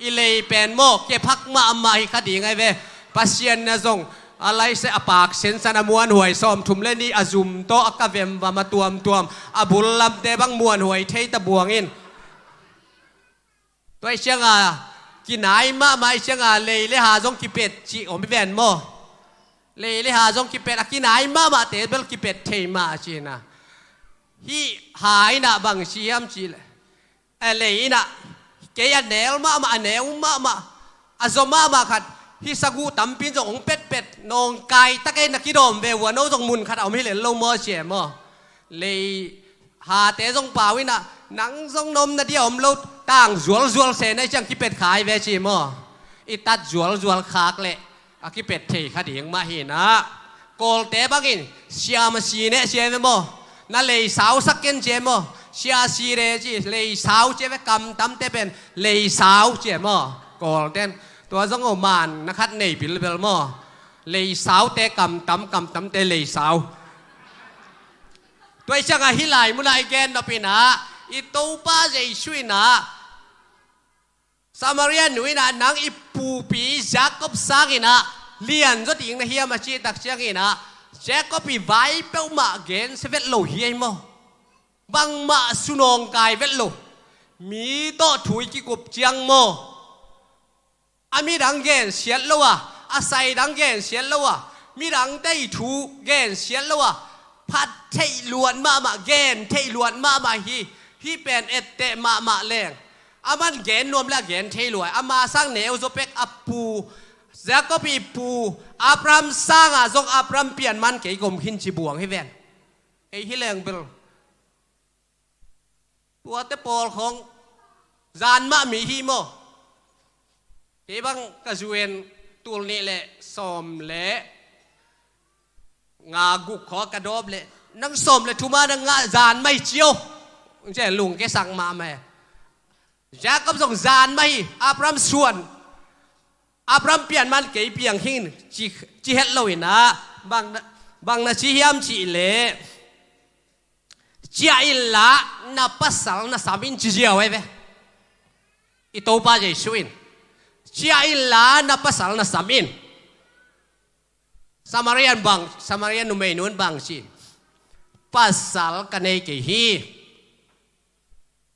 I lei pen maw, kephak mahmah hi kha ding ai ve. Pasian na zong a laise a pak sensan a muanhuai, sawmthum le nih a zum tawh a ka vemvam a tuamtuam, a bul lamte bang muanhuai thei ta buang in. Tua i cianga kinai mahmah i cianga lei le ha zong kipet cih om i ven maw? Lei le ha zong kipet, a kinai mahmahte bel kipet thei mah a cina. Hih ha inah bang ci hiam cih leh, a lei inah kei a nel mahmah, a neu mahmah, a zaw mahmah khat, hih saguh tampi in zong hong petpet, nawngkai takei na kidawm ve uh a, no zong mun khat a om hi lel lo maw ci e maw? Lei hate zong pau inah, nang zong na omna dia om lo, tang zualzual se na i ciang kipet khai ve ci maw? I tat zualzual khak leh a kipet thei kha ding mah hinah. Kawlte bangin siamasi neh ci e ve maw? Na leisau sak ken ci e maw? Siasi le ci, leisau ci e ve, kamtamte pen leisau ci e maw? Kawlten tua zong aw man na khat nei bilbel maw? Leisaute kamtam, kamtamte leisau. Tua i ciangah hih lai munah i gen nop inah, i Topa Jesu inah Samaria nu inah, nang i pupi Jacob sang inah lian zaw ding na hiam a cih tak ciang inah, Jacob i vai peuhmah gensia vet lo hi ei maw? Bangmah sunawngkai vet lo. Mi tawh thu i kikup ciang maw? A midang gensiat lo a, a saidang gensiat lo a, midangte i thu gensiat lo a, phat theih luat mahmah, gen theih luat mahmah hi. Hih pen etteh mahmah leng. A man gen nuam le a gen thei luai. Ama sang neu zaw pek a pu, Jacob i pu Abraham sanga zong Abraham pian man kei gom khin ci buang hi ven. Ei hi leng bel. Tuate pawl khong zan mah mi hi maw? Kei bang ka zuen tul nih le sawm le nga guk khaw ka dawp le, nang sawm le thuma nang ngah zan mah hi cio. Cia lungke sang mahmah e. Jacob zong zan mah hi, Abraham suan. Abraham pian man kei piang hin ci, ci het lo inah, bang na, bang na ci hiam cih leh, ciah inla na pasal na sam in ci ziau ai ve. I Topa Jesu in, ciah inla na pasal na sam in. Samarian bang, Samarian numei nun bang ci, pasal ka nei kei hi.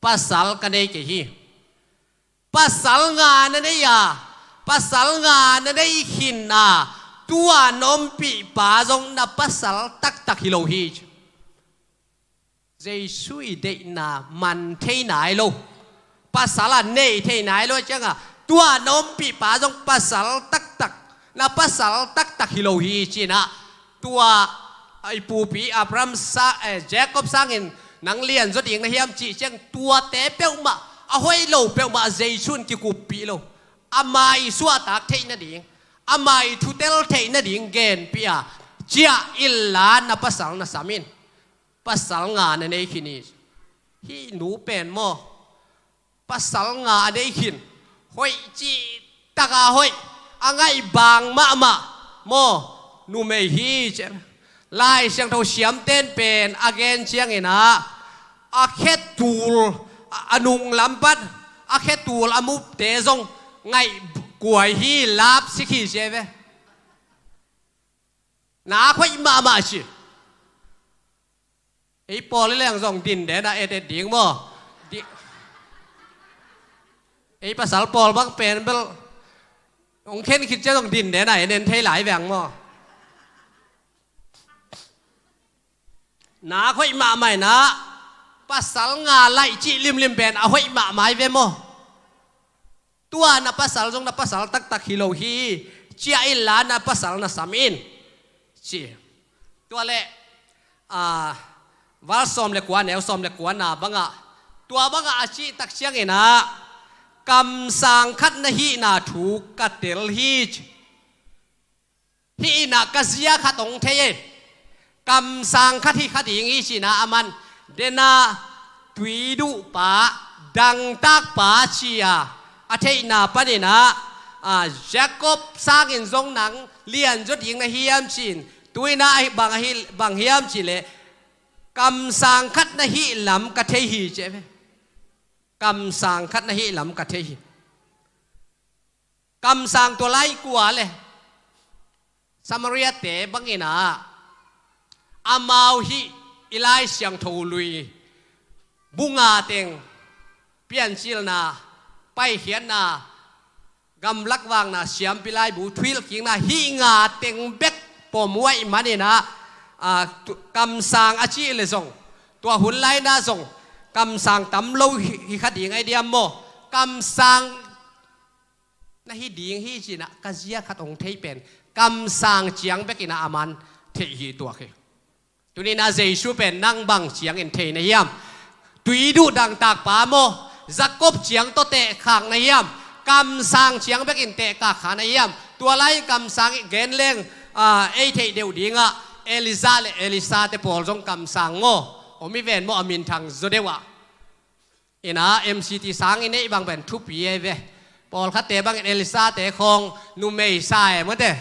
Pasal ka nei kei hi. Pasal nga na nei a, pasal nga na nei khin a, tua na ompih pa zong na pasal taktak hi lo hi. Jesu i deihna man thei nai lo, pasal a nei thei nai lo cianga, tua na ompih pa zong pasal taktak, na pasal taktak hi lo hi cinah. Tua i pupi Abraham sa, eh, Jacob sangin nang lian zaw ding na hiam cih ciang, tuate peuhmah, a hoih lo peuhmah Jesu in kikuppih lo. Ama i suahtak theih nading, ama i thutel theih nading genpih a, ciah inla na pasal na sam in. Pasal nga na nei khin hi. Hih nu pen maw, pasal nga a nei khin, hoih cih taka hoih, a ngaih bang mahmah maw, numei hi ci. Lai Siangtho siamten pen a gen cianginah, a khetul, a, a nunglam pan a khetul a mupte zong ngaih kuai hi, lapsik hi ci ve. Nak hoih mahmah ci. Ei pawl i leng zong din den a et et ding maw? Di-, ei pasal pawl bang pen bel hong khen khit ciang zong din den a en en thei lai veng maw? Nak hoih mahmah inah, pasal nga laih cih limlim pen a hoih mahmah hi ve maw? Tua na pasal zong na pasal taktak hi lo hi. Ciah inla na pasal na sam in ci. Tua le, a, val sawm le kua, neu sawm le kua na bangah, tua bangah a cih tak cianginah, kamsang khat na hihna thu ka tel hi ci. Hih inah ka zia khat hong thei e. Kamsang khat hi kha ding hi cinah, a man dena tuiduhpa, dangtakpa ci-a a theihna paninah, a, Jacob sangin zong nang lianzaw ding na hiam ci-in, tu-in ah bang ahi, bang hiam cih leh, kamsang khat na hih lam ka thei hi ci ve. Kamsang khat na hih lam ka thei hi. Kamsang tua lai kua le Samaria-te bangin ah, amau hih i Lai Siangtho Lui bu nga teng, Piancilna, Paikhiatna, Gamlak Vakna, Siampi Laibu, Thuhilhkikna, hih nga teng bek pom uh ahih manin ah, a, tu-, kamsang a cih leh zong, tua hun lai-in ah zong kamsang tam lo hi, hi kha ding ahi diam maw? Kamsang na hi ding hi ci-in ah ka zia khat hong thei pen kamsang ciang bekin ah aman theih hi tuak hi. Tuni-in ah Jesu pen nang bang ciangin thei na hiam? Tui duh dangtak pa maw? Jacob ciang tawh tehkhak na hiam? Kamsang ciang bekin tehkhak kha na hiam? Tua lai-in kamsang i gen leng, a, ei theih deuh dingah Elijah le Elisha-te pawl zong kamsang maw? Om hi ven maw, a minthang zaw deuh ah. In ah M C T sang i neih bang pen thupi ahi ve. Pawlkhatte bangin Elisha-te khawng numei sa e maw te.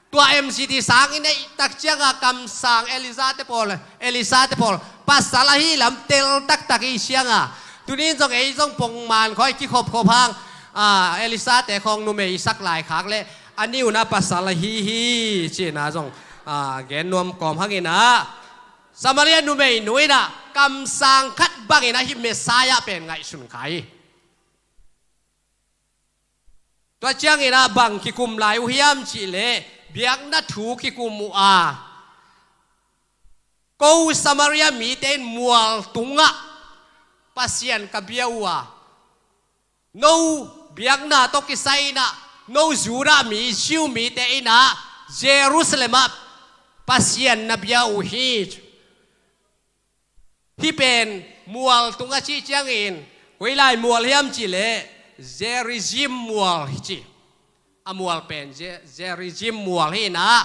Tua M C T sang i neih tak ciangah kamsang Elijah-te pawl, Elisha-te pawl pasal ahih lam tel taktak i hih ciangah, tuni-in zong ei zong pongman khawng i kikhopkhop hang, a, Elisha-te khawng numei i sak laikhak leh a niuna pasal ahi hi ci-in ah zong, a, gen nuam kawm hangin ah, Samaria numeinu in ah kamsang khat bangin ah hih Messiah pen ngaihsun kha hi. Tua ciangin ah bang kikum lai uh hiam cih leh, biakna thu kikum uh a, ko Samaria mite in mual tungah Pasian ka bia uh a, no biakna tawh kisai in ah, no Judah mi, Jew mite in ah Jerusalem ah Pasian na bia uh hi. Hih pen mual tung a cih ciangin, koi lai mual hiam cih leh Gerizim mual hi ci. A mual pen Ge-, Gerizim mual hi-in ah,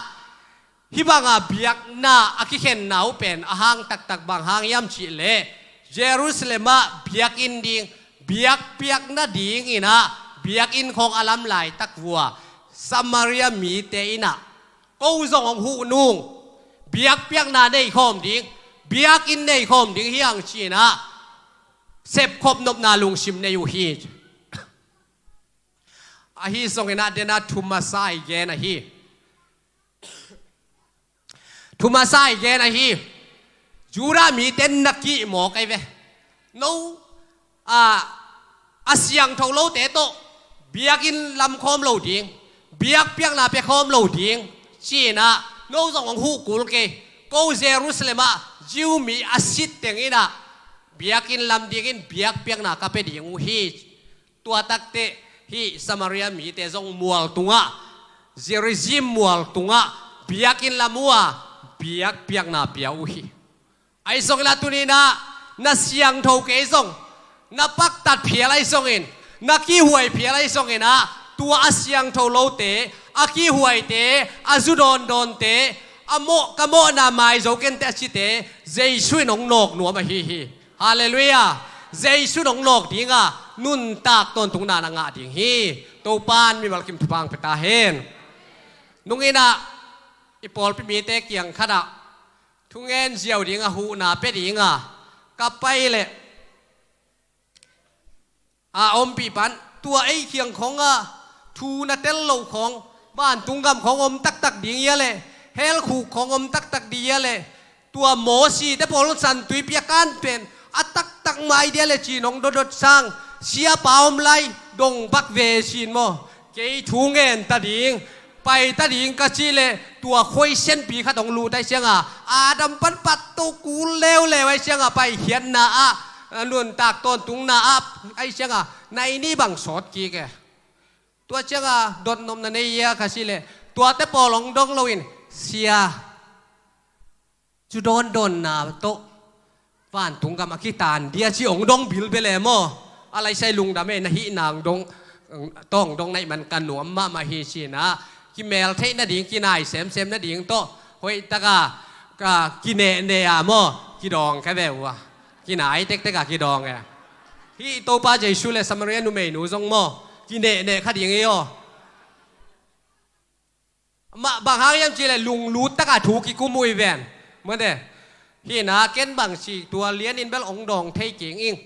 hih banga biakna a kikhenna uh pen a hang taktak bang hang hiam cih leh, Jerusalem ah biakinn ding, biakpiakna dingin ah biakinn khawng a lam laitak uh a, Samaria mite in ah, ko zong hong huh nung, biakpiakna nei khawm ding, biakinn nei khawm ding hi hang ci-in ah, sepkhop nopna lungsim nei uh hi. Ahi zongin ah, den ah thu masa i gen ahi. Thu masa i gen ahi. Judah mite na kih mawk ahi ve. No, a, a siangtho lote tawh biakinn lam khawm lo ding, biakpiakna pia khawm lo ding ci-in ah, no zong hong huh kul kei. Ko Jerusalem ah Jew mi a sit teng in ah biakinn lam dingin biakpiakna ka pia ding uh hi. Tua takteh hih Samaria mite zong mual tungah, Gerizim mual tungah biakinn lam uh a, biakpiakna pia uh hi. Ahi zongin ah tuni-in ah, na siangtho kei zong, na paktat phial ahi zongin, na kihhuai phial ahi zongin ah, tua a siangtho lote, a kihhuaite, a zu dawndawnte, a mawh, ka mawhna mai zo kente a cite, Jesu in hong nawk nuam ahi hi. Halleluiah. Jesu in hong nawk ding a, nuntak tawntungna na ngah ding hi. Topa'n mimal kim thupha hong pia ta hen. Nung in ah, i pawlpi mite kiang khat ah thungen ziau ding a, huhna pia ding a ka pai leh, a ompih pan, tua ei kiang khawng ah thu na tel loh khawng, vantung gam khawng om taktak ding hi a leh, hell khuk khawng om taktak ding hi a leh, tua Mosi-te pawl San Tuipi a kan pen a taktak mai ding a leh ci-in hong dotdot sang, siapa om lai dong bak ve ci-in maw, kei thu ngen ta ding, pai ta ding ka cih leh, tua khuaisianpi khat hong lut ahih ciangah, Adam pan pat to kul leuleu ahih ciangah, Paikhiatna ah, nuntak tawntungna ah ahih ciangah, nai ni bang sawt kik e. Tua ciangah dotnopna nei hia ka cih leh, tuate pawl hong dong loin, sia, zu dawndawnna tawh vantung gam a kitan dia ci hong dong bilbel e maw. A laisai lungdam e, na hihna hong dong, tawh hong dong na hih man ka nuam mahmah hi ci-in ah, kimel theih nading, kinai semsem nading tawh hoihtak a, ka kinehneh a maw, kidawng kha ve uh a, kinai tektek a kidawng e. Hih Topa Jesu le Samaria numeinu zong maw, Kinehneh kha ding hi aw. Mah bang hang hiam cih leh lunglut taka thu kikum uh hi ven. Mate. Hi na ken bang ci tua lian in bel ong dawng thei keng ing.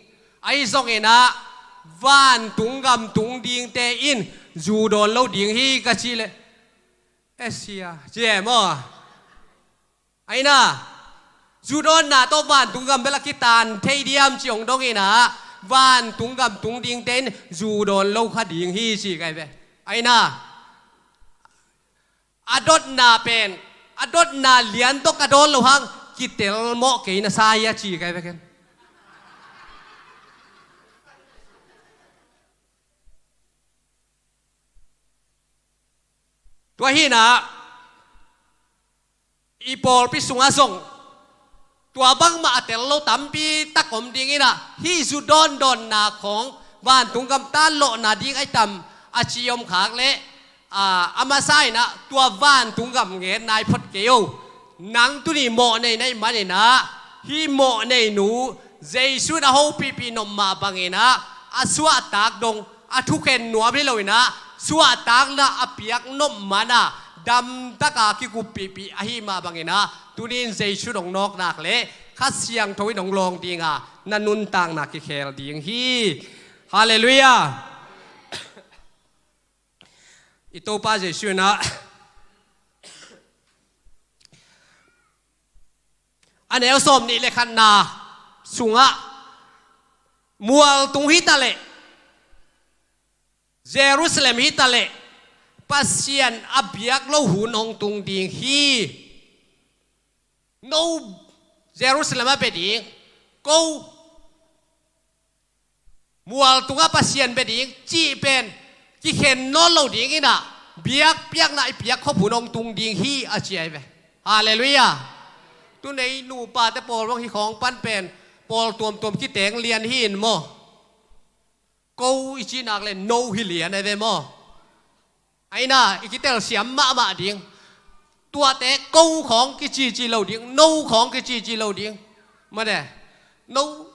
Ahi zongin ah vantung gam tung dingte in zu dawn lo ding hi ka cih leh, e sia, ci e maw? Aina, zu dawnna tawh vantung gam bel a kitan thei diam ci ong dong ina, vantung gam tung dingte in zu dawn lo kha ding hi ci kai ve. Aina, a dotna pen, a dotna lian tawh ka dawn lo hang, kitel mawh kei na sa hi a ci kai ve ken. Tua hi na, i pawlpi sungah zong tua bangmah a tel lo tampi tak om ding ina, hih zu dawndawnna khawng vantung gam tan lawhna ding ahi tam a ci om khak leh, a, a masa ina tua vantung gam ngen nai phot kei o. Nang tuni mawh nei na hih man ina, hih mawh nei nu Jesu in a hopihpih nop mah bang ina, a suahtak dong a thukhen nuam hi lo ina, suahtakna a piak nop mana damtaka kikuppihpih ahi mah bang ina, tunin Jesu dong nawknak le Kha Siangtho in hong lawng dinga na nuntakna kikhel ding hi. Halleluiah. I Topa Jesu ina a neu sawm nih le khatna sungah mualtung hi ta leh, Jerusalem hi ta leh, Pasian a biak lo hun hong tung ding hi. No Jerusalem a bia ding, ko mualtungah Pasian bia ding cih pen kikhen nawn lo ding ina, biakpiakna i piak khop hun hong tung ding hi a ci ahi ve. Halleluiah. Tunei nupate pawl bang hi khawng pan pen pawl tuamtuam kiteng lian hi in maw? Ko i cih nak le no hi lian ahi ve maw? Aina, i kitelsiam mahmah ding. Tuate ko khawng kicici lo ding, no khawng kicici lo ding. Mate, no,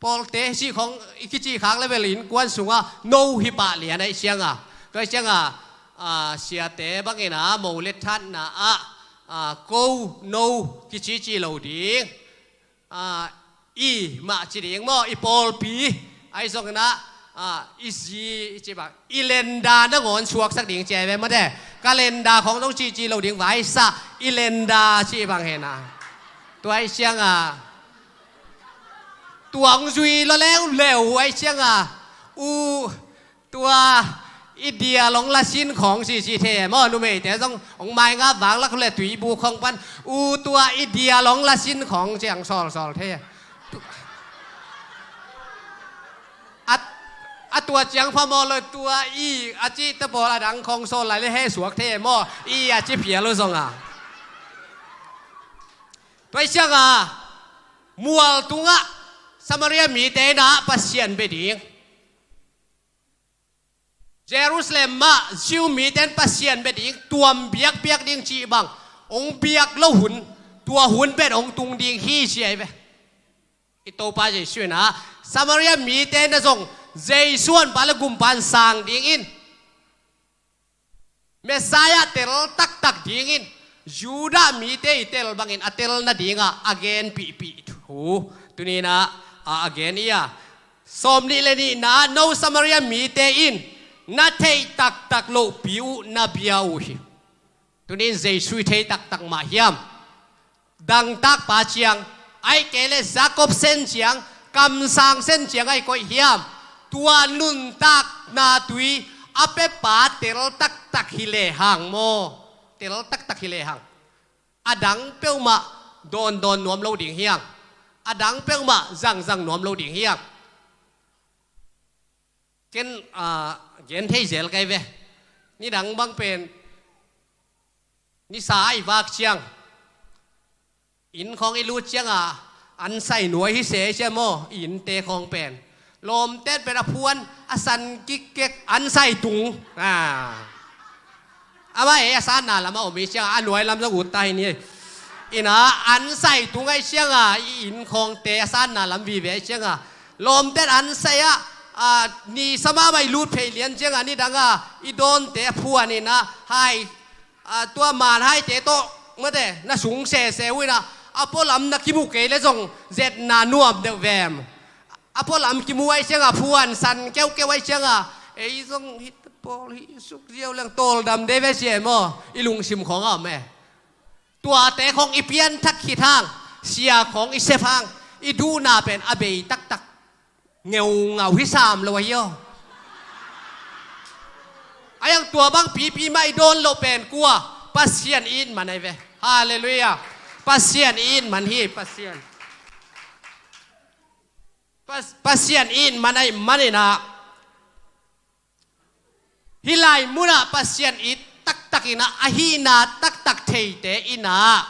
pawlte cih khawng i kicih khak level in kuan sungah no hi pah lian ahi cianga. Tua ahi cianga, a, siate bangina mo le thatna ah, a, ko, no kicici lo ding. A, i mah ci ding maw, i pawlpi. Ahi zongin ah, a, i zi, i ci bang, i lenda nangawn suaksak ding ci ahi ve mate. Ka lenda khawng zong cici lo ding vaisa, i lenda ci bang hena. Tua ahi cianga, tua hong zui lo leuleu ahi cianga, u, tua i dia long lasin khawng cici thei e maw? Numeite zong hong maingap vang lak le tuibu khawng pan, u, tua i dia long lasin khawng ci ang sawlsawl thei e. A, a tua ciang pha maw lo, tua i a ci te pawl a dang khawng sawl lai le he suak thei e maw? I a ci phial lo zonga. Tua ahi cianga mualtungah Samaria mite ina Pasian bia ding, Jerusalem ah Jew mite in Pasian bia ding, tuam biakpiak ding cih bang hong biak lo hun, tua hun pen hong tung ding hi ci ahi ve. I Topa Jesu ina Samaria mite ina zong Jesu honpa le gumpa in sang dingin, Messiah tel taktak dingin, Judah mite i tel bangin a tel nadinga a genpihpih thu tuninah a, a gen ia. Sawm nih le nihna, no Samaria mite in na theih taktak lohpi uh na bia uh hi. Tunin Jesu i thei taktak mah hiam? Dangtakpa ciang, ahih kei leh Jakob sen ciang, kamsang sen ciang ahih koih hiam? Tua nuntakna tui a pepa tel taktak hi lehang maw? Tel taktak hi lehang a dang peuhmah dawndawn nuam lo ding hiang, a dang peuhmah zangzang nuam lo ding hiang. Ken, a, gen thei zel kai ve. Nidang bang pen nisa a i vak ciang, inn khawng i lut cianga an sai nuai hi se cia maw, i innte khawng pen lawmtet pen a phuan a san kikkek an sai tung. A, amah e a sanna lamah om i cianga a nuai lam zong ut ta hi ni. Ina an sai tung ahi cianga i inn khawngte a sanna lam vive ahi cianga lawmtet an sai ah, a, ni sa mahmah i lut phei lian ciangah nidangah i dawnte a phuan inah hai, a, tua manhaite tawh mate na sung sese uh inah a pualam na kimu kei le zong zetna nuam deuh vem. A pualam kimu ai ciangah phuan san keukeu ai ciangah ei zong hih pawl hih suk ziau leng tawldam dei ve sia maw, i lungsim khawng a om e. Tuate khawng i pianthak khit hang, sia khawng i sep hang, i duhna pen a bei taktak ngeungau hi sam lo ahi aw. A yang tua bang pipi mah i dawn loh pen kua, Pasian i it man ai ve. Halleluiah. Pasian i it man hi, Pasian. Pas-, Pasian i it man ai maninah hih lai munah Pasian it taktak inah a hihna taktak theite inah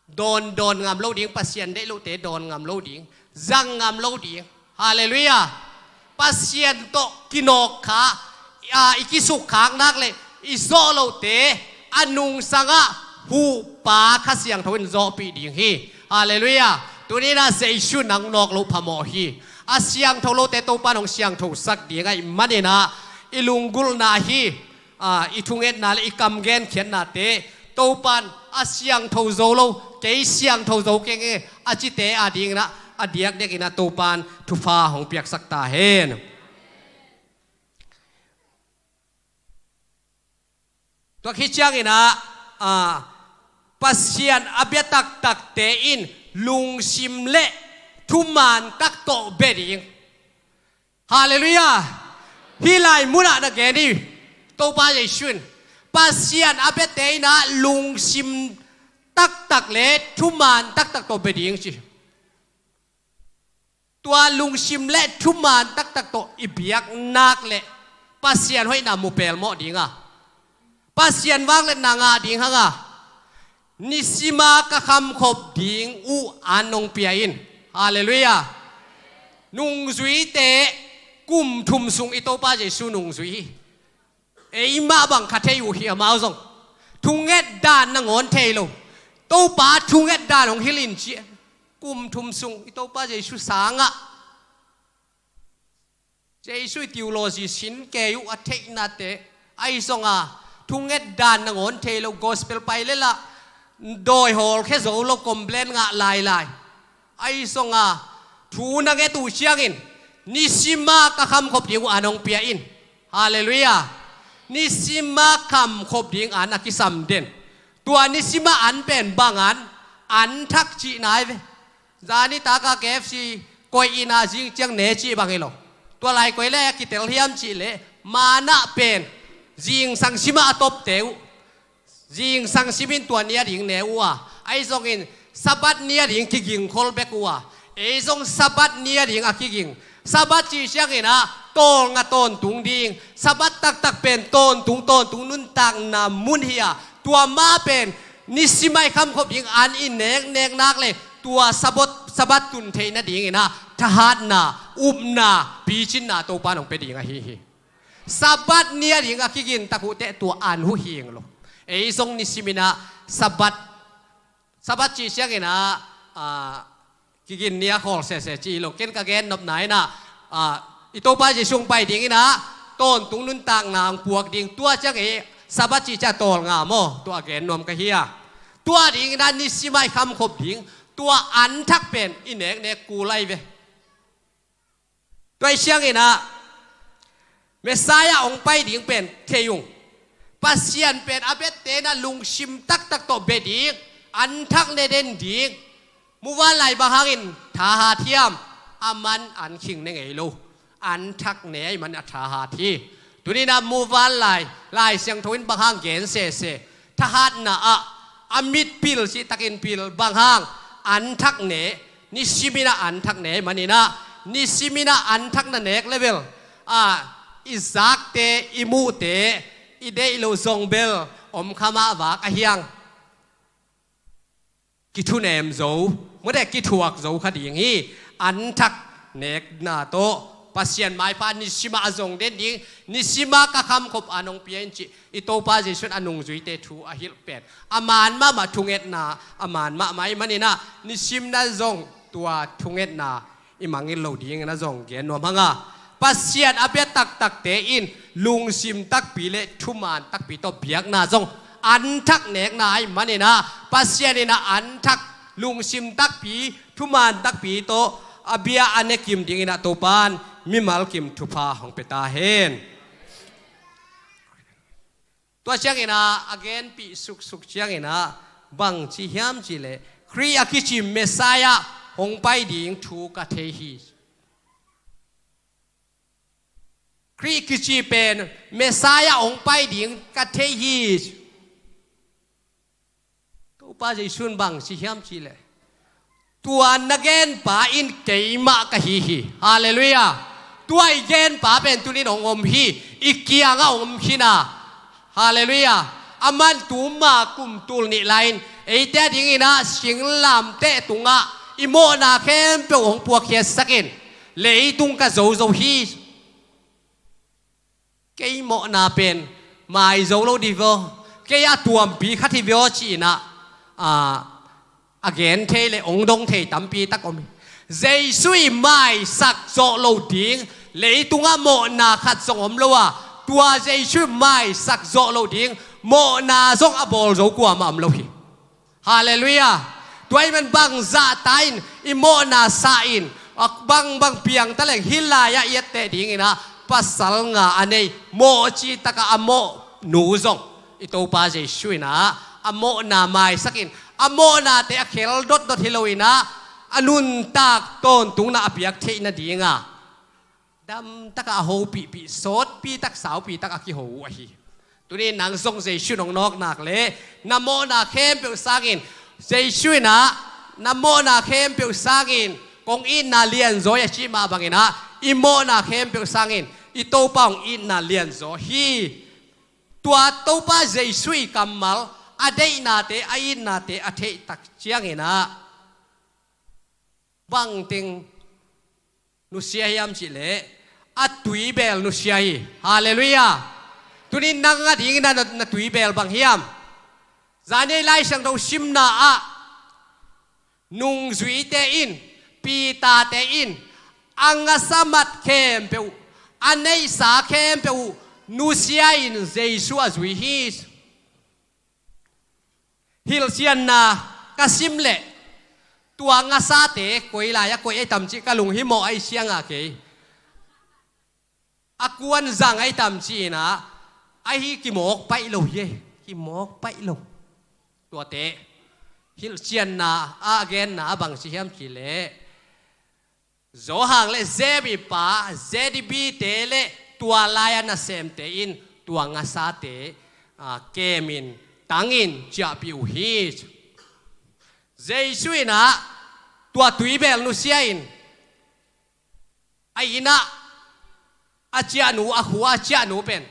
dawn, dawn ngam lo ding, Pasian deih lohte dawn ngam lo ding, zang ngam lo ding. Halleluiah. Pasian tawh kinawk kha, a, i kisukkhak nak le i zawh lohte a nungsangah huhpa Kha Siangtho in zawhpih ding hi. Halleluiah. Tuninah Jesu nang nawk loh phamawh hi. A siangtho lote Topa nong siangthosak ding ai maninah i lunggulhna hi. A, i thungetna le i kam genkhiatnate Topan a siangtho zo lo, kei siangtho zo keng e a cite a dinginah a diakdiakinah Topan thupha hong piaksak ta hen. Tua khit cianginah, a, Pasian a bia taktakte in lungsim le thuman tak tawh bia ding. Halleluiah. Hih lai munah na gen hi. Topa Jesu in Pasian a biate inah lungsim taktak le thuman taktak tawh bia ding ci. Tua lungsim le thuman taktak tawh i biak nak le Pasian hoihna mu pelmawh dinga, Pasian vangliatna ngah ding hanga, nisima ka khamkhop ding uh an nong pia in. Halleluiah. Nungzuite kum thum sung i Topa Jesu nungzui hi. Eimah bang kha thei uh hi amau zong. Thunget dan nangawn thei lo. Topa thunget dan hong hilh in ci. Kum thum sung i Topa Jesu sangah Jesu i theology sin kei uh a theihnate, ahi zonga thunget dan nangawn thei lo, gospel pai le lah dawi hawl khe zo lo, complain ngah lailai. Ahi zonga thu na nget uh ciangin nisima ka khamkhop ding uh an hong pia in. Halleluiah. Nisima khamkhop ding an a kisam den. Tua nisima an pen bang an, an thak cihna ai ve. Zani taka K F C koih ina zing ciang ne cih bang hi lo. Tua lai koi le a kitel hiam cih leh manna pen zingsang simah a topte uh. Zingsang simin tua ni a ding ne uh a, ahi zongin Sabbath ni a ding kiging khol bek uh a, ei zong Sabbath ni a ding a kiging. Sabbath cih ciangin ah tawlnga tawntung ding, Sabbath taktak pen tawntung tawntung nuntakna mun hi a, tua mah pen nisimah i khamkhop ding an i neknek nak le tua Sabbath, Sabbath tun theih nadingin ah thahatna, upna, picinna Topa in hong pia ding ahi hi. Sabbath ni a ding a kigin tak uh teh tua an huh hing lo. Ei zong nisimin ah Sabbath, Sabbath cih ciangin ah, ah, kigin ni a khawl sese ci hi lo. Ken ka gen nopna in ah, ah, i Topa Jesu hong pai dingin ah tawntung nuntakna hong puak ding, tua ciang ei Sabbath cih ciang tawlnga maw, tua gen nuam ka hi a. Tua dingin ah nisimah i khamkhop ding, tua an thak pen i neknek kul ahi ve. Tua ciangin ah Messiah hong pai ding pen thei ung. Pasian pen a biate in ah lungsim taktak tawh bia ding, an thak ne den ding. Muvanlai bang hangin thahat hiam? Aman an khing ne ngei lo, an thak ne ahih man a thahat hi. Tuni in ah muvanlai Lai Siangtho in bang hang gen sese, thahatna ah a mit pil cih takin pil, bang hang? An thak ne. Nisimin ah an thak ne ahih manin ah, nisimin ah an thak na nek level ah i zakte, i muhte, i deih loh zong bel om kha mah vak ahi hang, kithunem zo, mawte kithuak zo kha ding hi. An thak nekna tawh Pasian maipha nisimah a zong den ding, nisimah ka khamkhop an hong pia in cih i Topa Jesu in a nungzuite thu a hilh pen a man mahmah thungetna, a man mahmah ahih manin ah nisim in ah zong tua thungetna i mangngilh loh dingin ah zong gen nuam hang a. Pasian a bia taktakte in lungsim takpi le thuman takpi tawh biakna zong anthak nekna ahih manin ah, Pasian in ah anthak, lungsim takpi, thuman takpi tawh a bia a ne kim dingin ah Topa'n mimal kim thupha hong pia ta hen. Tua ciangin ah a genpih suksuk ciangin ah bang ci hiam cih leh, Khrih a kici Messiah hong pai ding thu ka thei hi. Khrih kici pen Messiah hong pai ding ka thei hi. Topa Jesu in bang ci hiam cih leh, tua na genpa in keimah ka hi hi. Halleluiah. Tua i genpa pen tuni in hong om hi. I kiangah hong om khin a. Halleluiah. Aman tuma kum tul nih lai-in eite a dingin ah singlamteh tungah i mawhna khempeuh hong puakkhiatsak in, leitung ka zo zo hi. Kei mawhna pen mai zo lo dih veh aw, kei a tuampi khat hi veh aw ci-in ah, a, a gen thei le hong dong thei tampi tak om hi. Jesu i maisak zawh loh ding leitungah mawhna khat zong om lo a, tua Jesu i maisak zawh loh ding mawhna zong a bawl zo kuamah om lo hi. Halleluiah. Tua ahih man bang zahta in i mawhna sa in, a, bang bang piang ta leng hih lai-ah i etteh dingin ah pasal nga a nei, mawh cih takah a mawh nu zong i Topa Jesu in ah a mawhna maisak in, a mawhnate a khel dotdot hi lo-in ah a nuntak tawntungna a piak theih nading a damtak a hopihpih, sawtpi tak, saupi tak a kiho uh ahi. Tuni nang zong Jesu in hong nawk nak leh na mawhna khempeuh sangin, Jesu in ah na mawhna khempeuh sangin kong itna lianzaw hi a cih mah bangin ah i mawhna khempeuh sangin i Topa hong itna lianzaw hi. Tua Topa Jesu i kammal, a deihnate, a itnate a theih tak ciangin ah bangteng nusia hiam cih leh a tuibeel nusia hi. Halleluiah. Tuni nang a dingin ah na, na tuibeel bang hiam? Zani Lai Siangtho simna ah nungzuite in, Peter-te in a ngasa mat khempeuh, a neihsa khempeuh uh nusia in Jesu a zui hi. Hilhcianna ka sim leh tua ngasate koi lai-ah koih ahi tam cih ka lunghimawh ahi ciangah kei, a kuan zang ahi tam ci-in ah, ahi kimawk paih lo hi, kimawk paih lo. Tuate Hilhcianna ah a genna ah bang ci hiam cih leh, Johan le Zebedee pa, Zebedee-te le tua lai-a nasemte in tua ngasate, a, kemin tangin ciahpih uh hi. Jesu in ah tua tuibeel nusia in, a inn ah a ciahnu, a khua a ciahnu pen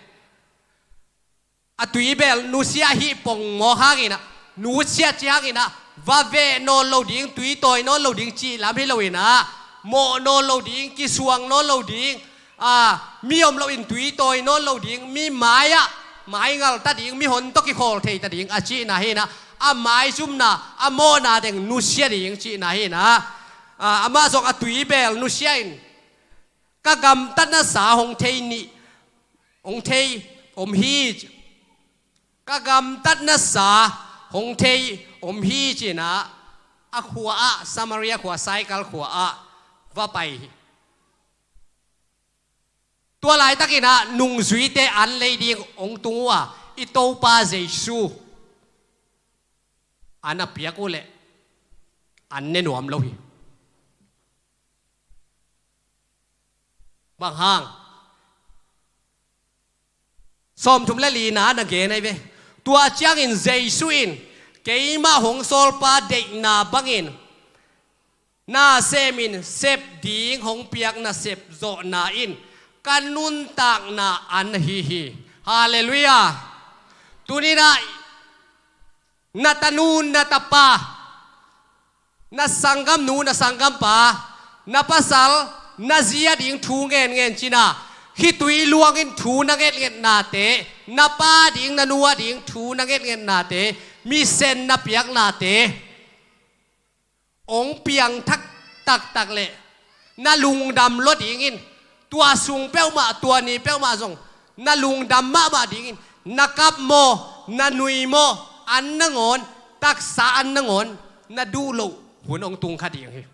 a tuibeel nusia hi pongmawk hangin ah, nusia ci hangin ah, va veh nawn lo ding, tui tawi nawn lo ding cih lam hi lo-in ah, mawh nawn lo ding, kisuang nawn lo ding, a, mi om loin tui tawi nawn lo ding, mi mai-ah mai ngal ta ding, mihon tawh kikhawl thei ta ding a cihna hi-in ah, a maizumna, a mawhna teng nusia ding cihna hi-in ah, a, amah zong a tuibeel nusia in, ka gamtatnasa hong thei nih, hong thei om hi, ka gamtatnasa hong thei om hi ci-in ah, a khua ah, Samaria khua, Saikal khua ah va pai hi. Tua laitakin ah nungzuite an lei ding hong tung uh a, i Topa Jesu an a piak uh leh an ne nuam lo hi. Bang hang? Sawmthum le lina na gen ahi ve. Tua ciangin Jesu in, keimah hong sawlpa deihna bangin na semin sep ding hong piak nasep zawhna in ka nuntakna an ahi hi. Halleluiah. Tuni-in ah na tanu, na tapa, na sanggamnu, na sanggampa, na pasal, na zi a ding thu ngenngen cihna, khitui luangin thu na ngetngetnate, na pa ding, na nu a ding thu na ngetngetnate, misen na piaknate hong piangthak taktak leh na lungdam lua dingin, Tua sung peuhmah, tua ni peuhmah zong na lungdam mahmah dingin, na kap maw, na nui maw, an nangawn, taksa an nangawn, na duh loh hun hong tung kha ding hi.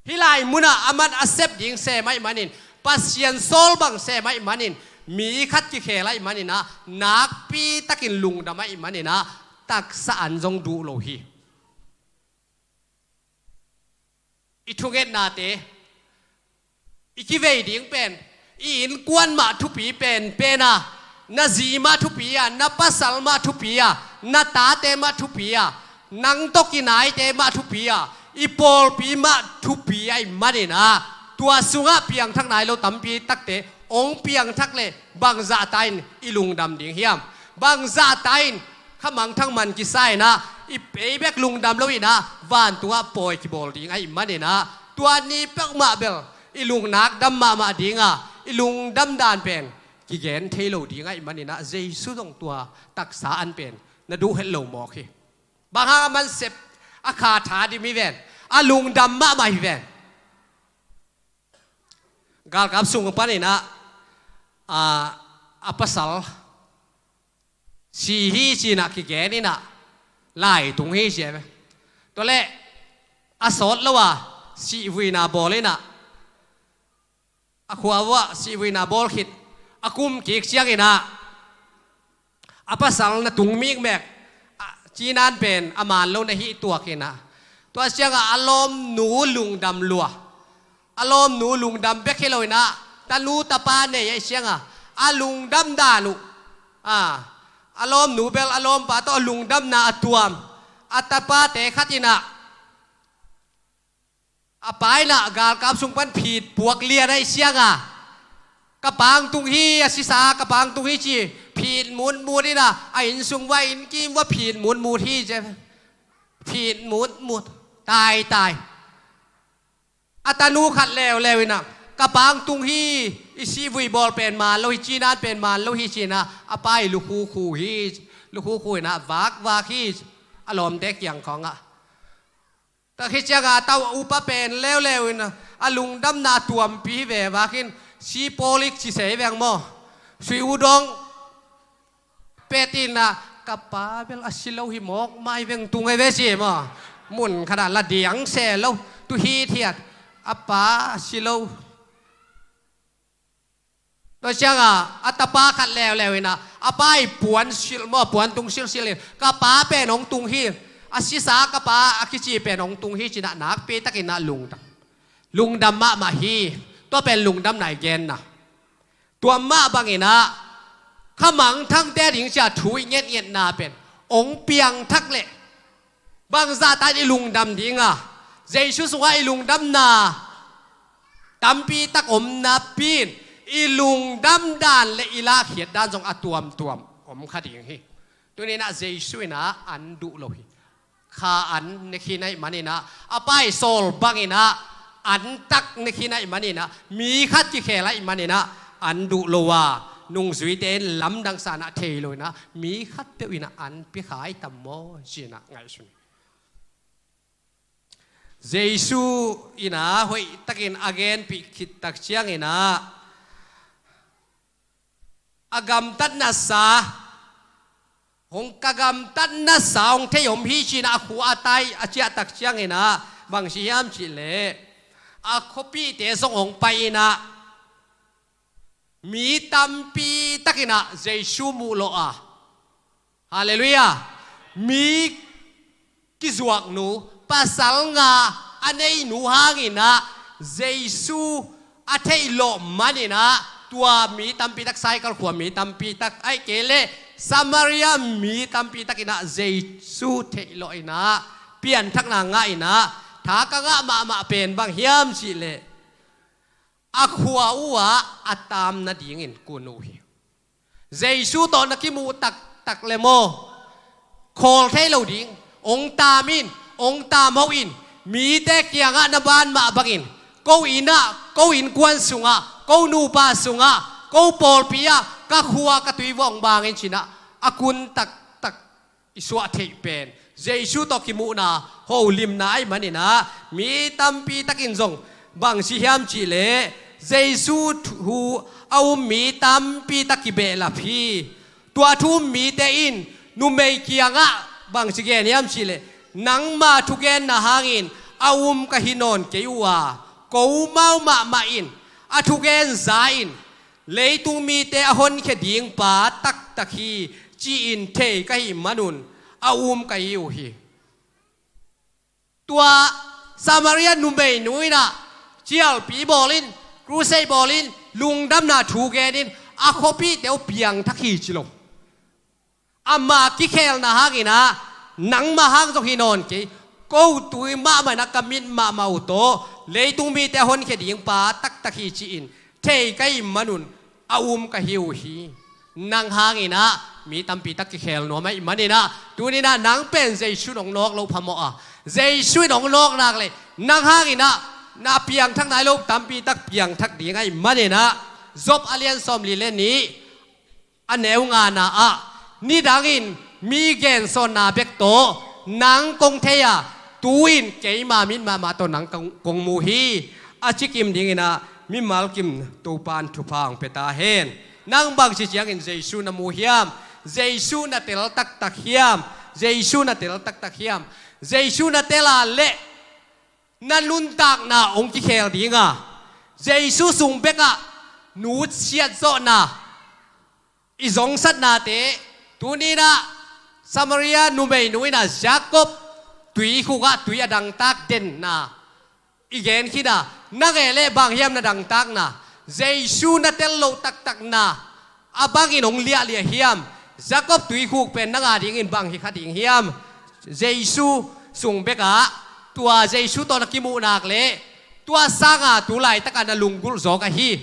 Hih lai munah aman a sep ding sem ahih manin, Pasian sawl bang sem ahih manin, mi khat kikhel ahih maninah, nakpitakin lungdam ahih maninah, taksa an zong duh lo hi. I thungetnate, i kivei ding pen, i innkuan mah thupi penpen a, na zi mah thupi a, na pasal mah thupi a, na tate mah thupi a, nang tawh kinaite mah thupi a, i pawlpi mah thupi ahih maninah, tua sungah piangthak nai lo tampi takte hong piangthak leh bangzahta in i lungdam ding hiam? Bangzahta in khamangthang man kisa inah, i pei bek lungdam lo inah, vantungah pawi kibawl ding ahih maninah, tua ni peuhmah bel i lungnak dam mahmah dinga, i lungdam dan pen kigen thei lo ding ahih maninah, Jesu zong tua taksa an pen na duh het lo mawk hi. Bang hang? Aman sep a kha tha dim hi ven, a lungdam mahmah hi ven. Galkap sung paninah, a, a pasal si hi cinah kigen inah, lai tung hi ci ve. Tua leh a sawt lo a sihvuina bawl inah, a khua vuah sihvuina bawl khit, a kum kik cianginah, a pasal na tung mikmek, a, cinan pen a man lo na hih tuak inah, tua ciangah a lawmnu lungdam lua. A lawmnu lungdam bek hi lo inah, tanu tapa nei ahih ciangah, a lungdam dan uh, a, a lawmnu bel a lawmpa tawh a lungdamna a tuam. A tapate khat inah, a pa inah galkap sung pan phit puak lian ahih ciangah, ka pa hong tung hi, a sisa ka pa hong tung hi ci, phit mutmut inah, a inn sung vuah, inn kim vuah phit mutmut hi ci. Phit mutmut, taitai. A tanu khat leuleu inah, ka pa hong tung hi, i sihvui bawl pen man lo hi, cinan pen man lo hi cinah, a pa i lukhukhu hi, lukhukhu inah vakvak hi, a lawmte kiang khawngah. Tua khit ciangah a tau upa pen leuleu inah, a lungdamna a tuampi hi ve, vakin, sipawlik ci sei veng maw, sui u dong pet inah, ka pa bel a si lo hi mawk mai veng, tung ai ve ci maw. Mun khatah la diang se lo, tu hithiat, a pa a si lo. Tua ciangah a tapa khat leuleu inah, a pa i puan silh maw, puan tung silhsilh in, ka pa pen hong tung hi, a sisa ka pa a kici pen hong tung hi cinah, nakpitakinah lungdam, lungdam mahmah hi. Tua pen lungdamna i genna. Tua mah banginah, khamangthangte ding cia thu i ngetngetna pen hong piangthak leh bangzahta in i lungdam dinga, Jesu sungah i lungdamna tampi tak om napi in, i lungdam dan le i lahkhiat dan zong a tuamtuam om kha ding hi. Tuninah Jesu inah an duh lo hi. Kha an ne khin ahih maninah, a pa i sawl banginah, an tak ne khin ahih maninah, mi khat kikhel ahih maninah, an duh lo a, nungzuite in lamdang sanah thei lo inah, mi khat peuh inah an pia kha ai tam maw cinah ngaihsun hi. Jesu inah hoihtakin a genpih khit tak cianginah, a gamtatna sa, hong ka gamtatna sa hong thei om hi cinah, a khua a tai a ciah tak cianginah, bang ci hiam cihleh, a khuapihte zong hong pai inah, mi tampi takinah Jesu muh lawh a. Halleluiah. Mi kizuaknu, pasal nga a neinu hanginah Jesu a theih lawh maninah, tua mi tampi tak, Saikal khua mi tampi tak, ahih kei leh Samaria mi tampi takinah Jesu theih lawh inah, pianthakna ngah inah, tha ka ngah mahmah pen bang hiam cihleh, a khua uh ah a taam nadingin kun uh hi. Jesu tawh na kimuh taktak le maw, khawl thei lo ding, hong taam in, hong taam ho in, mite kiangah na ban mah bangin, ko innah, ko innkuan sungah, ko nupa sungah, ko pawlpi ah, ka khua ka tui vuah hong bang in cinah, a kun taktak i suah theih pen Jesu tawh kimuhna holimna ahih maninah, mi tampi takin zong bang ci hiam cihleh, Jesu thu a um mi tampi tak kibehlap hi. Tua thu um mite in numei kiangah bangci gen hiam cihleh, nangma thugenna hangin a um ka hi nawn kei uh a, ko mau mahmah in a thugen za in leitung mite a honkhia ding pa taktak hi, ci-in thei ka hih manun a um ka hi uh hi. Tua Samaria numeinu in ah cialpi bawlin, crusade bawlin, lungdamna thu genin a khuapihte uh piangthak hi ci lo. Ama kikhelna hangin ah nangma hang zong hi nawn kei, ko tui mahmah in ah ka mit mahmah uh tawh leitung mite a honkhia ding pa taktak hi ci-in thei ka hih manun a um ka hi uh hi. Nang hangin ah mi tampi tak kikhel nuam ahih manin ah, tuni-in ah nang pen Jesu in hong nawk loh phamawh a, Jesu in hong nawk nak leh nang hangin ah na piangthak nai lo tampi tak piangthak ding ahih manin ah, Job a lian sawmli le nih, a neu ngana ah, nidangin mi gensawnna bek tawh nang kong thei a, tu-in keima mit mahmah tawh nang kong, kong mu hi, a ci kim dingin ah mimal kim Topa'n thupha hong pia ta hen. Nang bangci ciangin Jesu na mu hiam? Jesu na tel taktak hiam? Jesu na tel taktak hiam? Jesu na tel a leh na nuntakna hong kikhel ding a, Jesu sung bekah nusiat zawhna i zongsatnate, tuni-in ah Samaria numeinu in ah Jacob tuikhuk ah tui a dangtak denna i gen khin a, nang e leh bang hiam na dangtakna? Jesu na tel loh taktakna a bangin hong liahliah hiam? Jacob tuikhuk pen nang a dingin bang hi kha ding hiam? Jesu sung bekah tua Jesu tawh na kimuh nak leh tua sanga tu laitakah na lunggulh zawk ahi.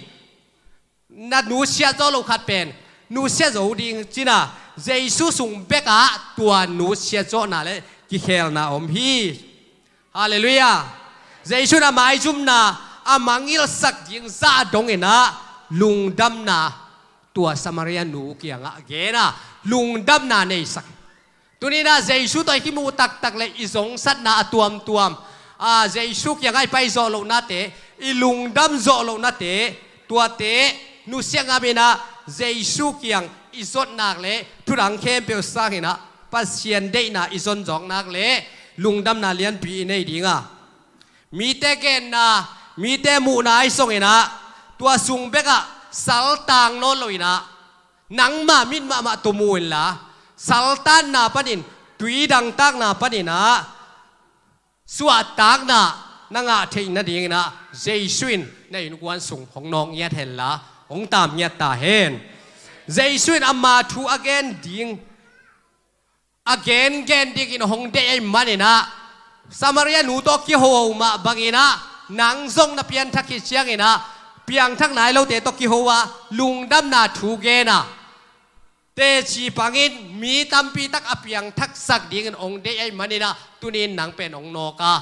Na nusiat zawh loh khat pen nusiat zo ding cin a, Jesu sung bekah tua nusiat zawhna le kikhelna om hi. Halleluiah. Jesu in a maizumna a mangngilhsak ding zah dongin ah lungdamna tua Samaria nu kiangah gen a, lungdamna neisak. Tuni-in ah Jesu tawh i kimuh taktak le i zongsatna a tuamtuam, a, Jesu kiangah i pai zawh lohnate, i lungdam zawh lohnate, tuate nusia ngamin ah Jesu kiang i zot nak le thudang khempeuh sangin ah Pasian deihna i zon zawk nak le lungdamna lianpi i nei ding a, mite genna, mite muhna ahi zongin ah tua sung bekah saltang nawn loin ah nangma mit mahmah tawh mu inla, saltanna panin, tui dangtakna panin ah suahtakna na ngah theih nadingin ah Jesu in na innkuan sung hong nawk ngiat henla, hong taam ngiat ta hen. Jesu in ama thu a gen ding, a gengen dingin hong deih ahih manin ah Samaria nu tawh kiho mah bangin ah nang zong na pianthak khit ciangin ah piangthak nai lote tawh kiho a, lungdamna thu gen a, teci pangin mi tampi tak a piangthaksak dingin hong deih ahih manin ah tuni-in nang pen hong nawk a,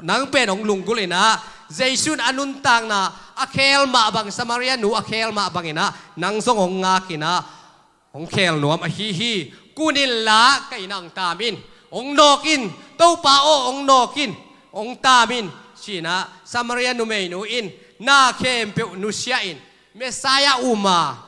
nang pen hong lunggulh in ah Jesu in a nuntakna a khel mah bang, Samaria nu a khel mah bangin ah nang zong hong ngak in ah hong khel nuam ahi hi. Kun inla ka inn ah hong taam in, hong nawk in, Topa aw, hong nawk in, hong taam in, ci-in ah Samaria numeinu in na khempeuh nusia in Messiah um a,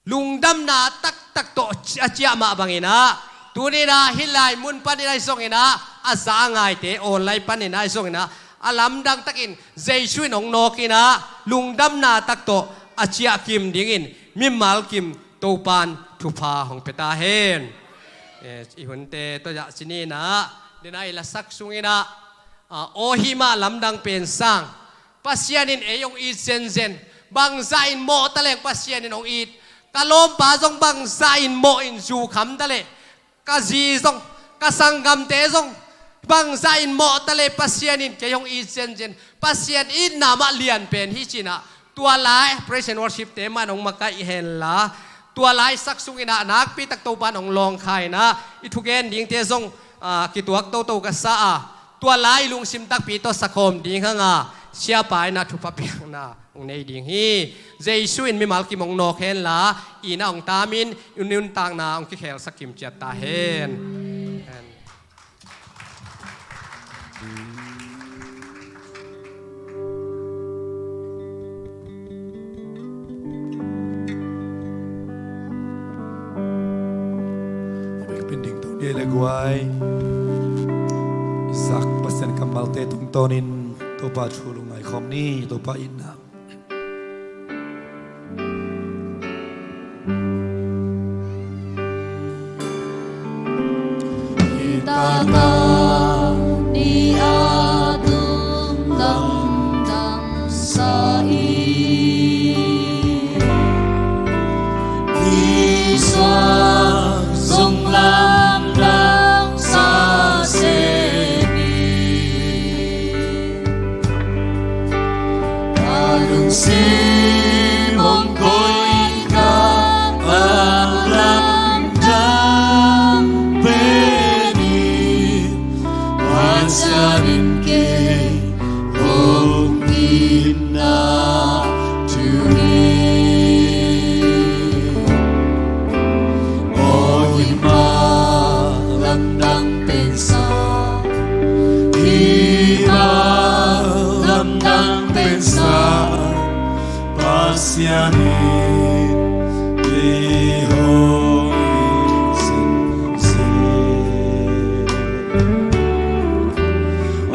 lungdamna taktak tawh a ciah mah bangin ah, tuni-in ah hih lai mun panin ahi zongin ah, a za a ngaite online panin ahi zongin ah, a lamdang takin Jesu in hong nawk in ah lungdamna tak tawh a ciah kim dingin mimal kim Topa'n thupha hong pia ta hen. Eh, i hunte tawh zah ci ni-in ah, dena i lasak sungin ah, ah, aw hih mah lamdang pen sang, Pasian in ei hong it zenzen. Bangzah in mawh taleng Pasian in hong it. Ka lawmpa zong bangzah in mawh in zu kham taleh, ka zi zong, ka sanggamte zong bangzah in mawh taleh Pasian in kei hong it zenzen. Pasian itna mah lian pen hi ci-in ah, tua lai praise and worship-te mah in hong makaih henla, tua lai sak sungin ah nakpi tak Topa'n hong lawngkha in ah, i thugen dingte zong, ah, kituak toto ka sa a, tua lai lungsim takpi tawh sakhawm ding hang a, siapa in ah thupha piakna hong nei ding hi. Jesu in mimal kim hong nawk henla, inn ah hong taam in, i nuntakna hong kikhelsak kim ciat ta hen. Amen. Gei le guai, i zak Pasian kammalte tungtawnin Topa thu lungngai khawm ni. Topa itna. Hi taktak ni a tung lamdang sa hi. Nisuak zong lamdang sa se ni. Ka lungsim hong koih ka a lamdang pen hi. Pasian in kei hong itna thu hi. Aw, hi mah lamdang pen sa, hi mah lamdang pen sa, Pasian in kei hong it zenzen.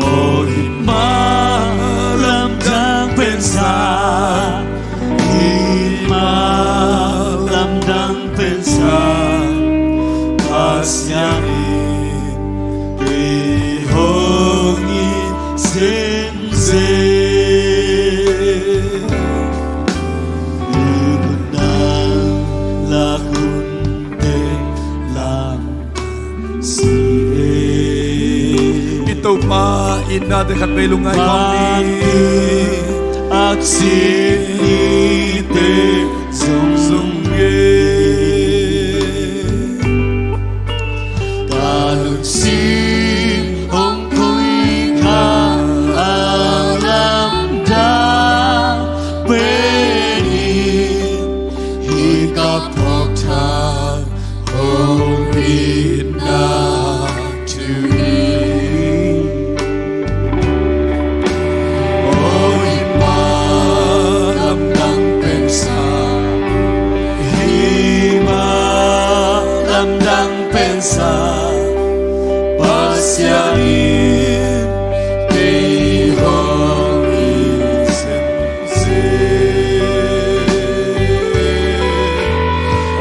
Aw, hi mah lamdang pen sa, hi mah lamdang pen sa, Pasian in kei hong it zenzen. Nang lak hun teh lam si e. I Topa itnate khat vei lungngai khawm ni. Aksi nite zong zong e. Ka lungsim hong koih ka a lamdang pen hi. Hi ka phawk thak hong itna thu hi. Aw, hi mah lamdang pen sa, hi mah lamdang pen sa, Pasian in kei hong it zenzen.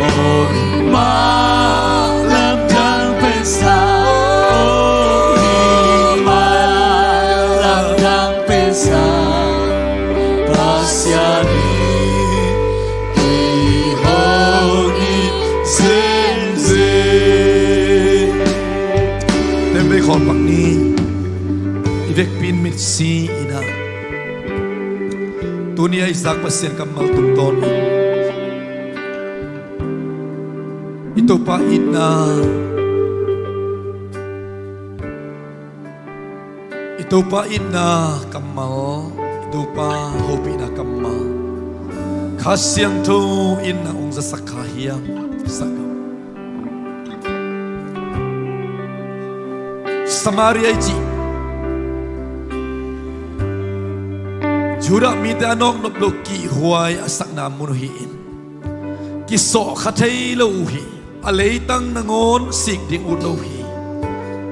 Aw, hi mah lamdang pen sa, hi mah lamdang pen sa, Pasian in kei hong it zenzen. Tem vei khawm pak ni. I vekpi in mitsi in ah, tuni a i zak Pasian kammal tungtawnin i Topa itna, i Topa itna kammal, i Topa hopihna kammal Kha Siangtho in na hong zasak kha hiam? Sak. Samaria i cih Judah mite a nawknop loh kihhuai a sakna mun uh hi-in, kisawhkha thei lo uh hi. A leitang nangawn sik ding ut lo uh hi.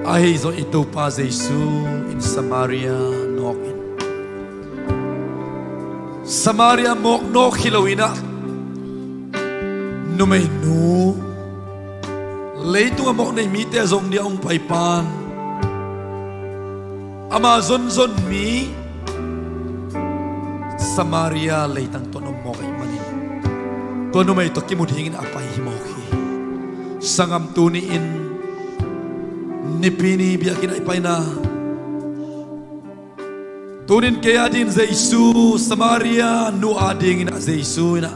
Ahi zong i Topa Jesu in Samaria nawkin, Samaria mawk nawk hi loin ah, numeinu, leitung a mawk nei mite a zong dia hong paipan, ama zonzon mi Samaria leitang tawh a om mawk ahih manin, tua numei tawh kimu dingin a pai hi mawk hi. Sanggam, tuni-in Nipi ni biakinn ah i paina, tunin kei adingin Jesu, Samaria nu adingin ah Jesu in ah,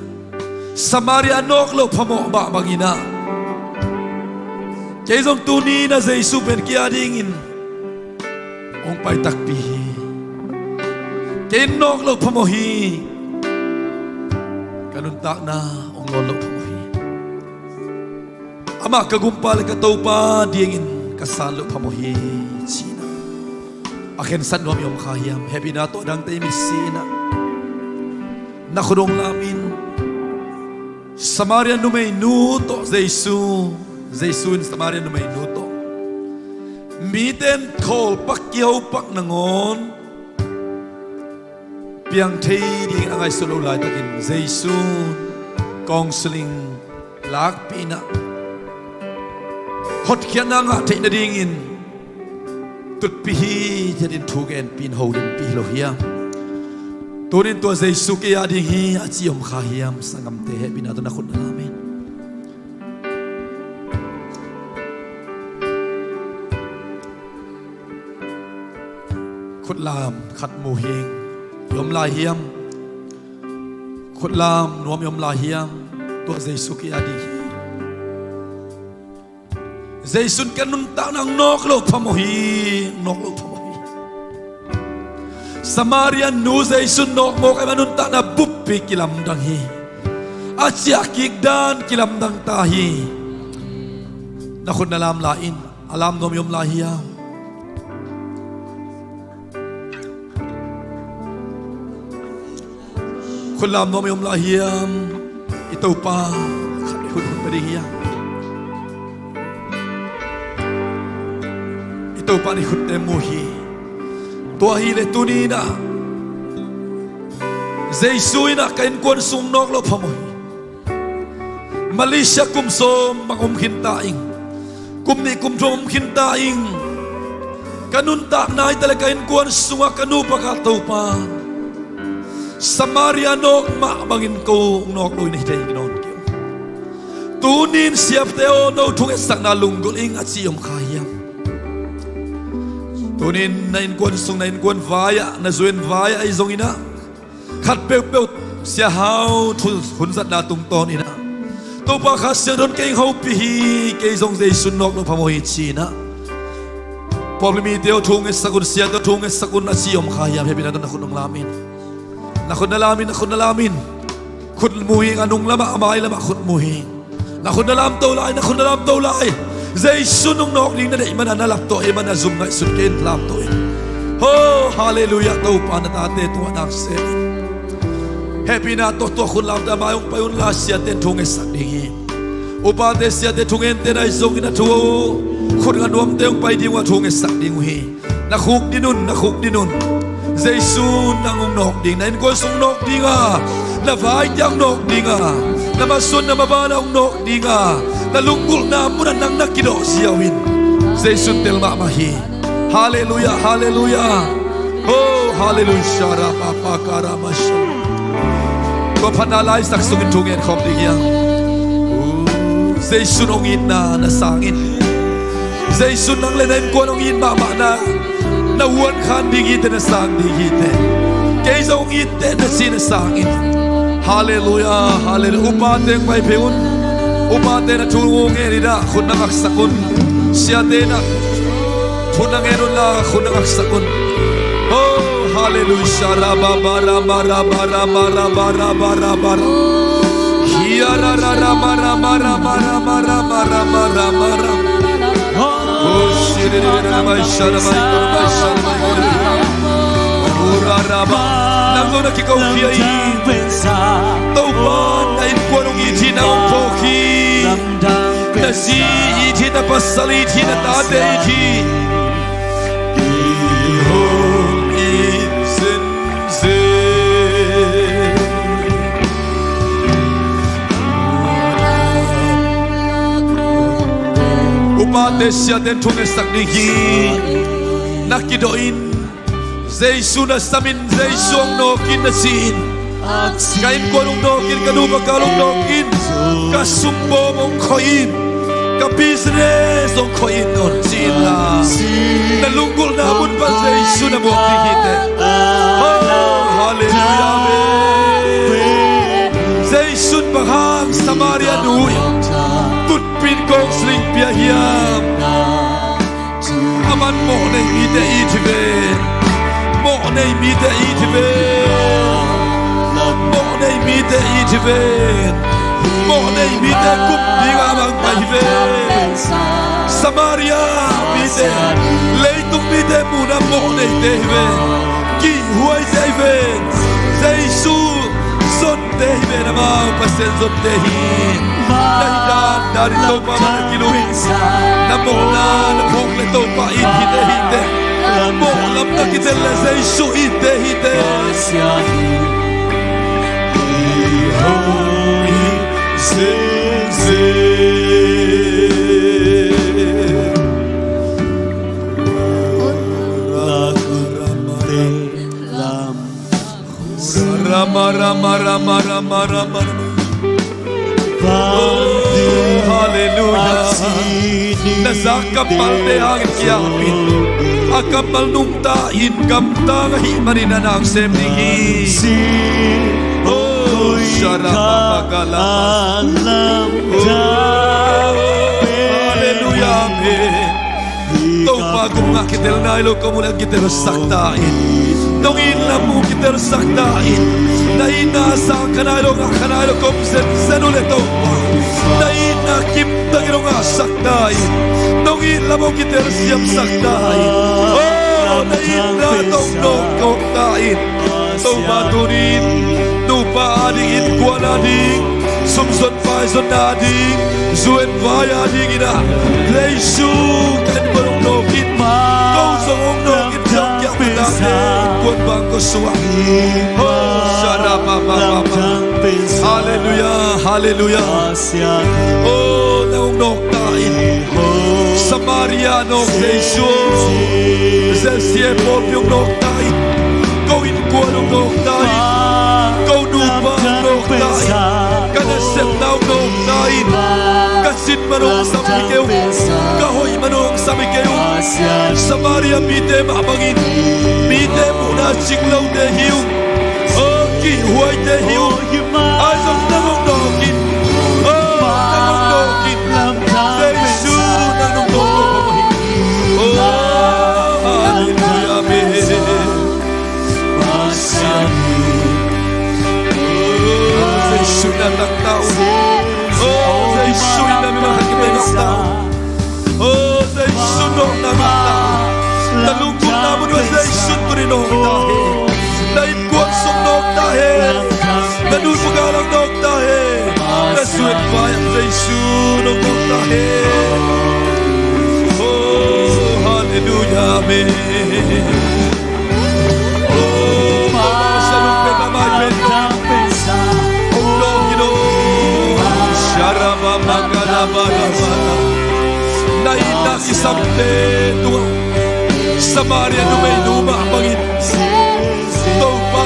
Samaria a nawk loh phamawh mah bangin ah, kei zong tuni-in ah Jesu pen kei adingin hong pai takpi hi. Kei nawk loh phamawh hi. Ka nuntakna hong lawn loh phamawh hi. Amah ka gumpa le ka Topa dingin ka san loh phamawh hi, ci-in ah. A khensat nuam i om kha hiam? Hehpihna tawh a dangte i mitsi in ah, na khut hong lamin, Samaria numeinu tawh Jesu, Jesu in Samaria numeinu tawh Pite'n khawl pak kiho pak nangawn piang thei ding a ngaihsut lo laitakin Jesu counseling lakpih in ah hotkhiatna ngah theih nadingin tutpih hi, ci-in thu genpih in holimpi hi lo hiam? Tunin tua Jesu kei a ding hi a ci om kha hiam? Sanggamte hehpihna tawh na khut na lam in. Khutlam khat mu hi ing. I om lai hiam? Khutlam nuam i om lai hiam? Tua Jesu kei a ding hi. Jesu'n ka nuntakna hong nawk loh phamawh hi, hong nawk loh phamawh hi. Samaria nu Jesu'n nawk mawk ahih manin a nuntakna buppi kilamdang hi. A ciah kik dan kilamdang ta hi. Na khut na lam lai in. A lam nuam i om lai hiam? Khutlam nuam i om lai hiam? I Topa khat i khut hun pia ding hiam? I Topa in i khutte mu hi. Tua hileh tuni in ah Jesu in ah ka innkuan sung nawk loh phamawh hi. Malaysia kum sawm bang om khinta ing. Kum nih kum thum om khinta ing. Ka nuntakna hi taleh ka innkuan sungah ka nupa khat Topa, Samaria nawk mah bangin ko hong nawk lo in hi thei nawn kei. Tunin siapte aw, no thungetsakna lunggulh ing a ci om kha hiam? Tunin na innkuan sung, na innkuan vai-ah, na zu-inn vai-ah ahi zongin ah khat peuhpeuh Sia Hau thu hun zatna tungtawn in ah, Topa Kha Siangtho in kei hong hopih hi, kei zong Jesu'n nawk loh phamawh hi ci-in ah pawlpi mite aw thu hong ngetsak un, siate aw thu hong ngetsak un a ci om kha hiam? Hehpihna tawh na khut hong lam in. Na khut na lam in, na khut na lam in. Khut mu hi ing, a nung lamah, a mai lamah khut mu hi ing. Na khut na lam to lai, na khut na lam to lai. Jesu'n hong nawk ding na deih manin na lap tawh, ahih manin a zum ngaihsut kei in, lam tawh in. Ho, halleluiah, Topa na tate tungah nak sem in. Hehpihna tawh tua khut lamte a mai hong pai un la, siate'n thu hong ngetsak ding hi. Upate, siate, thungente na hi zongin a thu, khut ngah nuamte hong pai ding uh a, thu hong ngetsak ding uh hi. Na khukdin un, na khukdin un. Jesu'n nang hong nawk ding, na innkuan sung hong nawk ding a, na vaite hong nawk ding a, na masuan na maban ah hong nawk ding a, na lunggulhna munah nang na kidawh ziau in. Jesu'n tel mahmah hi. Halleluiah, halleluiah. Oh, halleluiah. Sharapapakaramasha. Tua phatna laitak sungin thu ngen khawm ding hiam? Jesu'n hong itna na sang in. Jesu'n nang le na innkuan hong it mahmah na, na huan khan ding hi teh, na sang ding hi teh. Kei zong hong it teh na ci na sang in. Halleluiah, halleluiah. Upate hong pai phei un. Upate na thu ngen in ah khut na ngaksak un. Siate na thu na ngen un la, khut na ngaksak un. Oh, halleluiah. Sharababaramarabaramarabarabarabara. Hiarararamaramaramaramaramaramara. Oh, shiriririramaisharamaikoramaisaramaikorama. Uraraba. Nang lo na kiko khia hi. Topa, na innkuan hong it hi, na hong phawk hi. Na zi it hi, na pasal it hi, na tate it hi. Kihong in zenzen. Upate, siate'n thu ngetsak ding hi. Na kidawh in. Jesu na sam in, Jesu hong nawk in na ci in. Ka innkuan hong nawk in, ka nupa ka hong nawk in, ka sumbawm hong khoi in, ka business hong khoi in, hong ci in la. Na lunggulhna mun pan Jesu na muak ding hi teh. Oh, halleluiah, amen. Jesu'n bang hang Samaria nu tutpih in counseling pia hiam? Aman mawhnei mite it hi ve. Mawhnei mite it hi ve. Mawhnei mite it hi ve. Mawhnei mite kum dingah amah hong pai hi ve. Samaria mite, leitung mite muhna mawhneite hi ve. Kihhuaite hi ve. Jesu zon te hi ve, na mau Pasian zonte hi. Na hih dan dan in Topa mah na kilui. Na mawhna na phawk leh Topa in hihte hi teh, mawh lam na kitel leh Jesu in hihte hi teh. Rama, rama, rama, rama, rama. Oh, halleluiah. Na zak kampalte hangin ki-ap in. A kammal nungta in, gamtang ahih manin a na sem ding hi. Oh, sharababagala. Oh, halleluiah, amen. Topa gum ngah kitel nai lo kong muh leh kitelsak ta in. Nong it lam uh kitelsak ta in. Na itna sang kha nai lo, ngah kha nai lo kong zenzen uh leh Topa, na itna kimtakin hong ngahsak ta in. Nong it lam uh kitelsiamsak ta in. Oh, na itna tawh nawk kawk ta in. Topa, tuni in nupa ading, innkuan ading, sumzon paizon ading, zu-en vai ading in ah, Jesu, ka innkuan hong nawk in. Ko zong hong nawk in, zong kiang mata, innkuan bang ko suak. Oh, sharabababa. Halleluiah, halleluiah. Oh, na hong nawk ta in. Samaria nawk Jesu. Zezia pawlpi hong nawk ta in. Ko innkuan hong nawk ta in. Ko nupa hong nawk ta in. Ka nasepna hong nawk ta in. Ka sin man hong sam hi kei ung. Ka hoih man hong sam hi kei ung. Samaria mite mah bangin mite muhna cing lote hi ung. Oh, kihhuaite hi ung. Ahi zong nang hong nawk in. Oh, nang hong nawk in. Jesu, nang hong nawk in. Oh, halleluiah, amen. Oh, Jesu, na lak ta un. Oh, Jesu, na mi mah khat kipe nawk ta un. Oh, Jesu, nawkna ngah ta. Na lungkupna mun uh Jesu tuni nawk ta hen. Na innkuan sung nawk ta hen. Na nu pa galang nawk ta hen. Na zu-en vai ah Jesu nawk ta hen. Oh, halleluiah, amen. Oh, Topa, sa lungpen lamai pen. Hong nawk in aw. Sharababagalabaraba. Na itna kisamte tungah Samaria numeinu mah bangin Topa,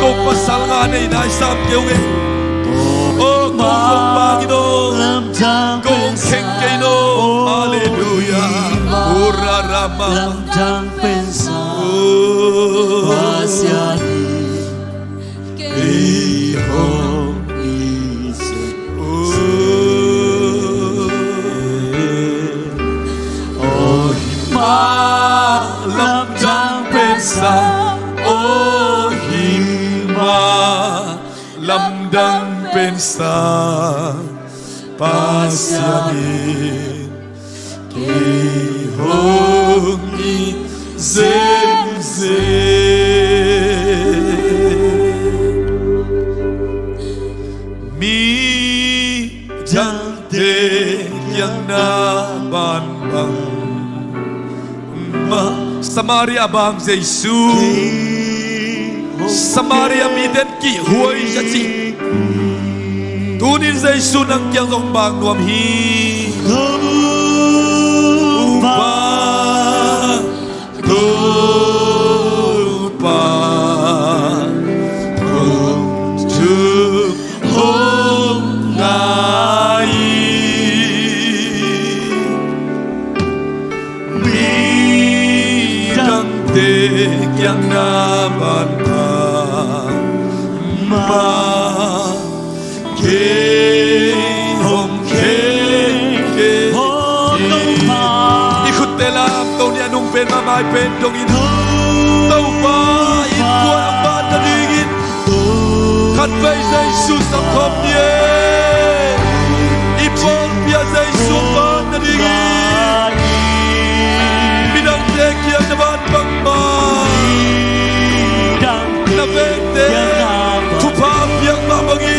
ko pasal nga nei nai sam kei ung e. Oh, ko zong bang in aw. Ko kheng kei in aw. Halleluiah. Urarama. Oh. Kei hong it zen. Aw hih mah lamdang pensa, aw hih mah lamdang pensa, Pasian in kei hong it zenzen. Midangte kiang na bangbang mah. Samaria bang Jesu. Samaria mite in kihhuai a ci. Tunin Jesu nang kiang zong bang nuam hi. Topa, Topa, kong tung hong ngai. Midangte kiang na bangbang mah. Kei hong kheng kei. I khutte lamto nih a nung pen mah mai pen dongin. Topa innkuan hong ban nadingin. Khatvei Jesu sapkhawm ni e. I pawlpi ah Jesu ban nadingin. Midangte kiang na ban bangmah, na vengte thupha piak mah bangin.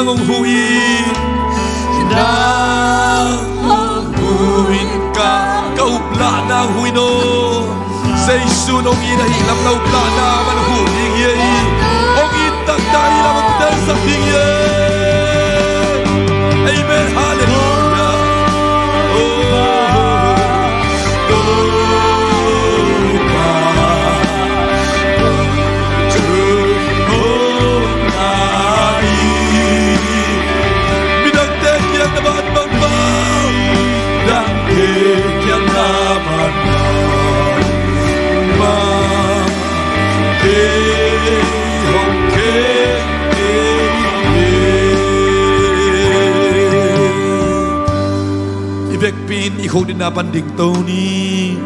hong huh in, nang hong huh in ka, ka uplahna hong huh in aw. Jesu nong it ahih lam na uplahna man hong huh ding hi. Hong it taktak ahih lam hong telsak ding hi. Amen. Halleluiah. Oh. Midangte kiang na bangbang, midangte kiang na bangbang, kei hong khek kei. I vekpi in i khukdinna pan dingto ni.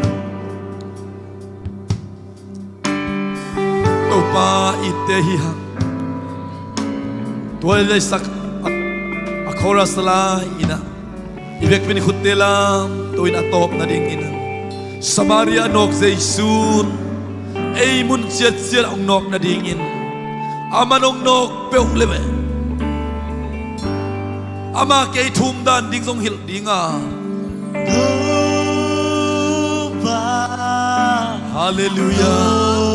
Topa itte hi hang. Tua i leisak a, a chorus lai-in ah, i vekpi in i khutte lamto in a tawp nadingin ah, Samaria nawk Jesu in ei mun ciatciat ah hong nawk nadingin, aman hong nawk peuh leh amah kei thum dan ding zong hilh ding a. Halleluiah.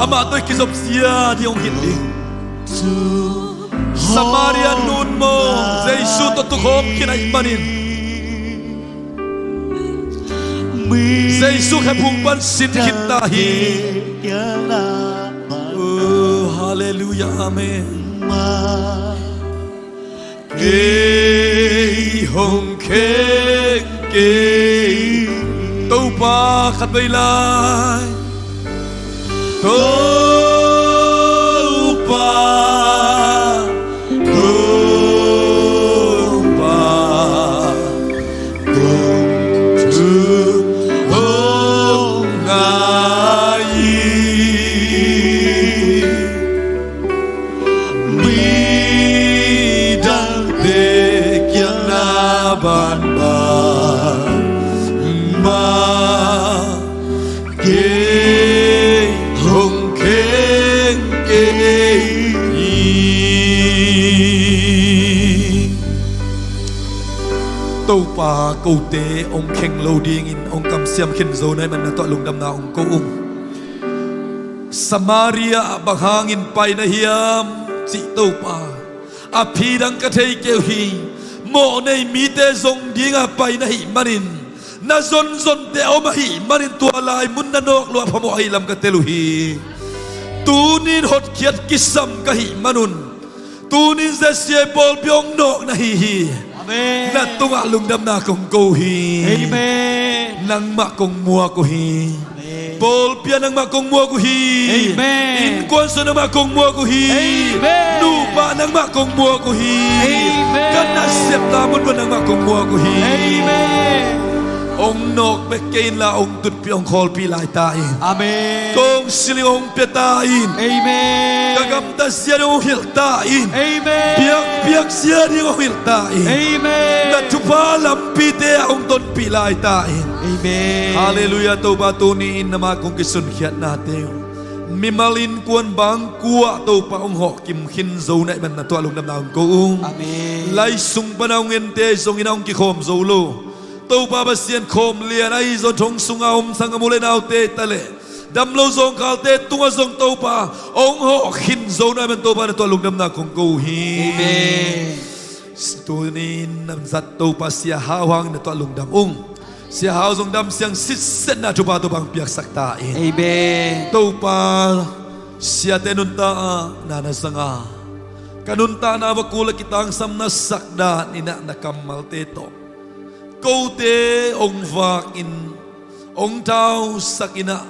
Amah tawh i kizopsia ding hong hilh ding. Samaria nu in maw, Jesu tawh tukhawm khin ahih manin, Jesu khephung pan sin khit ta hi. Oh, halleluiah, amen. Kei hong khek kei. Topa khatvei lai. Topa, Topa, kong thu hong ngai hi. Midangte kiang na bangbang, mah kei hong khek kei hi. Topa kote hong kheng lo dingin hong kamsiam khin zo na hih manin na tungah lungdamna hong ko ung. Samaria ah bang hangin pai na hiam cih Topa, a phi dang ka thei kei uh hi. Mawhnei mite zong dinga pai na hih manin, na zonzonte a om ahih manin tua lai mun na nawk lua phamawh ahih lam ka tel uh hi. Tuni-in hotkhiat kisam ka hih manun, tuni-in Z C A pawlpi hong nawk na hi hi. Amen. Na tungah lungdamna kong ko uh hi. Amen. Nangmah kong muak uh hi. Amen. Pawlpi ah nangmah kong muak uh hi. Amen. Innkuan sung nangmah kong muak uh hi. Amen. Nupa nangmah kong muak uh hi. Amen. Ka nasepna mun pan nangmah kong muak uh hi. Amen. Hong nawk bek kei inla hong tutpih hong khawlpih lai ta in. Amen. Kong siling hong pia ta in. Amen. Ka gamtatsia ding hong hilh ta in. Amen. Biakpiaksia ding hong hilh ta in. Amen. Na thupha lampite ah hong tonpih lai ta in. Amen. Halleluiah. Topa, tuni-in nangmah kong kisunkhiatnate uh, mimal innkuan bangkua Topa hong hawhkim khin zo na hih manin na tungah lungdamna hong ko ung. Amen. Lai sung pan a hong ente zongin a hong kikhawm zo lo, Topa Pasian, khawm lian ahi zong thong sunga om sang a mu le naute ta leh, dam lo zawngkhalte tungah zong Topa hong hawh khin zo na hih manin Topa na tungah lungdamna kong ko uh hi. Amen. Tuni-in na zat Topa Sia Hau hangin na tungah lungdam ung. Sia Hau zong dam siang sitsetna thupha Topa hong piaksak ta in. Amen. Topa, siate nuntak a na na zang a, ka nuntakna va kul a kitangsam na sak danin ah na kammalte tawh kote hong vakin, hong thausakin ah,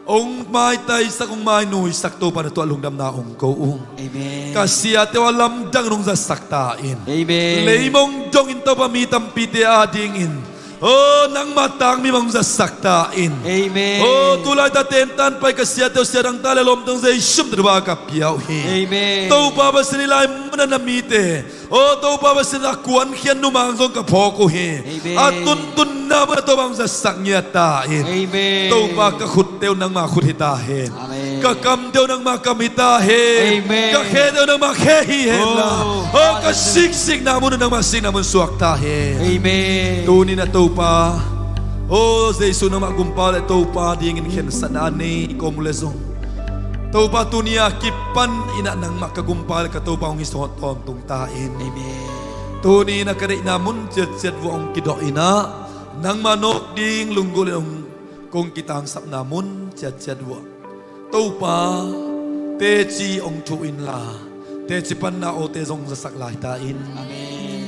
hong maitaisak, hong mainuisak Topa na tungah lungdamna hong ko ung. Amen. Ka siate uh a lamdang nong zatsak ta in. Amen. Leimong dongin Topa mi tampite adingin, oh, nangmah tangmi mah hong zatsak ta in. Amen. Oh, tu laitak tentan pai ka siate uh, sia dangtak le lawmta dong Jesu min tawh thupha ka pia uh hi. Amen. Topa Pasian, hih lai mun ah na mite, oh, Topa Pasian, a kuankhiat numang zong ka phawk uh hi. Amen. A tuntunna mun ah Topa hong zatsak ngiat ta in. Amen. Topa, ka khutte uh nangma khut hi ta hen. Amen. Ka kamte uh nangmah kam hi ta hen. Amen. Ka khete uh nangmah khe hi hen la. Oh, oh, ka hallelujah. Siksikna mun uh nangmah sikna mun suak ta hen. Amen. Tuni-in ah Topa, oh Jesu nangmah Gumpa le Topa dingin khensatna nei kong uh leh zong, Topa, tuni-a kipan in ah nangmah ka Gumpa le ka Topa hong hi sawt tawntung ta in. Amen. Tuni-in ah ka deihna mun ciatciat vuah hong kidawh in ah, nangmah nawk ding lunggulh in hong kong kitangsapna mun ciatciat vuah Topa, teci hong thuh inla, teci panna awte zong zasak lai ta in. Amen.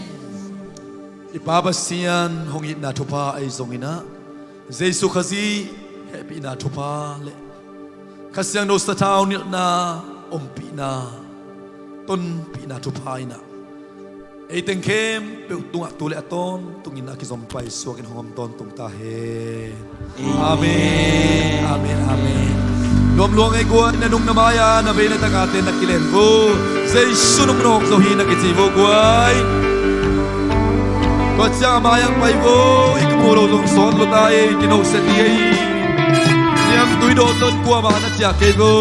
I Pa Pasian hong itna thupha ahi zongin ah, Jesu Khazih hehpihna thupha le Kha Siangtho sathau nilhna, ompihna, tonpihna thupha in ah, ei teng khempeuh tungah tu le a tawntungin a kizom paisuakin hong om tawntung ta hen. Amen. Amen. Amen. Amen. Nuam lua ngei guai, na nung na mai-a na vei na tak-a te na kilen vo. Jesu nung nawk zo hi na kici vo guai. Tua ciang a mai-ah pai vo. I ka mu lo zong sawt lo ta ei, kino se ti ei. Niam tui dawt dawt kuamah na ciah kei vo.